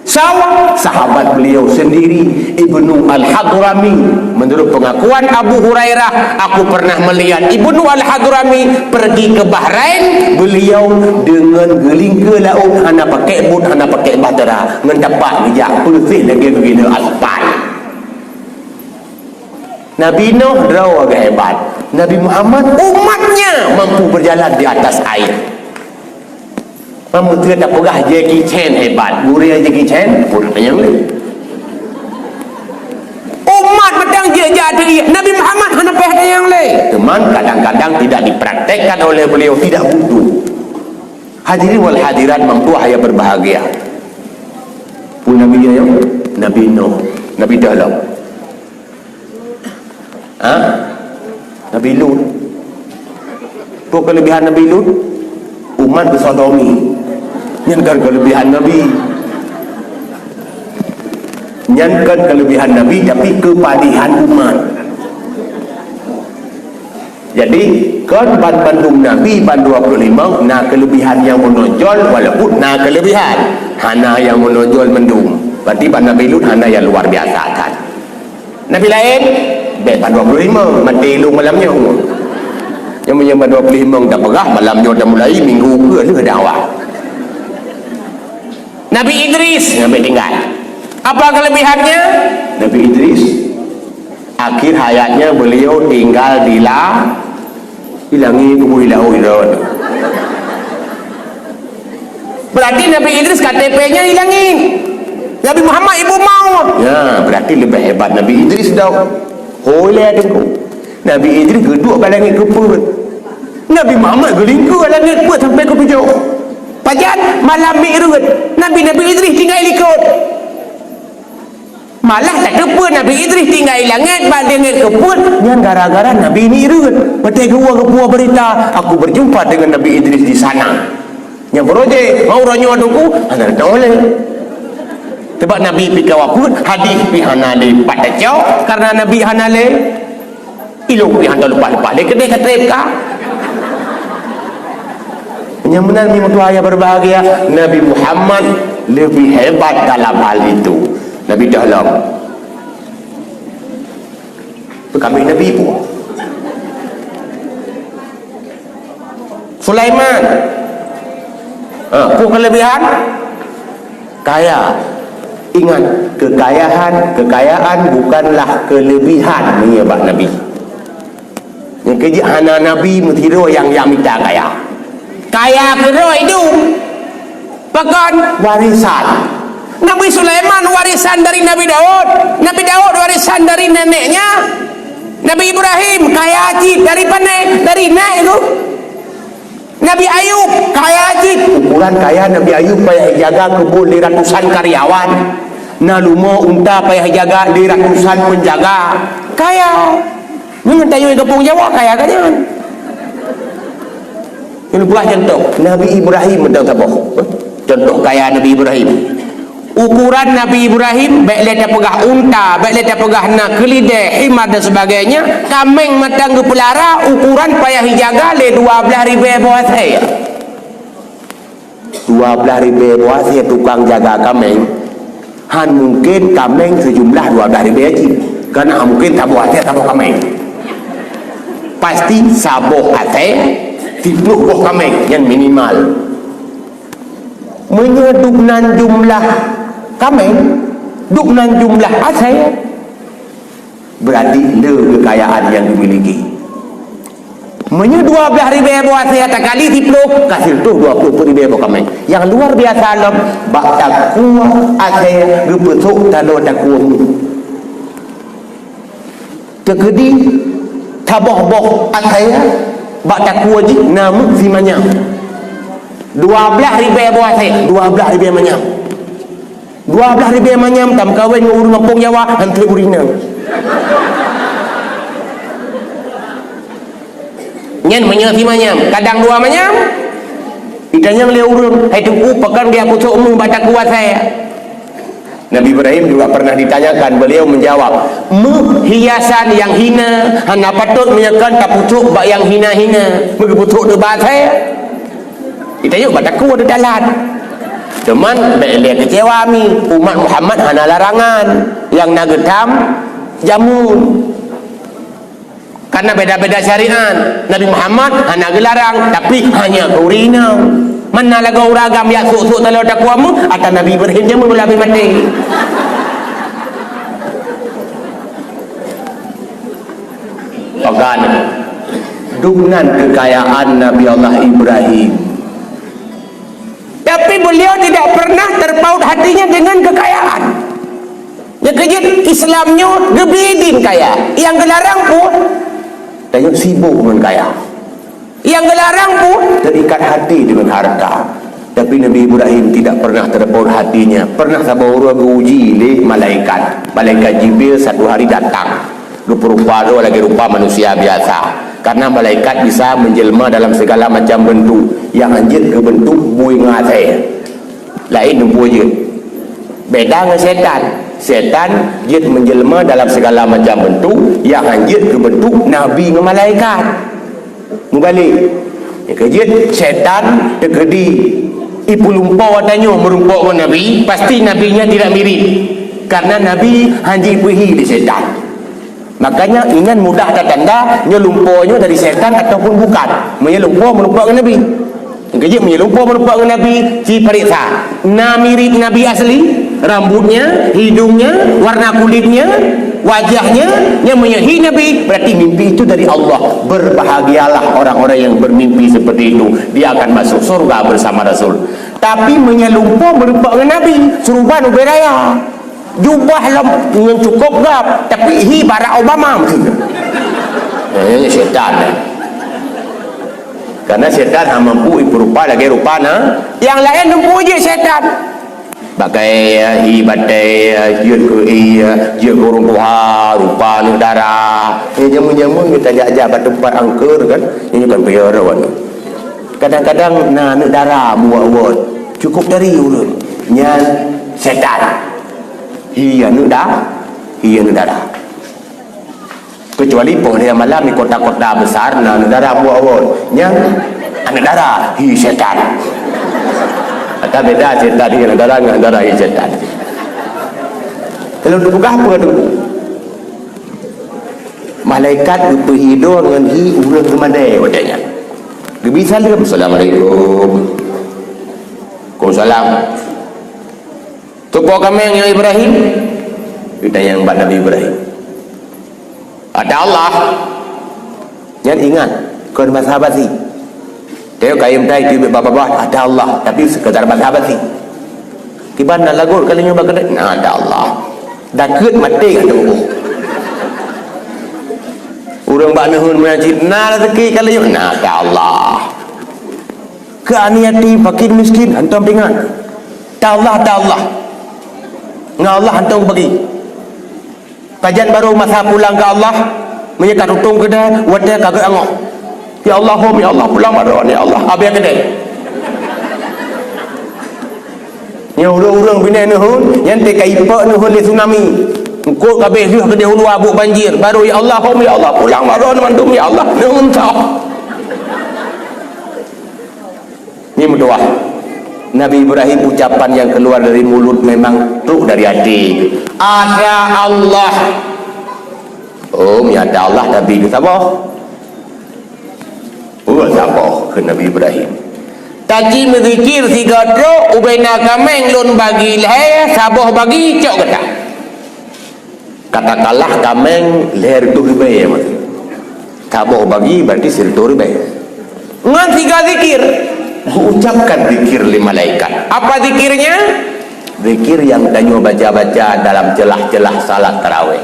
Sahabat beliau sendiri, Ibnu Al-Hadrami, menurut pengakuan Abu Hurairah, "Aku pernah melihat Ibnu Al-Hadrami pergi ke Bahrain, beliau dengan geulingka laôt, hana pakai bot, hana pakai bahtera, ngon tapak geujak, peuleuseh lagée geugileuk aspal." Nabi Nuh droe geuh hebat. Nabi Muhammad umatnya mampu berjalan di atas air. Meunyoe tapeugah Jackie Chan hebat, gurée Jackie Chan pun nyang lé. Umat mantong jeuet jak ateueh ié, Nabi Muhammad hana payah nyang lé. Cuman kadang-kadang tidak dipraktekkan oleh beliau, tidak butuh. Hadirin wal hadirat, mampu ayah berbahagia. Pun Nabi nyoe, Nabi Nuh, Nabi dalam. Ha? Nabi Lut. Peue kelebihan Nabi Lut? Umat geusodomi. Nyan kan kelebihan Nabi. Nyan kan kelebihan Nabi, tapi kepadihan umat. Jadi, kon ban bandum Nabi ban dua puluh lima na kelebihan nyang menonjol, walaupun na kelebihan. Hana nyang menonjol mandum. Berarti ban Nabi Lut hana nyang luar biasa kan. Nabi laén, bèk ban dua puluh lima, maté lôn malam nyoe. Nyang meunyoe ban dua puluh lima tapeugah, malam nyoe tamulai, minggu keue lheueh dakwah. Nabi Idris, nyang bèk tinggai. Apa kelebihannya? Nabi Idris, akhir hayatnya beliau tinggal di la-, di langit, kubu di laut, di laut. Berarti Nabi Idris K T P-nya di langit. Nabi Muhammad ibu mau. Ya, berarti lebih hebat Nabi Idris dah. Hoi lé teungku. Nabi Idris geuduek bak langit keupeuet. Nabi Muhammad geulingkeu bak langit peuet sampai keutujoh. Pajan malam Mi'raj, Nabi, Nabi Idris tinggai likot. Malah tateupeue Nabi Idris tinggai langét bak langét keupeuet nyan gara-gara Nabi Mi'raj. Watèe geuwoe geupeue beurita, "Aku berjumpa dengan Nabi Idris di sana." Nyang beurojée, mau uroe nyoe Teungku, hana teuoleh. Sebab Nabi pih ka wafeuet, hadih pih hana lé pat tacok, karena Nabi hana lé. Ilong pih hana leupah-leupah lé keudeh ka trép ka. Nyang meunan meutuah nyang berbahagia, Nabi Muhammad lebih hebat dalam hal itu. Nabi dalam. Kami Nabi pun. Sulaiman. Ha, peue kelebihan? Kaya. Ingat, kekayaan, kekayaan bukanlah kelebihan meunyoe bak Nabi. Nyang keujeuet hana Nabi meusidroe nyang, nyang mita kaya. Kaya keudroe idum. Pakon? Warisan. Nabi Sulaiman warisan dari Nabi Daud. Nabi Daud warisan dari neneknya. Nabi Ibrahim kaya cit dari pane? Dari nèk tu. Nabi Ayub kaya cit. Ukuran kaya Nabi Ayub payah jaga keubon lé ratusan karyawan. Na leumo unta payah jaga lé ratusan penjaga. Kaya. Nyoe tanyoe gampông Jawa kaya ka nyan. Nyoe buah contoh, Nabi Ibrahim mantong saboh. Contoh kaya Nabi Ibrahim. Ukuran Nabi Ibrahim, bèk lé tapeugah unta, bèk lé tapeugah na keulidèe, himar dan sebagainya, kaméng mantong geupeulara, ukuran payah jijaga lé dua blaih ribèe boh asèe. Dua blaih ribèe boh asèe tukang jaga kaméng, han mungken kaméng seujumlah dua blaih ribèe cit. Karena han mungken saboh asèe saboh kaméng. Pasti saboh asèe siplôh boh kaméng, nyan minimal. Meunyoe dub nan jumlah kaméng, dub nan jumlah asèe, berarti le kekayaan nyang dimiliki. Meunyoe dua blaih ribée boh asée takali siplôh, ka sireutôh dua plôh peuet ribée boh kaméng. Nyang luar biasa lom, bak takue asée geupeusok taloe takue meuh. Teukeudi saboh boh asée bak takue jih na meuh simanyam. Dua blaih ribée boh asée, dua blaih ribée manyam. Dua blaih ribée manyam tameukawen ngon ureuëng gampông Jawa, han treb ureuëng inong. Nyan meunyoe simanyam, kadang dua manyam. Itanyong lé ureuëng, "Hai Teungku, pakon geupeusok meuh bak takue asée?" Nabi Ibrahim juga pernah ditanyakan, beliau menjawab, "Meuh hiasan nyang hina, hana patôt meunyoe kon tapeusok bak nyang hina-hina, meugeupusok teuk bak asée." Geutanyoe bak takue teudalat. Cuman bék lé keucewa mi, umat Muhammad hana larangan nyang na geutam jameun. Karena beda-beda syariat. Nabi Muhammad hana geularang, tapi hanya keu ureuëng inong. Mana lagoe ureuëng agam yak sok-sok taloe takue meuh, ata Nabi Ibrahim jameun ulah maté. Pagan, dum nan keukayaan Nabi Allah Ibrahim. Tapi beliau tidak pernah terpaut hatinya dengan kekayaan. Nyang keujeuet Islam nyoe geubri idin kaya, nyang geularang pun tanyoe sibok ngon kaya. Nyang geularang pun terikat hati dengan harta. Tapi Nabi Ibrahim tidak pernah terpaut hatinya. Pernah saboh uroe geuuji lé malaikat. Malaikat Jibril satu hari datang. Geupeurupa droe lagée rupa manusia biasa. Karena malaikat bisa menjelma dalam segala macam bentuk. Nyang hanjeuet geubentuk bui ngon asée. Laén teumpo jeuet. Beda ngon setan. Setan jeuet menjelma dalam segala macam bentuk, nyang hanjeuet geubentuk nabi ngon malaikat. Meubalek. Nyang keujeuet setan teukeudi ipeulumpo tanyoe meurumpok ngon nabi, pasti nabi nyan tidak mirip. Karena nabi hanjeuet peuhi lé setan. Makanya ingat mudah tatanda nyoe lumpo nyoe dari setan ataupun bukan. Meunyoe lumpo meurumpok ngon nabi. Keujeuet meunyoe lumpo meurumpok ngon nabi, ci pareksa. Na mirip nabi asli, rambutnya, hidungnya, warna kulitnya, wajahnya, nyang meunyoe hi nabi, berarti mimpi itu dari Allah. Berbahagialah orang-orang yang bermimpi seperti itu. Dia akan masuk surga bersama Rasul. Tapi meunyoe lumpo meurumpok ngon nabi, suruban ubé raya. Jubah lom ngon cukôp gab, tapi hi Barack Obama meusti. Nah, nyan setan. Karena setan hana mampu ipeurupa lagée rupa na. Nyang laén teumpo jeuet setan. Pakai hi batée, jeuet keu ie, jeuet keu ureuëng tuha, rupa aneuk dara. Eh, jameun-jameun geutanjak-jak bak teumpat angker kan, nyan kan payah rawan. Kadang-kadang na aneuk dara buat-buat. Cukup dari ureuëng. Nyan setan. Hi aneuk da, hi aneuk dara. Kecuali poh lhée malam di kota-kota besar na aneuk dara buat awon. Nyan aneuk dara, hi setan. Ata beda setan hi aneuk dara ngon aneuk dara hi setan. Lalu dipeugah apa tu? Malaikat geupeuhi droe ngon hi ureuëng geumadée watée nyan. Geubi saleuem, "Assalamualaikum." "Waalaikumsalam." "Soe po kaméng nyoe Ibrahim?" Geutanyong bak Nabi Ibrahim. "Ata Allah." Nyan ingat, kon basa basi. Teu kayém tai teubiet babah-babah, "Ata Allah," tapi sekadar basa basi. Kiban na lagot kali nyoe bak keuneuk, "Na ata Allah." Dakeuet maté ka teuh. Ureuëng bak neuheun meunan cit, "Na rezeki kali nyoe?" "Na ata Allah." Keu aneuk yatim, fakir miskin, hantom pingan. Ta Allah, ta Allah. Ngon Allah hantom bagi. Pajan barô masa pulang keu Allah, meunyoe ka tutong keudè, watèe ka geuangok. Ya Allah, hom, ya Allah, pulang barô, ya Allah, abéh keudè. Nyoe ureueng-ureueng binèh neuheun, nyan teuka ipok neuheun lé tsunami. Eungkôt ka abéh lheueh keudè u luwa buet banjir, barô, ya Allah, hom, ya Allah, pulang barô mandum, ya Allah, neuheun soh. Nyoe meutuah. Nabi Ibrahim, ucapan yang keluar dari mulut memang trok dari hati. Ada Allah. Oh, meunyo ada Allah, Nabi geusaboh. Oh, saboh keu Nabi Ibrahim. Taji meuzikir sigoe trok, ubena kaméng lôn bagi lhèe, saboh bagi cok gata. Katakanlah kaméng lhèe reutôh ribèe, maksud. Saboh bagi berarti sireutoh ribèe. Ngon siga zikir. Geuucapkan zikir lé malaikat. Apa zikirnya? Zikir nyang tanyoe baca-baca dalam celah-celah salat tarawih.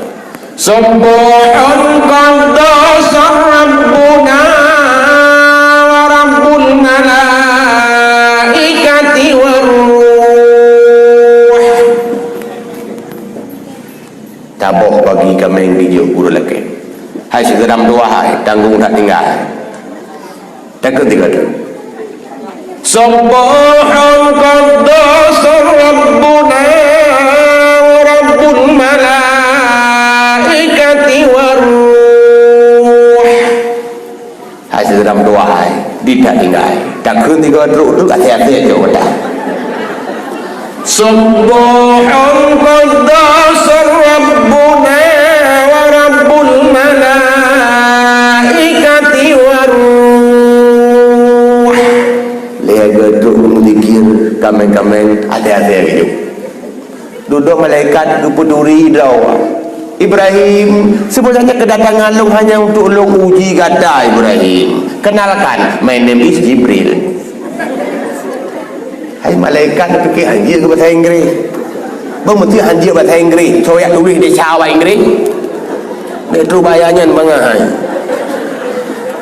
Subbuhun quddus rabbuna wa rabbul malaikati war ruh. Taboh bagi kaméng di jok gurèe lakèe. Hai sigeudam dua hai, tanggong that tinggai. Takheun tiga tu. Subbuhun quddus rabbuna wa rabbul malaikati war ruh. Hai sigeudam dua hai, di that tinggai. Takheun tiga trok tu até-até jok dah. Subbuhun quddus rabbuna wa rabbul malaikati war ruh. Lé geutrok meuzikir kaméng-kaméng até-até jok. Dudoe malaikat geupeuduri droe. "Ibrahim, sebenarnya kedatangan lôn hanya untuk lôn uji gata, Ibrahim. Kenalkan, my name is Jibril." Hai malaikat, pikir hanjeuet keu bahasa Inggris. Beumeusti hanjeuet bahasa Inggris, soe jak tuléh desya awak Inggris. Nèk tu bahaya nyan mangat hai.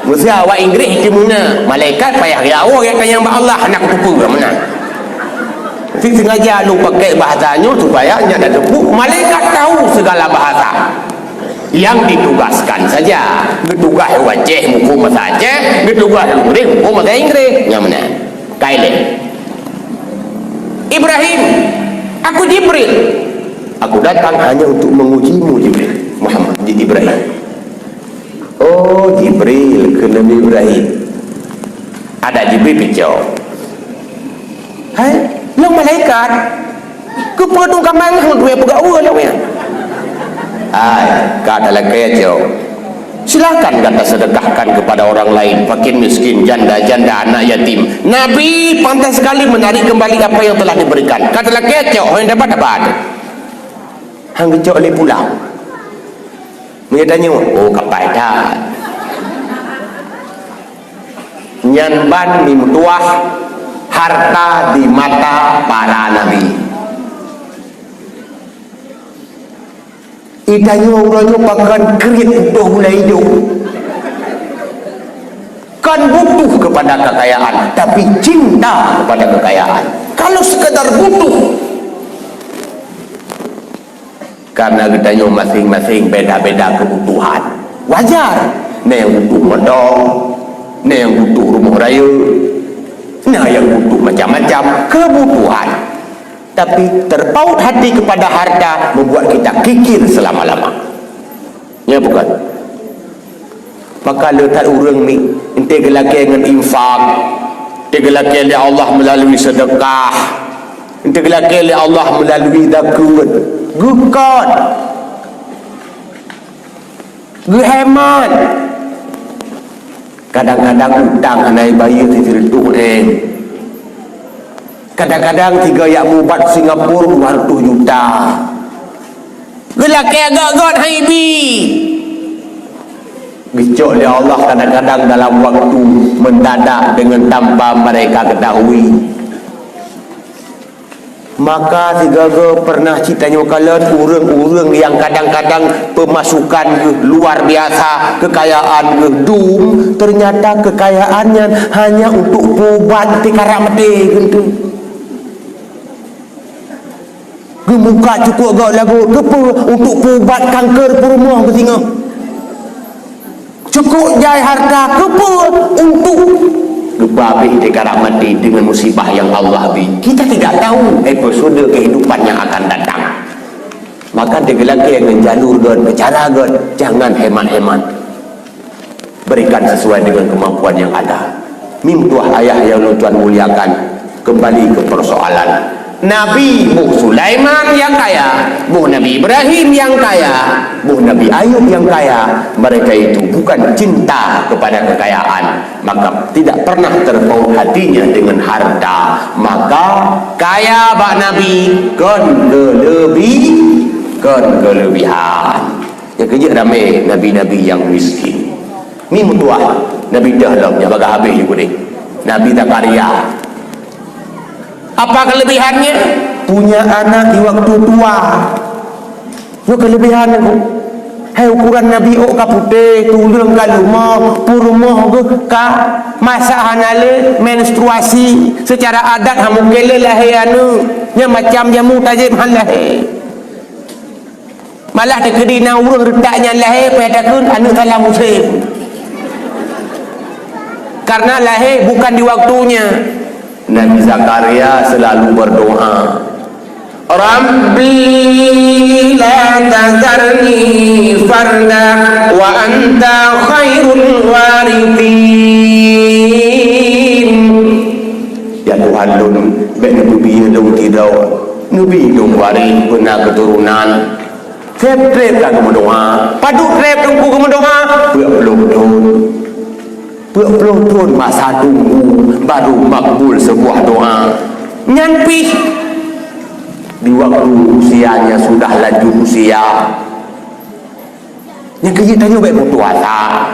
Meusé awak Inggris itu meunan, malaikat payah geujaweueb, geutanyong bak Allah, hana kuteupeu meunan. Meusti sengaja lôn pakai bahasa nyoe supaya nyak tateupeu, malaikat tahu segala bahasa. Yang ditugaskan saja, geutugaih u Aceh muphom bahasa Aceh, geutugaih u Inggris muphom bahasa Inggris, nyan meunan. Kailé. "Ibrahim, aku Jibril. Aku datang hanya untuk mengujimu, Jibril." Muhammad, Ibrahim. "Oh, Jibril," kheun Nabi Ibrahim. Adak Jibril picok. "Hai, lôn malaikat. Keupeue dong ka mangat lôn tuwèe peugah ueh lôn nyan?" "Hai, ka talakèe cok. Silakan gata sedekahkan kepada orang lain, fakir miskin, janda-janda, anak yatim. Nabi pantas sekali menarik kembali apa yang telah diberikan. Ka talakèe cok, ho nyang dapat, dapat." Han geucok lé pulang. Meunyoe tanyoe, oh, kapai that. Nyan ban meutuah harta di mata para nabi. Di tanyoe uroe nyoe pakon kriet putôh gulai ijo. Kon butuh kepada kekayaan, tapi cinta kepada kekayaan. Kalau sekadar butuh, Karena geutanyoe maséng-maséng beda-beda keubutuhan. Wajar, na nyang butuh moto, na nyang butuh rumoh rayeuk, na nyang butuh macam-macam keubutuhan. Tapi terpaut hati kepada harta membuat kita kikir selama-lama. Ya bukan? Maka le that ureuëng ni, enteuk geulakée ngon infak, enteuk geulakée lé Allah meulalui seudeukah, enteuk geulakée lé Allah meulalui zakeuet, geukot, geuhemat. Kadang-kadang utang hana ibayeue sireutôh M. Kadang-kadang sigoe jak mubat Singapura dua ratus juta. Geulakée gét-gét hai bi. Geucok lé Allah kadang-kadang dalam waktu mendadak dengan tanpa mereka ketahui. Maka sigoe-goe pernah cit tanyoe kalon ureuëng-ureuëng nyang kadang-kadang peumasukan geuh luar biasa, keukayaan geuh dum, ternyata keukayaan nyan hanya untuk peuubat teukarak maté geuh. Geumuka cukôp gét lagoe keupeue? Untuk peuubat kanker peurumoh geuh singoh. Cukôp jai harta keupeue? Untuk geupeuabéh teukarak maté deungon musibah nyang Allah bri. Kita tidak tahu episode kehidupan yang akan datang. Maka teugeulakée ngon jalur gét, ngon cara gét, jangan hemat-hemat. Berikan sesuai dengan kemampuan yang ada. Mimtuah ayah yang lôn tuan muliakan, kembali ke persoalan. Nabi boh Sulaiman nyang kaya, boh Nabi Ibrahim nyang kaya, boh Nabi Ayub nyang kaya, mereka itu bukan cinta kepada kekayaan, maka tidak pernah terpaut hatinya dengan harta. Maka kaya bak Nabi kon keuleubih, kon keuleubihan. Nyang keujeuet ramé nabi-nabi nyang miskin. Ni meutuah Nabi dah lom nyang bagaih habéh ju keudeh. Nabi Zakaria. Apa kelebihannya? Punya anak di waktu tua. Nyoe kelebihan nyoe. Hai ukuran Nabi ôk ka putéh, tuleueng ka leumoh, peurumoh geuh ka masak hana lé, menstruasi, secara adat han mungken lé lahé aneuk. Nyan macam jamu tajép han lahé. Malah teukeudi na ureuëng reutak nyan lahé, payah takheun aneuk salah musém. Karena lahé bukan di waktunya. Nabi Zakaria selalu berdoa, "Rabbi la tazarni farda wa anta khairul warithin." Ya Tuhan lôn, bék neuteubiet lôn tidong, neubi lôn waréh beuna keuturonan. Treb-treb ka geumeudoá. Padub treb Teungku geumeudoá? Peuet ploh thon. Peuet ploh thon masa tunggu baru makbul sebuah doa. Nyan pih di waktu usianya sudah lanjut usia. Nyang keu jih tanyoe bék putus asa.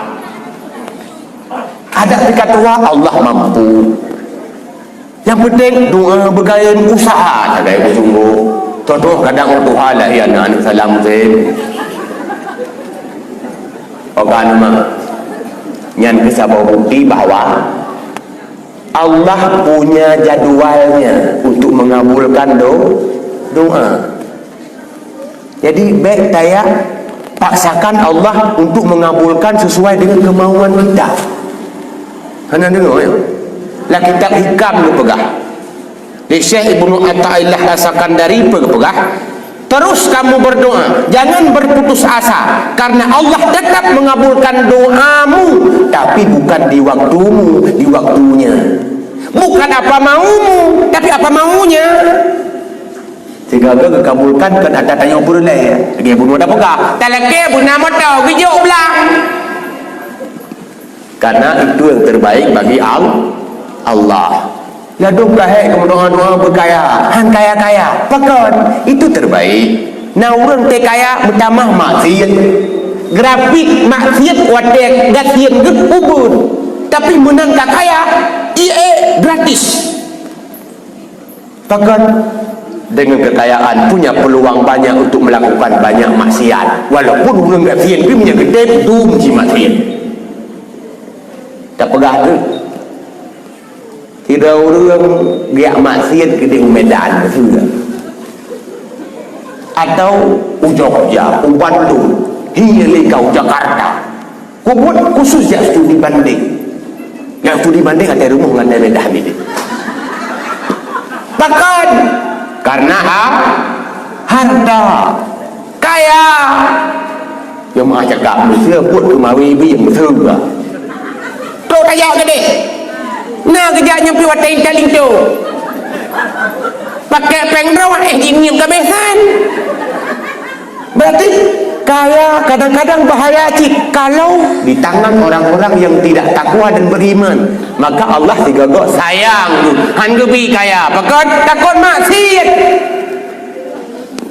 Adak teuka tuha Allah mampu. Nyang penting doa beukayém, usaha sagai beusunggoh. Contoh kadang ureuëng tuha lahé aneuk-aneuk salah musém. Oka nama. Nyan keuh saboh bukti bahwa Allah punya jadwalnya untuk mengabulkan do-, doa. Jadi bék tayak paksakan Allah untuk mengabulkan sesuai dengan kemauan kita. Hana deungoe, ya? Lam kitab Hikam geupeugah. Di Syekh Ibnu Athaillah As-Sakandari geupeugah, "Terus kamu berdoa, jangan berputus asa, karena Allah tetap mengabulkan doamu, tapi bukan di waktumu, di waktunya. Bukan apa maumu, tapi apa maunya." Sigaga geukabulkan kon ata tanyoe peureulée. Lagée bunoe tapeugah, talakée beuna moto geujok blang. Karena itu yang terbaik bagi Al-, Allah. Ladôm ka hék geumeudoa-doa beukaya, han kaya-kaya. Pakon? Itu terbaik. Na ureuëng teu kaya meutamah maksiet. Grafik maksiet watée gasien geuh ubeuet. Tapi meunan ka kaya, ié gratis. Pakon? Dengan kekayaan punya peluang banyak untuk melakukan banyak maksiat. Walaupun ureuëng gasien pih meunyoe geudeb dum jimaksiet. Tapeugah tu. Sidroe ureuëng geujak maksiet keudeh u Medan, beutôi tak? Atau u Jogja, u Bandung, hireuen lé ka u Jakarta. Kubuet khusus jak studi banding. Jak studi banding até rumoh ngon até Medan nyan. Pakon? Karena ha-, harta. Kaya. Nyang meuah cakap, meuseu buet keumawe bie meuseu. Trok tajak keudeh. Na geujak nyang pih watée intat linto. Pakai péng droe éh jingieng ka besan. Berarti kaya kadang-kadang bahaya cit kalau di tangan orang-orang yang tidak takwa dan beriman. Maka Allah sigoe-goe sayang, han geubi kaya. Pakon? Takot maksiet.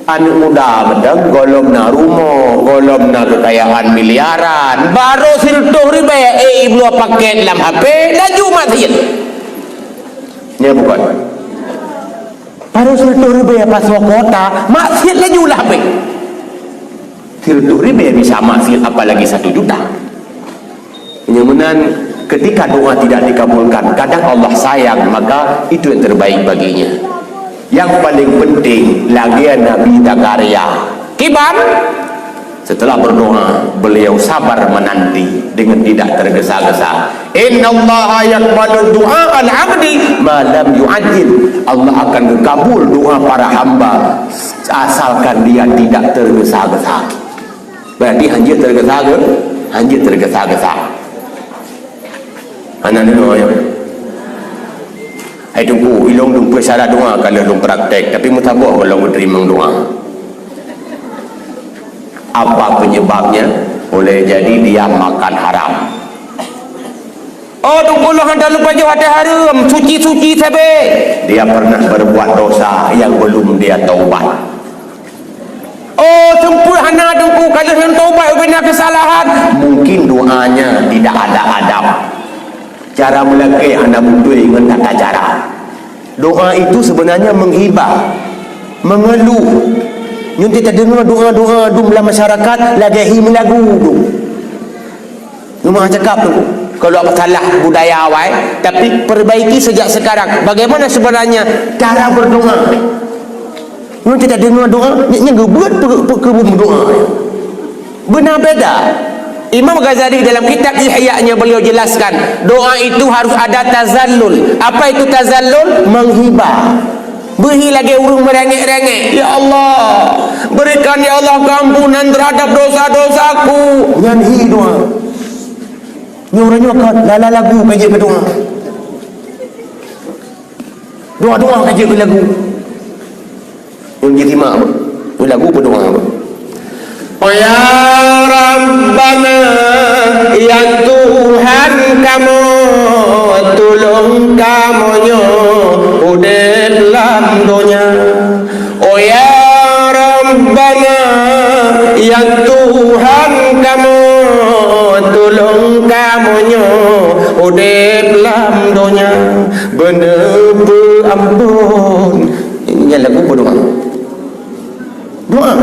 Aneuk muda mantong gohlom na rumoh, gohlom na keukayaan miliaran, barô sireutôh ribée, eh, ibloe paket lam H P, laju maksiet. Nyan bukon. Barô sireutôh ribée pasoe kuota, maksiet laju lam H P. Sireutôh ribée bisa maksiet, apalagi satu juta. Meunyoe meunan, ketika doa tidak dikabulkan, kadang Allah sayang, maka itu yang terbaik baginya. Yang paling penting, lagée Nabi Zakaria. Kiban? Setelah berdoa, beliau sabar menanti dengan tidak tergesa-gesa. "Innallaha yaqbalu du'a al-'abdi ma lam yu'ajjil." Allah akan kabul doa para hamba asalkan dia tidak tergesa-gesa. Berarti hanjeuet tergesa-ge-, hanjeuet tergesa-gesa. Hana deungoe, ya? Hai Teungku, ilong dumpue syarat doa ka lheueh lôn praktek, tapi meusaboh gohlom geuteurimong doa. Apa penyebabnya? Boleh jadi dia makan haram. Oh, Teungku, lôn hana lupa jih até hareuem, suci-suci sabe. Dia pernah berbuat dosa yang belum dia taubat. Oh, Peue hana Teungku, ka lheueh nyan tobat ubena keusalahan. Mungkin doanya tidak ada adab. Cara meulakée hana beutôi ngon tata cara. Doa itu sebenarnya menghibah, mengeluh. Nyoe tadeungoe doa-doa dum lam masyarakat lagée hi meulagu dum. Nyoe meu'ah cakap tu, kalau apa salah budaya awai, tapi perbaiki sejak sekarang. Bagaimana sebenarnya cara berdoa? Nyoe tadeungoe doa, nyan, nyan geubeuet pe-, pe-, keu meudoa. Beuna beda. Imam Ghazali dalam kitab Ihya-nya beliau jelaskan, doa itu harus ada tazallul. Apa itu tazallul? Menghibah. Beuhi lagée ureuëng meurengek-rengek, "Ya Allah, berikan, ya Allah, keampunan terhadap dosa-dosaku." Nyan hi doa. Nyoe uroe nyoe ka lala lagu ka jeuet keu doa. Doa-doa ka jeuet keu lagu. Nyoe jeuet simak apa? Nyoe lagu peudoa apa? Oh ya Rabbana, ya Tuhan kamoe, tulông kamoe nyoe udeb lam donya. Oh ya Rabbana, ya Tuhan kamoe, tulông kamoe nyoe udeb lam donya, beuneupeu amphon. Ini nyan lagu apa doa? Doa.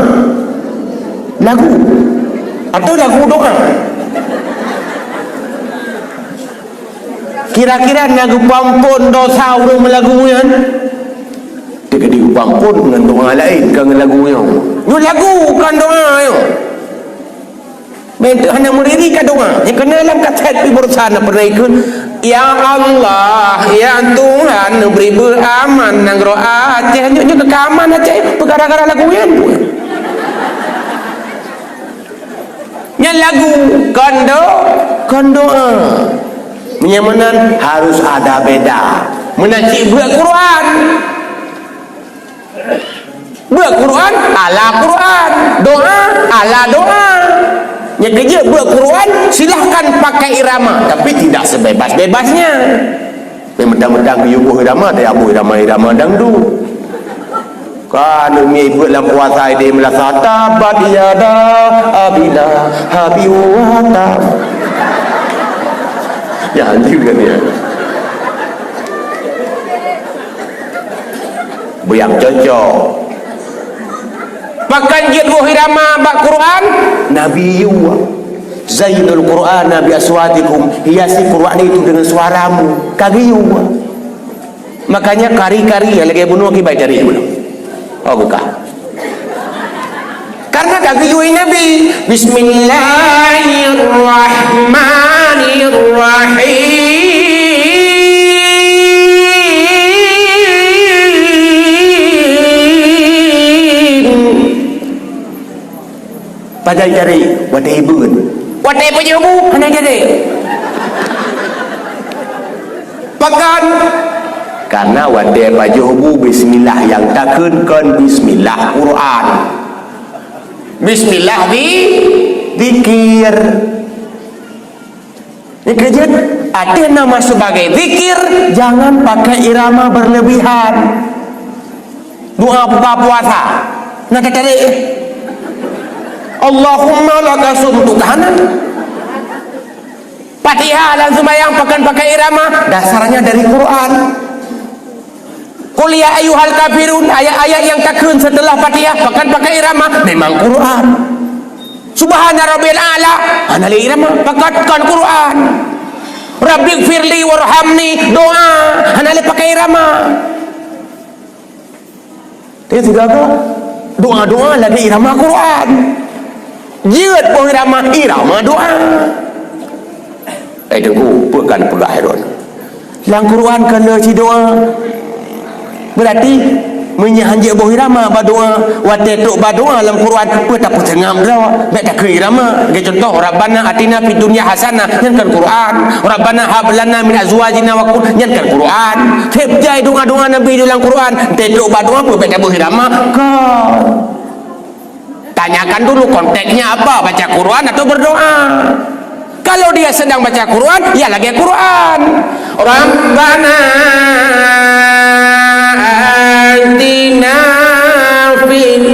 Lagu. Atau lagu doa. Kira-kira na geupeuamphon dosa ureuëng meulagu nyan? Teukeudi geupeuamphon ngon doa laén, kon ngon lagu nyoe. Nyoe lagu, kon doa nyoe. Meunteuek hana meuriri ka doa. Nyang keuneuk lam kaset pih baroesa na peureulée ikheun, "Ya Allah, ya Tuhan, bri beuaman nanggroe Aceh." Nyoe, nyoe ka aman Aceh, peugara-gara lagu nyan. Nyan lagu, kon do-, kon doa. Meunyoe meunan harus ada beda. Meunan cit beuet Quran. Beuet Quran ala Quran, doa ala doa. Nyang keujeuet beuet Quran, silahkan pakai irama, tapi tidak sebebas-bebasnya. Meuntang-meuntang geuyue boh irama, teuh boh irama-irama dangdut. Kan umi beuet lam puasa idéh meulasa, "Tabat yada Abi Lahabi wa tab." Ya, anjing kan ya. Buyang cocok. Pakon jeuet boh irama bak Quran? Nabi yue. Zainul Qur'ana bi aswatikum, hiasi Quran itu dengan suaramu. Ka geuyue. Makanya kari-kari nyang lagée bunoe kiban cari bunoe. Oh, bukan. Karena ka geuyue Nabi, "Bismillahirrahmanirrahim." Pajan cari watée ibeuen. Watée pajoh bu hana jadi. Pakon? Karena watée pajoh bu bismillah nyang takheun kon bismillah Quran. Bismillah di zikir. Nyang keujeuet, ateueh nama sebagai zikir, jangan pakai irama berlebihan. Doa buka puasa, na tatarék, eh. Allahumma laka sumtu, ka hana. Fatihah lam seumayang pakon pakai irama, dasarnya dari Quran. Qul ya ayyuhal kafirun, ayat-ayat nyang takheun setelah Fatihah, pakon pakai irama, memang Quran. Subhana rabbil a'la, hana lé irama, pakon kon Quran. Rabbighfirli warhamni, doa, hana lé pakai irama. Tapi sigaga doa-doa lagée irama Quran. Jeuet boh irama, irama doa. Eh, Teungku, peue ka neupeugah droeneuh? Lam Quran ka na cit doa. Berarti, meunyoe hanjeuet boh irama bak doa, watée trok bak doa lam Quran, peue tapeuseungab droe, bék takheun irama. Lagée contoh, "Rabbana atina fid dunya hasanah," nyan kan Quran. "Rabbana hab lana min azwajina wa qur-," nyan kan Quran. Seb jai doa-doa Nabi dalam Quran, watée trok bak doa, peue bék taboh irama? Kon. Tanyakan dulu konteksnya apa, baca Quran atau berdoa. Kalau dia sedang baca Quran, ya lagée Quran. Rabbana atina fid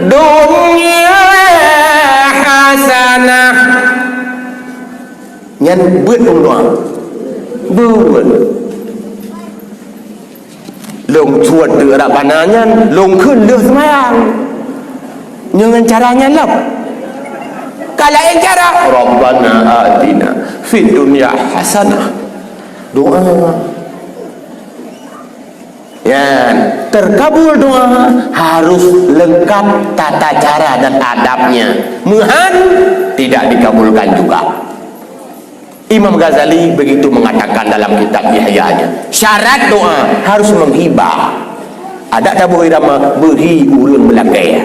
dunya Suet teuk Rabbana nyan, lôn kheun lheueh seumayang. Nyoe ngon cara nyan lom. Ka laén cara, "Rabbana atina fid dunya hasanah." Doa. Nyan, terkabul doa harus lengkap tata cara dan adabnya. Meuhan, tidak dikabulkan juga. Imam Ghazali begitu mengatakan dalam kitab Ihya-nya, syarat doa harus menghibah. Adak taboh irama beuhi ureuëng meulakée.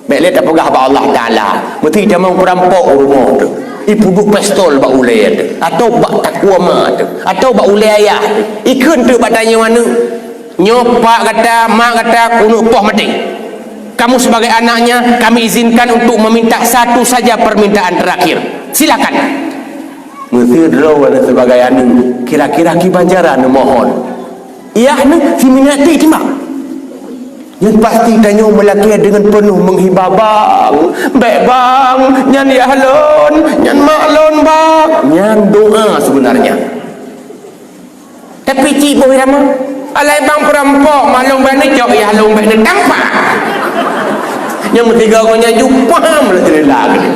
Bék lé tapeugah bak Allah Taala, meusti tamong peurampok u rumoh teuh, ipeuduek pistol bak ulée teuh, atau bak takue ma teuh, atau bak ulée ayah teuh, ikheun teuh bak tanyoe aneuëk, "Nyoe pak gata, mak gata, keuneuk poh maté. Kamu sebagai anaknya, kami izinkan untuk meminta satu saja permintaan terakhir. Silakan." Meusti droe sebagai aneuëk, kira-kira kiban cara neumohon. Yah nyoe siminati timbang. Nyan pasti tanyoe meulakée deungon peunoh meuhibah, "Bang, bék bang, nyan yah lôn, nyan mak lôn, bang." Nyan doa sebenarnya. Tapi cit boh irama, alai bang peurampok, mak lôn bék neucok, yah lôn bék neutampak. Nyang meusigoe ngon nyan ju paham lah cerita lagée.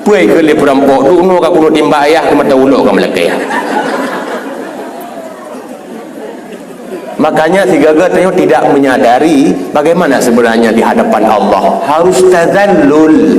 Peue keu lé peurampok, duek noe ka keuneuk timbak ayah keu mata ulok ka meulakée. Makanya sigaga tanyoe tidak menyadari bagaimana sebenarnya di hadapan Allah. Harus tazallul.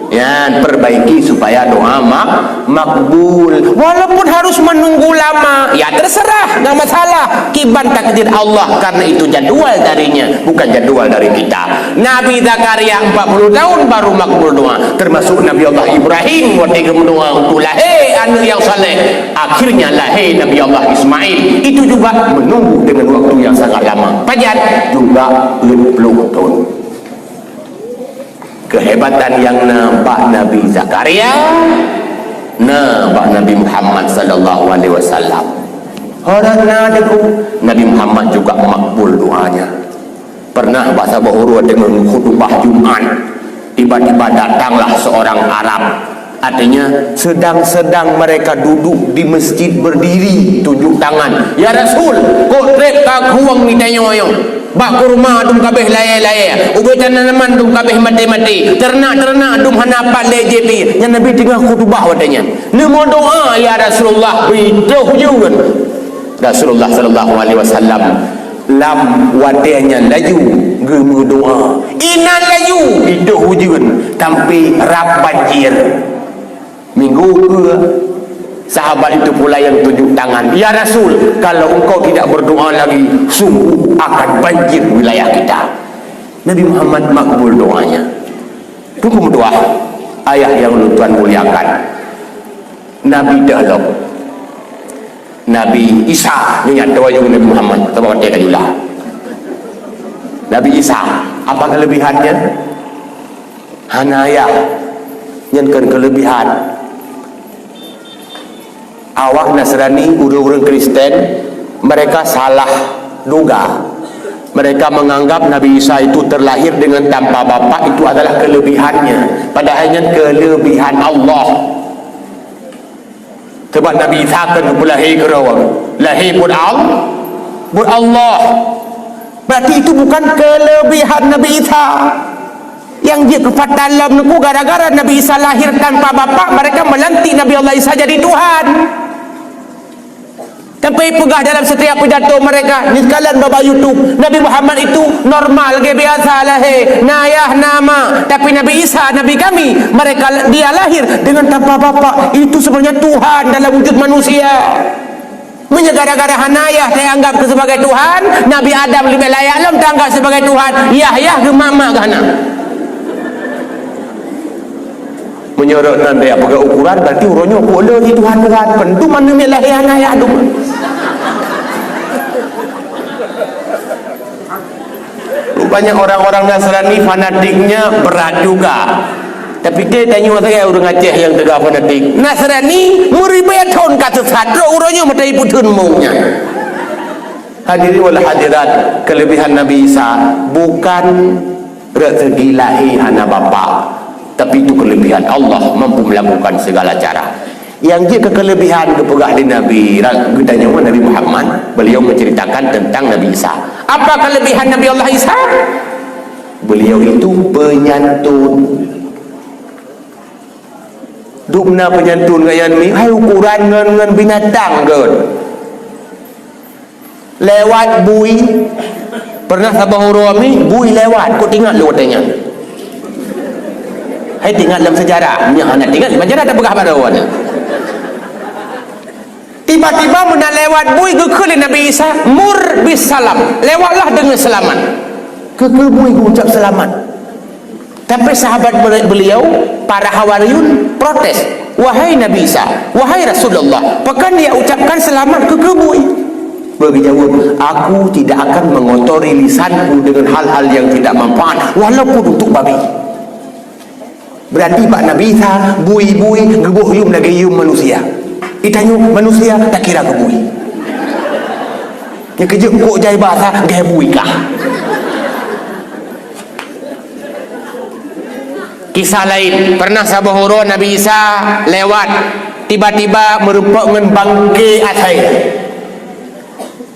Ya, perbaiki supaya doa mak-, makbul. Walaupun harus menunggu lama, ya terserah, nggak masalah. Kiban takdir Allah, karena itu jadwal darinya, bukan jadwal dari kita. Nabi Zakaria empat puluh tahun baru makbul doa, termasuk Nabi Allah Ibrahim, watée geumeudoa untuk lahé aneuëk nyang saleh. Akhirnya lahé Nabi Allah Ismail. Itu juga menunggu dengan waktu yang sangat lama. Pajan juga peuet ploh thon. Kehebatan nyang na bak Nabi Zakaria, na bak Nabi Muhammad sallallahu alaihi wasallam. Horot na deungon Nabi Muhammad juga makbul doanya. Pernah bak saboh uroe teungoh khutubah Jumat, tiba-tiba datanglah seorang Arab. Artinya, sedang-sedang mereka duduk di masjid berdiri, tunjuk tangan, "Ya Rasul, kok treb ka khueng di tanyoe nyoe? Bak kurma dum ka abéh layée-layée, ubé tanaman dum ka abéh maté-maté, teurenak-teurenak dum hana pat lé jieb." Nyan Nabi teungoh khutubah watée nyan. Neumeudoa, "Ya Rasulullah, bri troh ujeuen." Rasulullah sallallahu alaihi wasallam lam watée nyan laju geumeudoa. Inan laju jitôh ujeuen sampai rab banjir. Minggu keue, sahabat itu pula yang tunjuk tangan, "Ya Rasul, kalau engkau tidak berdoa lagi, sungguh akan banjir wilayah kita." Nabi Muhammad makbul doanya. Teungku meutuah, ayah nyang ulôn tuan muliakan, Nabi teuh lom. Nabi Isa, ingat, tawoe Nabi Muhammad, teuma watée ka jula. Nabi Isa, apa kelebihannya? Hana ayah, nyan kon kelebihan. Awak Nasrani, ureuëng-ureuëng Kristen, mereka salah duga. Mereka menganggap Nabi Isa itu terlahir dengan tanpa bapak, itu adalah kelebihannya. Padahal nyan kelebihan Allah. Sebab Nabi Isa kan geupeu lahé keudroe, lahé buet Al-, buet Allah. Berarti itu bukan kelebihan Nabi Isa. Nyang jeuet keu fatan lom neuku gara-gara Nabi Isa lahir tanpa bapak, mereka melantik Nabi Allah Isa jadi Tuhan. Sampai peugah dalam setiap pidato mereka, ni sekalian bak YouTube, Nabi Muhammad itu normal, lagée biasa lahé, na ayah, na ma. Tapi Nabi Isa, Nabi kami, mereka, dia lahir dengan tanpa bapak. Itu sebenarnya Tuhan dalam wujud manusia. Meunyoe gara-gara hana ayah taanggap keu sebagai Tuhan, Nabi Adam leubeh layak lom taanggap sebagai Tuhan. Yahya geumak-mak geuh hana. Meunyoe rot nan daya peugah ukuran, berarti uroe nyoe peue le di Tuhan-Tuhan, peue tu mana miet lahé hana ayah dum. Rupanya orang-orang Nasrani fanatiknya berat juga. Tapi teu tanyoe sagai ureuëng Aceh nyang teuga fanatik. Nasrani meuribée thon ka sesat, rot uroe nyoe meutai peutheun mong nyan. Hadirin wal hadirat, kelebihan Nabi Isa bukan rezeki lahé hana bapak, tapi itu kelebihan Allah mampu melakukan segala cara. Nyang jeuet keu keulebihan geupeugah lé Nabi, ra-, geutanyoe Nabi Muhammad, beliau menceritakan tentang Nabi Isa. Apa kelebihan Nabi Allah Isa? Beliau itu penyantun. Dum na penyantun gaya mi, hai ukuran ngon, ngon binatang gét. Lewat bui. Pernah saboh uroe mi, bui lewat. Kok teuingat lé watèe nyan? Hai teuingat lam sejarah. Nyan hana teuingat, sejarah tapeugah bak droe nyan. Tiba-tiba meunan lewat bui geukheun lé Nabi Isa, "Mur bis salam." Lewatlah dengan selamat. Keu, keu bui geucap selamat. Tapi sahabat beliau, para hawariyun, protes, "Wahai Nabi Isa, wahai Rasulullah, pakon Dia ucapkan selamat keu, keu bui?" Beliau geujaweueb, "Aku tidak akan mengotori lisanku dengan hal-hal yang tidak manfaat, walaupun untuk babi." Berarti bak Nabi Isa, bui-bui geuboh yum lagèe yum manusia. Geutanyoe manusia takira keu bui. Nyang keujeuet kok jai bahasa, gèh bui kah. Kisah laén, pernah saboh uroe Nabi Isa lewat, tiba-tiba meurumpok ngon bangke asèe.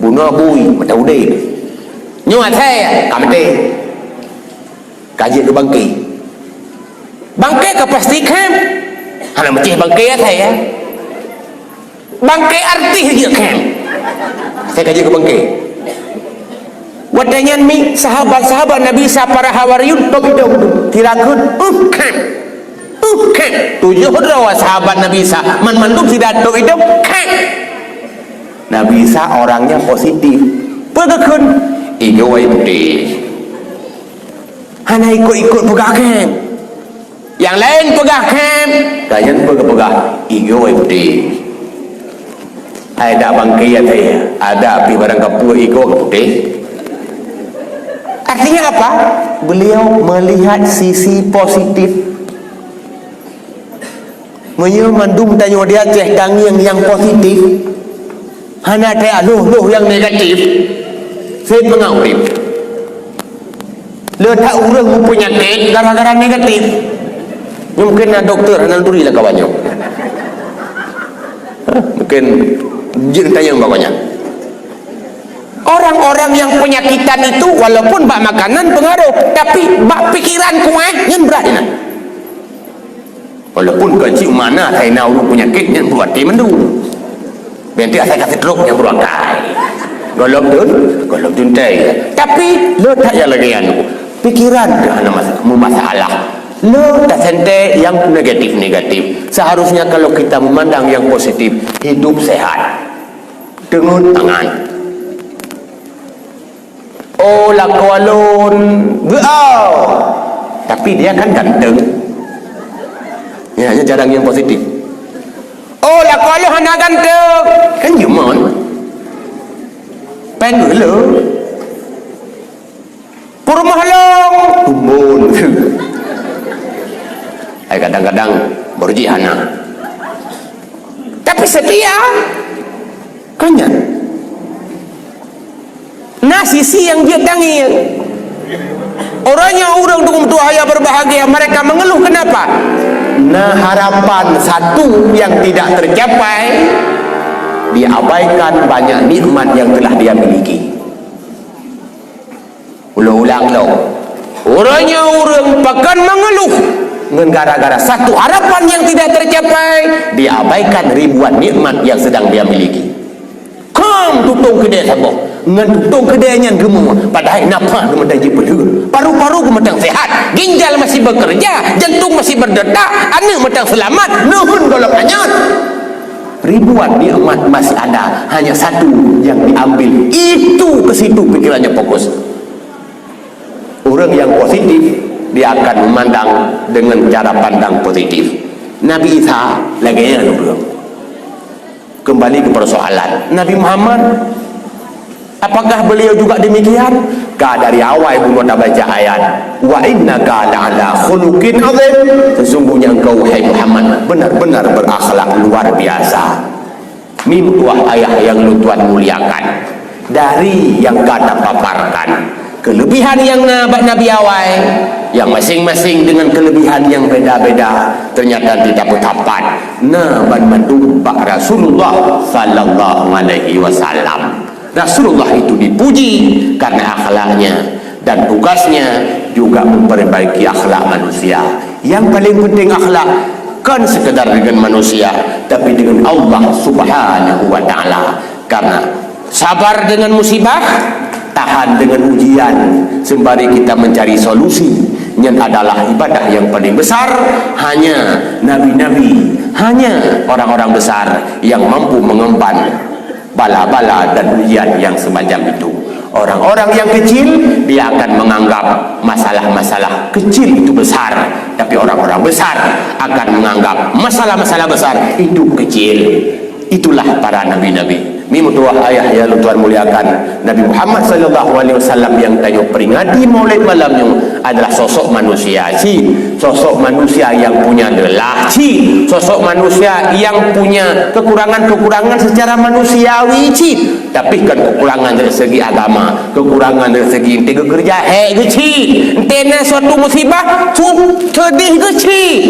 Bunoe bui, meuteudeh. Nyoe asèe, ka meuteudeh. Ka jeuet keu bangke. Bangke ka pasti khém. Hana meucéh bangke asèe. Bangke artis jeuet khém. Asèe ka jeuet keu bangke. Watèe nyan mi sahabat-sahabat Nabi Isa para hawariyun tôb idong tu. Kira kheun, "Uh, khém. Uh, khém." Tujoh droe sahabat Nabi Isa, man mandum sida tôb idong, khém. Nabi Isa orangnya positif. Peue geukheun? "Igoe putéh." Hana ikot-ikot peugah khém. Nyang laén peugah khém, ka nyan peugah-peugah, "Igoe putéh." Hai dak bangke asèe, ada pih barang kapeue igoe putéh. Artinya apa? Beliau melihat sisi positif. Meunyoe mandum tanyoe di Aceh tangieng nyang positif, hana teualoh-loh nyang negatif, seb mangat ureuëng. Le that ureuëng meupeunyakét gara-gara negatif. Mungkin na doktor hana turi lam kawan nyoe. Mungkin jeuet tanyong bak nyan. Orang-orang yang penyakitan itu walaupun bak makanan pengaruh, tapi bak pikiran kuat nyan brat inan. Walaupun kon cit mana asai na ureuëng peunyakét nyan peubaté mandum. Berarti asai ka stroke nyan beurangkai. Gohlom tun, gohlom tuntai. Tapi le that nyang lagée nyan. Pikiran teuh hana mas-, meumasalah. Le taseuntée nyang negatif-negatif. Seharusnya kalau kita memandang yang positif, hidup sehat. Teungeut tangan. Oh, lakoe lôn beuau, tapi dia kan ganteng. Ya, hanya jarang yang positif. Oh, lakoe lôn hana ganteng, kan jumon. Pengelo. Peurumoh lôn tumbon. Hai kadang-kadang baru jih hana. Tapi setia. Kan nyan. Na sisi nyang jeuet tangieng. Uroe nyoe ureuëng dukung tuha ya berbahagia, mereka mengeluh kenapa? Na harapan satu yang tidak tercapai, diabaikan banyak nikmat yang telah dia miliki. Ulang-ulang lom. Uroe nyoe ureuëng pakon mengeluh ngon gara-gara satu harapan yang tidak tercapai, diabaikan ribuan nikmat yang sedang dia miliki. Kheueh tutong keudè saboh, ngon tutong keudè nyan geumoe, padahai nafah geumeutang jipeulheueh, paru-paru geumeutang sehat, ginjal masih bekerja, jantung masih berdetak, aneuk meutang seulamat, neuheun gohlom anyot. Ribuan nikmat masih ada, hanya satu yang diambil, itu ke situ pikirannya fokus. Ureuëng yang positif, dia akan memandang dengan cara pandang positif. Nabi Isa lagée nyan ureuëng. Kembali ke persoalan Nabi Muhammad, apakah beliau juga demikian? Ka dari awai bunoe tabaca ayat, "Wa innaka la'ala khuluqin azim." Sesungguhnya engkau, wahai Muhammad, benar-benar berakhlak luar biasa. Mim tuah ayah yang lôn tuan muliakan. Dari yang ka tapaparkan kelebihan yang na bak Nabi awai, Yang masing-masing dengan kelebihan yang beda-beda, ternyata tidak bertapat. Nah, ban mandum bak Rasulullah sallallahu alaihi wasallam. Rasulullah itu dipuji karena akhlaknya, dan tugasnya juga memperbaiki akhlak manusia. Yang paling penting akhlak, kan sekedar dengan manusia, tapi dengan Allah Subhanahu wa Ta'ala. Karena sabar dengan musibah, tahan dengan ujian, sembari kita mencari solusi. Nyan adalah ibadah yang paling besar. Hanya nabi-nabi, hanya orang-orang besar yang mampu mengemban bala-bala dan ujian yang semacam itu. Orang-orang yang kecil, dia akan menganggap masalah-masalah kecil itu besar, tapi orang-orang besar akan menganggap masalah-masalah besar itu kecil. Itulah para nabi-nabi. Mimeutuah ayah yang Tuhan muliakan, Nabi Muhammad sallallahu alaihi wasallam yang tanyoe peringati Maulid malam nyoe adalah sosok manusia cit, sosok manusia yang punya lelah cit, sosok manusia yang punya kekurangan-kekurangan secara manusiawi cit. Tapi kan kekurangan dari segi agama, kekurangan dari segi ente geukeureuja hek geucit, ente na suatu musibah, su-, sedih geucit.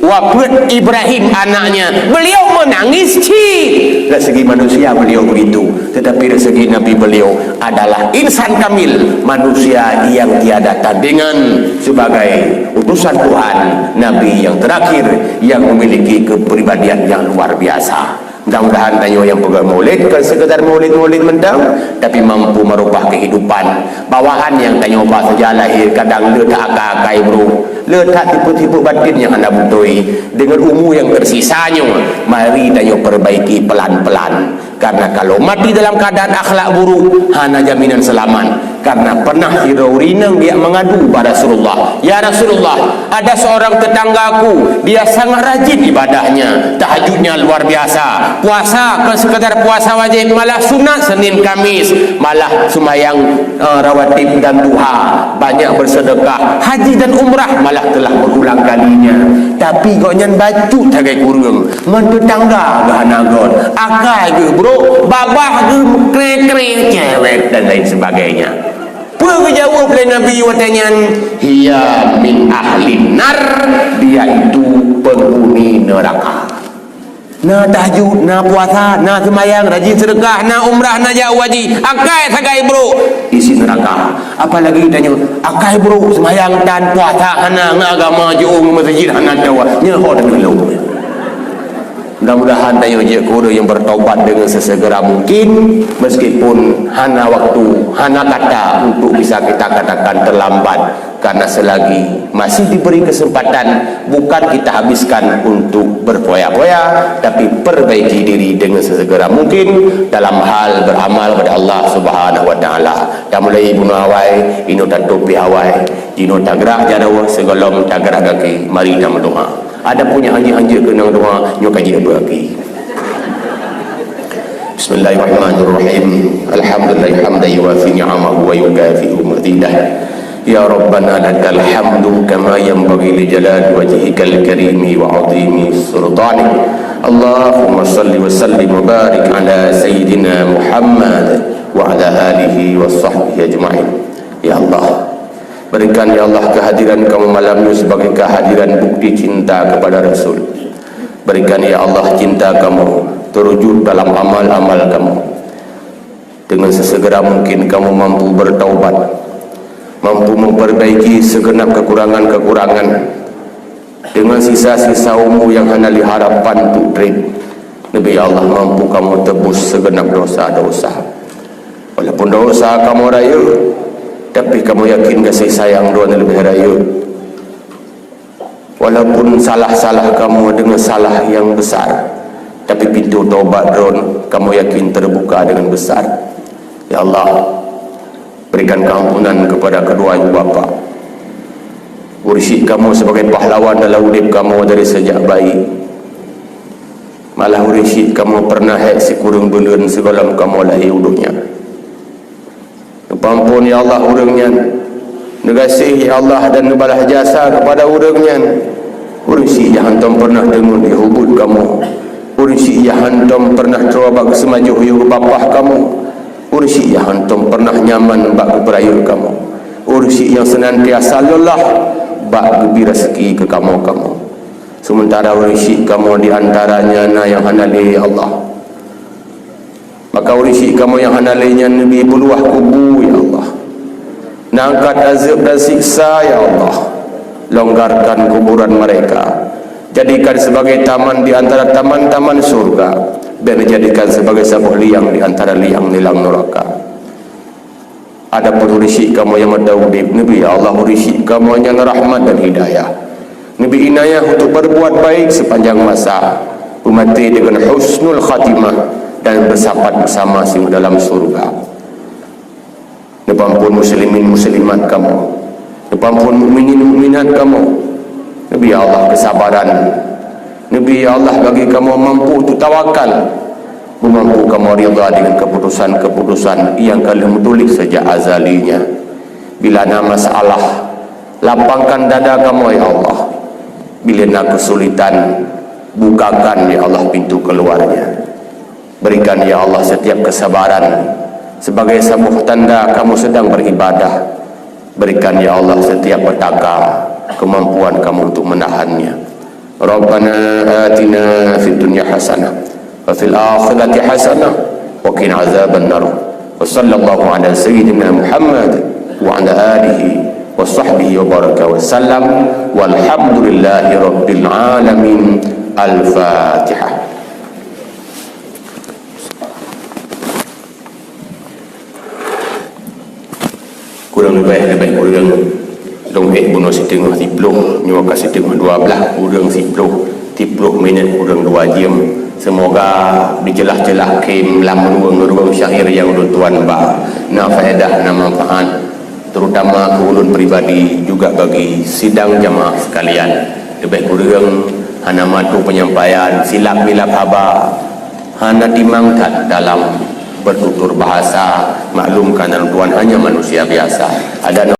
Wafeuet Ibrahim anaknya, beliau menangis cit. Dari segi manusia beliau begitu, tetapi dari segi Nabi, beliau adalah insan kamil, manusia yang tiada tandingan sebagai utusan Tuhan, Nabi yang terakhir yang memiliki kepribadian yang luar biasa. Mudah-mudahan tanyoe nyang peugah Maulid kon sekedar Maulid-Maulid mantong, tapi mampu merubah kehidupan. Bawaan nyang tanyoe ba sejak lahé kadang le that akai-akai brôk, le that tipe-tipe batin nyang hana beutôi. Deungon umu nyang tersisa nyoe, mari tanyoe perbaiki pelan-pelan. Karena kalau mati dalam keadaan akhlak buruk, hana jaminan selamat. Karena pernah sidroe ureueng inong geujak mengadu bak Rasulullah, "Ya Rasulullah, ada seorang tetanggaku, dia sangat rajin ibadahnya, tahajudnya luar biasa, puasa kon sekadar puasa wajib, malah sunat Senin Kamis, malah sembahyang, eh, rawatib dan duha, banyak bersedekah, haji dan umrah malah telah berulang kalinya. Tapi gobnyan bacut sagai kureueng, ngon tetangga geuh hana göt, akai geuh brôk, babah geuh kré-kré, cewek dan lain sebagainya." Peue geujaweueb lé Nabi watée nyan? "Hiya min ahlin nar," dia itu penghuni neraka. Na tahajud, na puasa, na seumayang, rajin sedekah, na umrah, na jak haji, akai sagai brôk, isi neraka. Apalagi tanyoe, akai brôk, seumayang tan, puasa hana, ngon agama jiôh, ngon meuseujid hana tawa, nyoe ho teuneulhok. Mudah-mudahan tanyoe jeuet keu ureueng nyang bertaubat dengan sesegera mungkin, meskipun hana waktu, hana kata untuk bisa kita katakan terlambat, karena selagi masih diberi kesempatan, bukan kita habiskan untuk berfoya-foya, tapi perbaiki diri dengan sesegera mungkin dalam hal beramal kepada Allah Subhanahu wa Taala. Tamulai bunoe awai, inoe tatôp pih awai, jinoe tagrah jaroe sigohlom tagrah gaki, mari tameudoa. Adapun nyang hanjeuet-hanjeuet keunong doa, nyoe ka jeuet beuaki. Bismillahirrahmanirrahim. Alhamdulillah hamdan yuwafi ni'amahu wa yukafi'u mazidah. Ya Rabbana lakal hamdu kama yanbaghi li jalali wajhikal karimi wa azimi sultanik. Allahumma salli wa sallim wa barik ala sayyidina Muhammad wa ala alihi wa sahbihi ajma'in. Ya Allah, berikan, ya Allah, kehadiran kamoe malam nyoe sebagai kehadiran bukti cinta kepada Rasul. Berikan, ya Allah, cinta kamoe terwujud dalam amal-amal kamoe. Dengan sesegera mungkin kamoe mampu bertaubat, mampu memperbaiki segenap kekurangan-kekurangan. Dengan sisa-sisa umu nyang hana lé harapan untuk treb, neubri, ya Allah, mampu kamoe tebus segenap dosa-dosa. Walaupun dosa kamoe rayeuk, tapi kamoe yakin gaséh sayang Droeneuh leubeh rayeuk. Walaupun salah-salah kamoe deungon salah nyang besar, tapi pintoe tobat Droeneuh kamoe yakin teubuka deungon besar. Ya Allah, berikan keampunan kepada kedua ibu bapa. Ureueng syiek kamoe sebagai pahlawan dalam udeb kamoe dari sejak bayi. Malah ureueng syiek kamoe pernah hék sikureueng buleuen sigohlom kamoe lahé u donya. Neupeuamphon, ya Allah, ureueng nyan. Neugaséh, ya Allah, dan neubalah jasa kepada ureueng nyan. Ureueng syiek nyang hantom pernah deungon ié ubit kamoe. Ureueng syiek nyang hantom pernah troe bak geuseumajoh yôh babah kamoe. Ureueng syiek nyang hantom pernah nyaman bak geupeurayeuk kamoe. Ureueng syiek nyang seunantiasa lelah bak geubri raseuki keu kamoe-kamoe. Seumeuntara ureuëng syik kamoe di antaranya na nyang hana lé, ya Allah. Maka ureuëng syik kamoe nyang hana lé nyan neubi peuluwah kubu, ya Allah. Neuangkat azeueb dan siksa, ya Allah. Longgarkan kuburan mereka. Jadikan sebagai taman di antara taman-taman surga, dan dijadikan sebagai saboh liang di antara liang-liang neraka. Adapun ureuëng syik kamoe nyang mantong udeb, neubi, ya Allah, ureuëng syik kamoe nyan rahmat dan hidayah. Neubi inayah untuk berbuat baik sepanjang masa, peumaté dengan husnul khatimah dan bersapat bersama singoh dalam surga. Neupeuampon muslimin muslimat kamoe, neupeuampon mukminin mukminat kamoe. Neubi, ya Allah, kesabaran. Neubi, ya Allah, bagi kamoe mampu untuk tawakal, meumampu kamoe ridha dengan keputusan-keputusan nyang ka lheueh meutuléh sejak azalinya. Bila na masalah, lapangkan dada kamoe, ya Allah. Bila na keusulitan, bukakan, ya Allah, pintu keluarnya. Berikan, ya Allah, setiap kesabaran sebagai saboh tanda kamoe sedang beribadah. Berikan, ya Allah, setiap petaka kemampuan kamoe untuk menahannya. Rabbana atina fid dunya hasanah wa fil akhirati hasanah wa qina azabannar. Wa sallallahu ala sayyidina Muhammad wa ala alihi wa sahbihi wa baraka wa sallam. Walhamdulillahi rabbil alamin. Al-Fatihah. Kurang leubeh, leubeh kureueng lôn ék bunoe siteungoh siplôh, nyoe ka siteungoh dua blaih, kureueng siplôh, siplôh minét kureueng dua jeuem. Seumoga di ceulah-ceulah khém lam rueng-rueng syair nyang ulôn tuan ba na faedah, na manfaat, terutama keu ulôn pribadi, juga bagi sidang jamaah sekalian. Leubeh kureueng hana mantong penyampaian, silap-milap haba, hana timang that dalam bertutur bahasa. Maklum, kareuna lôn tuan hanya manusia biasa. Ada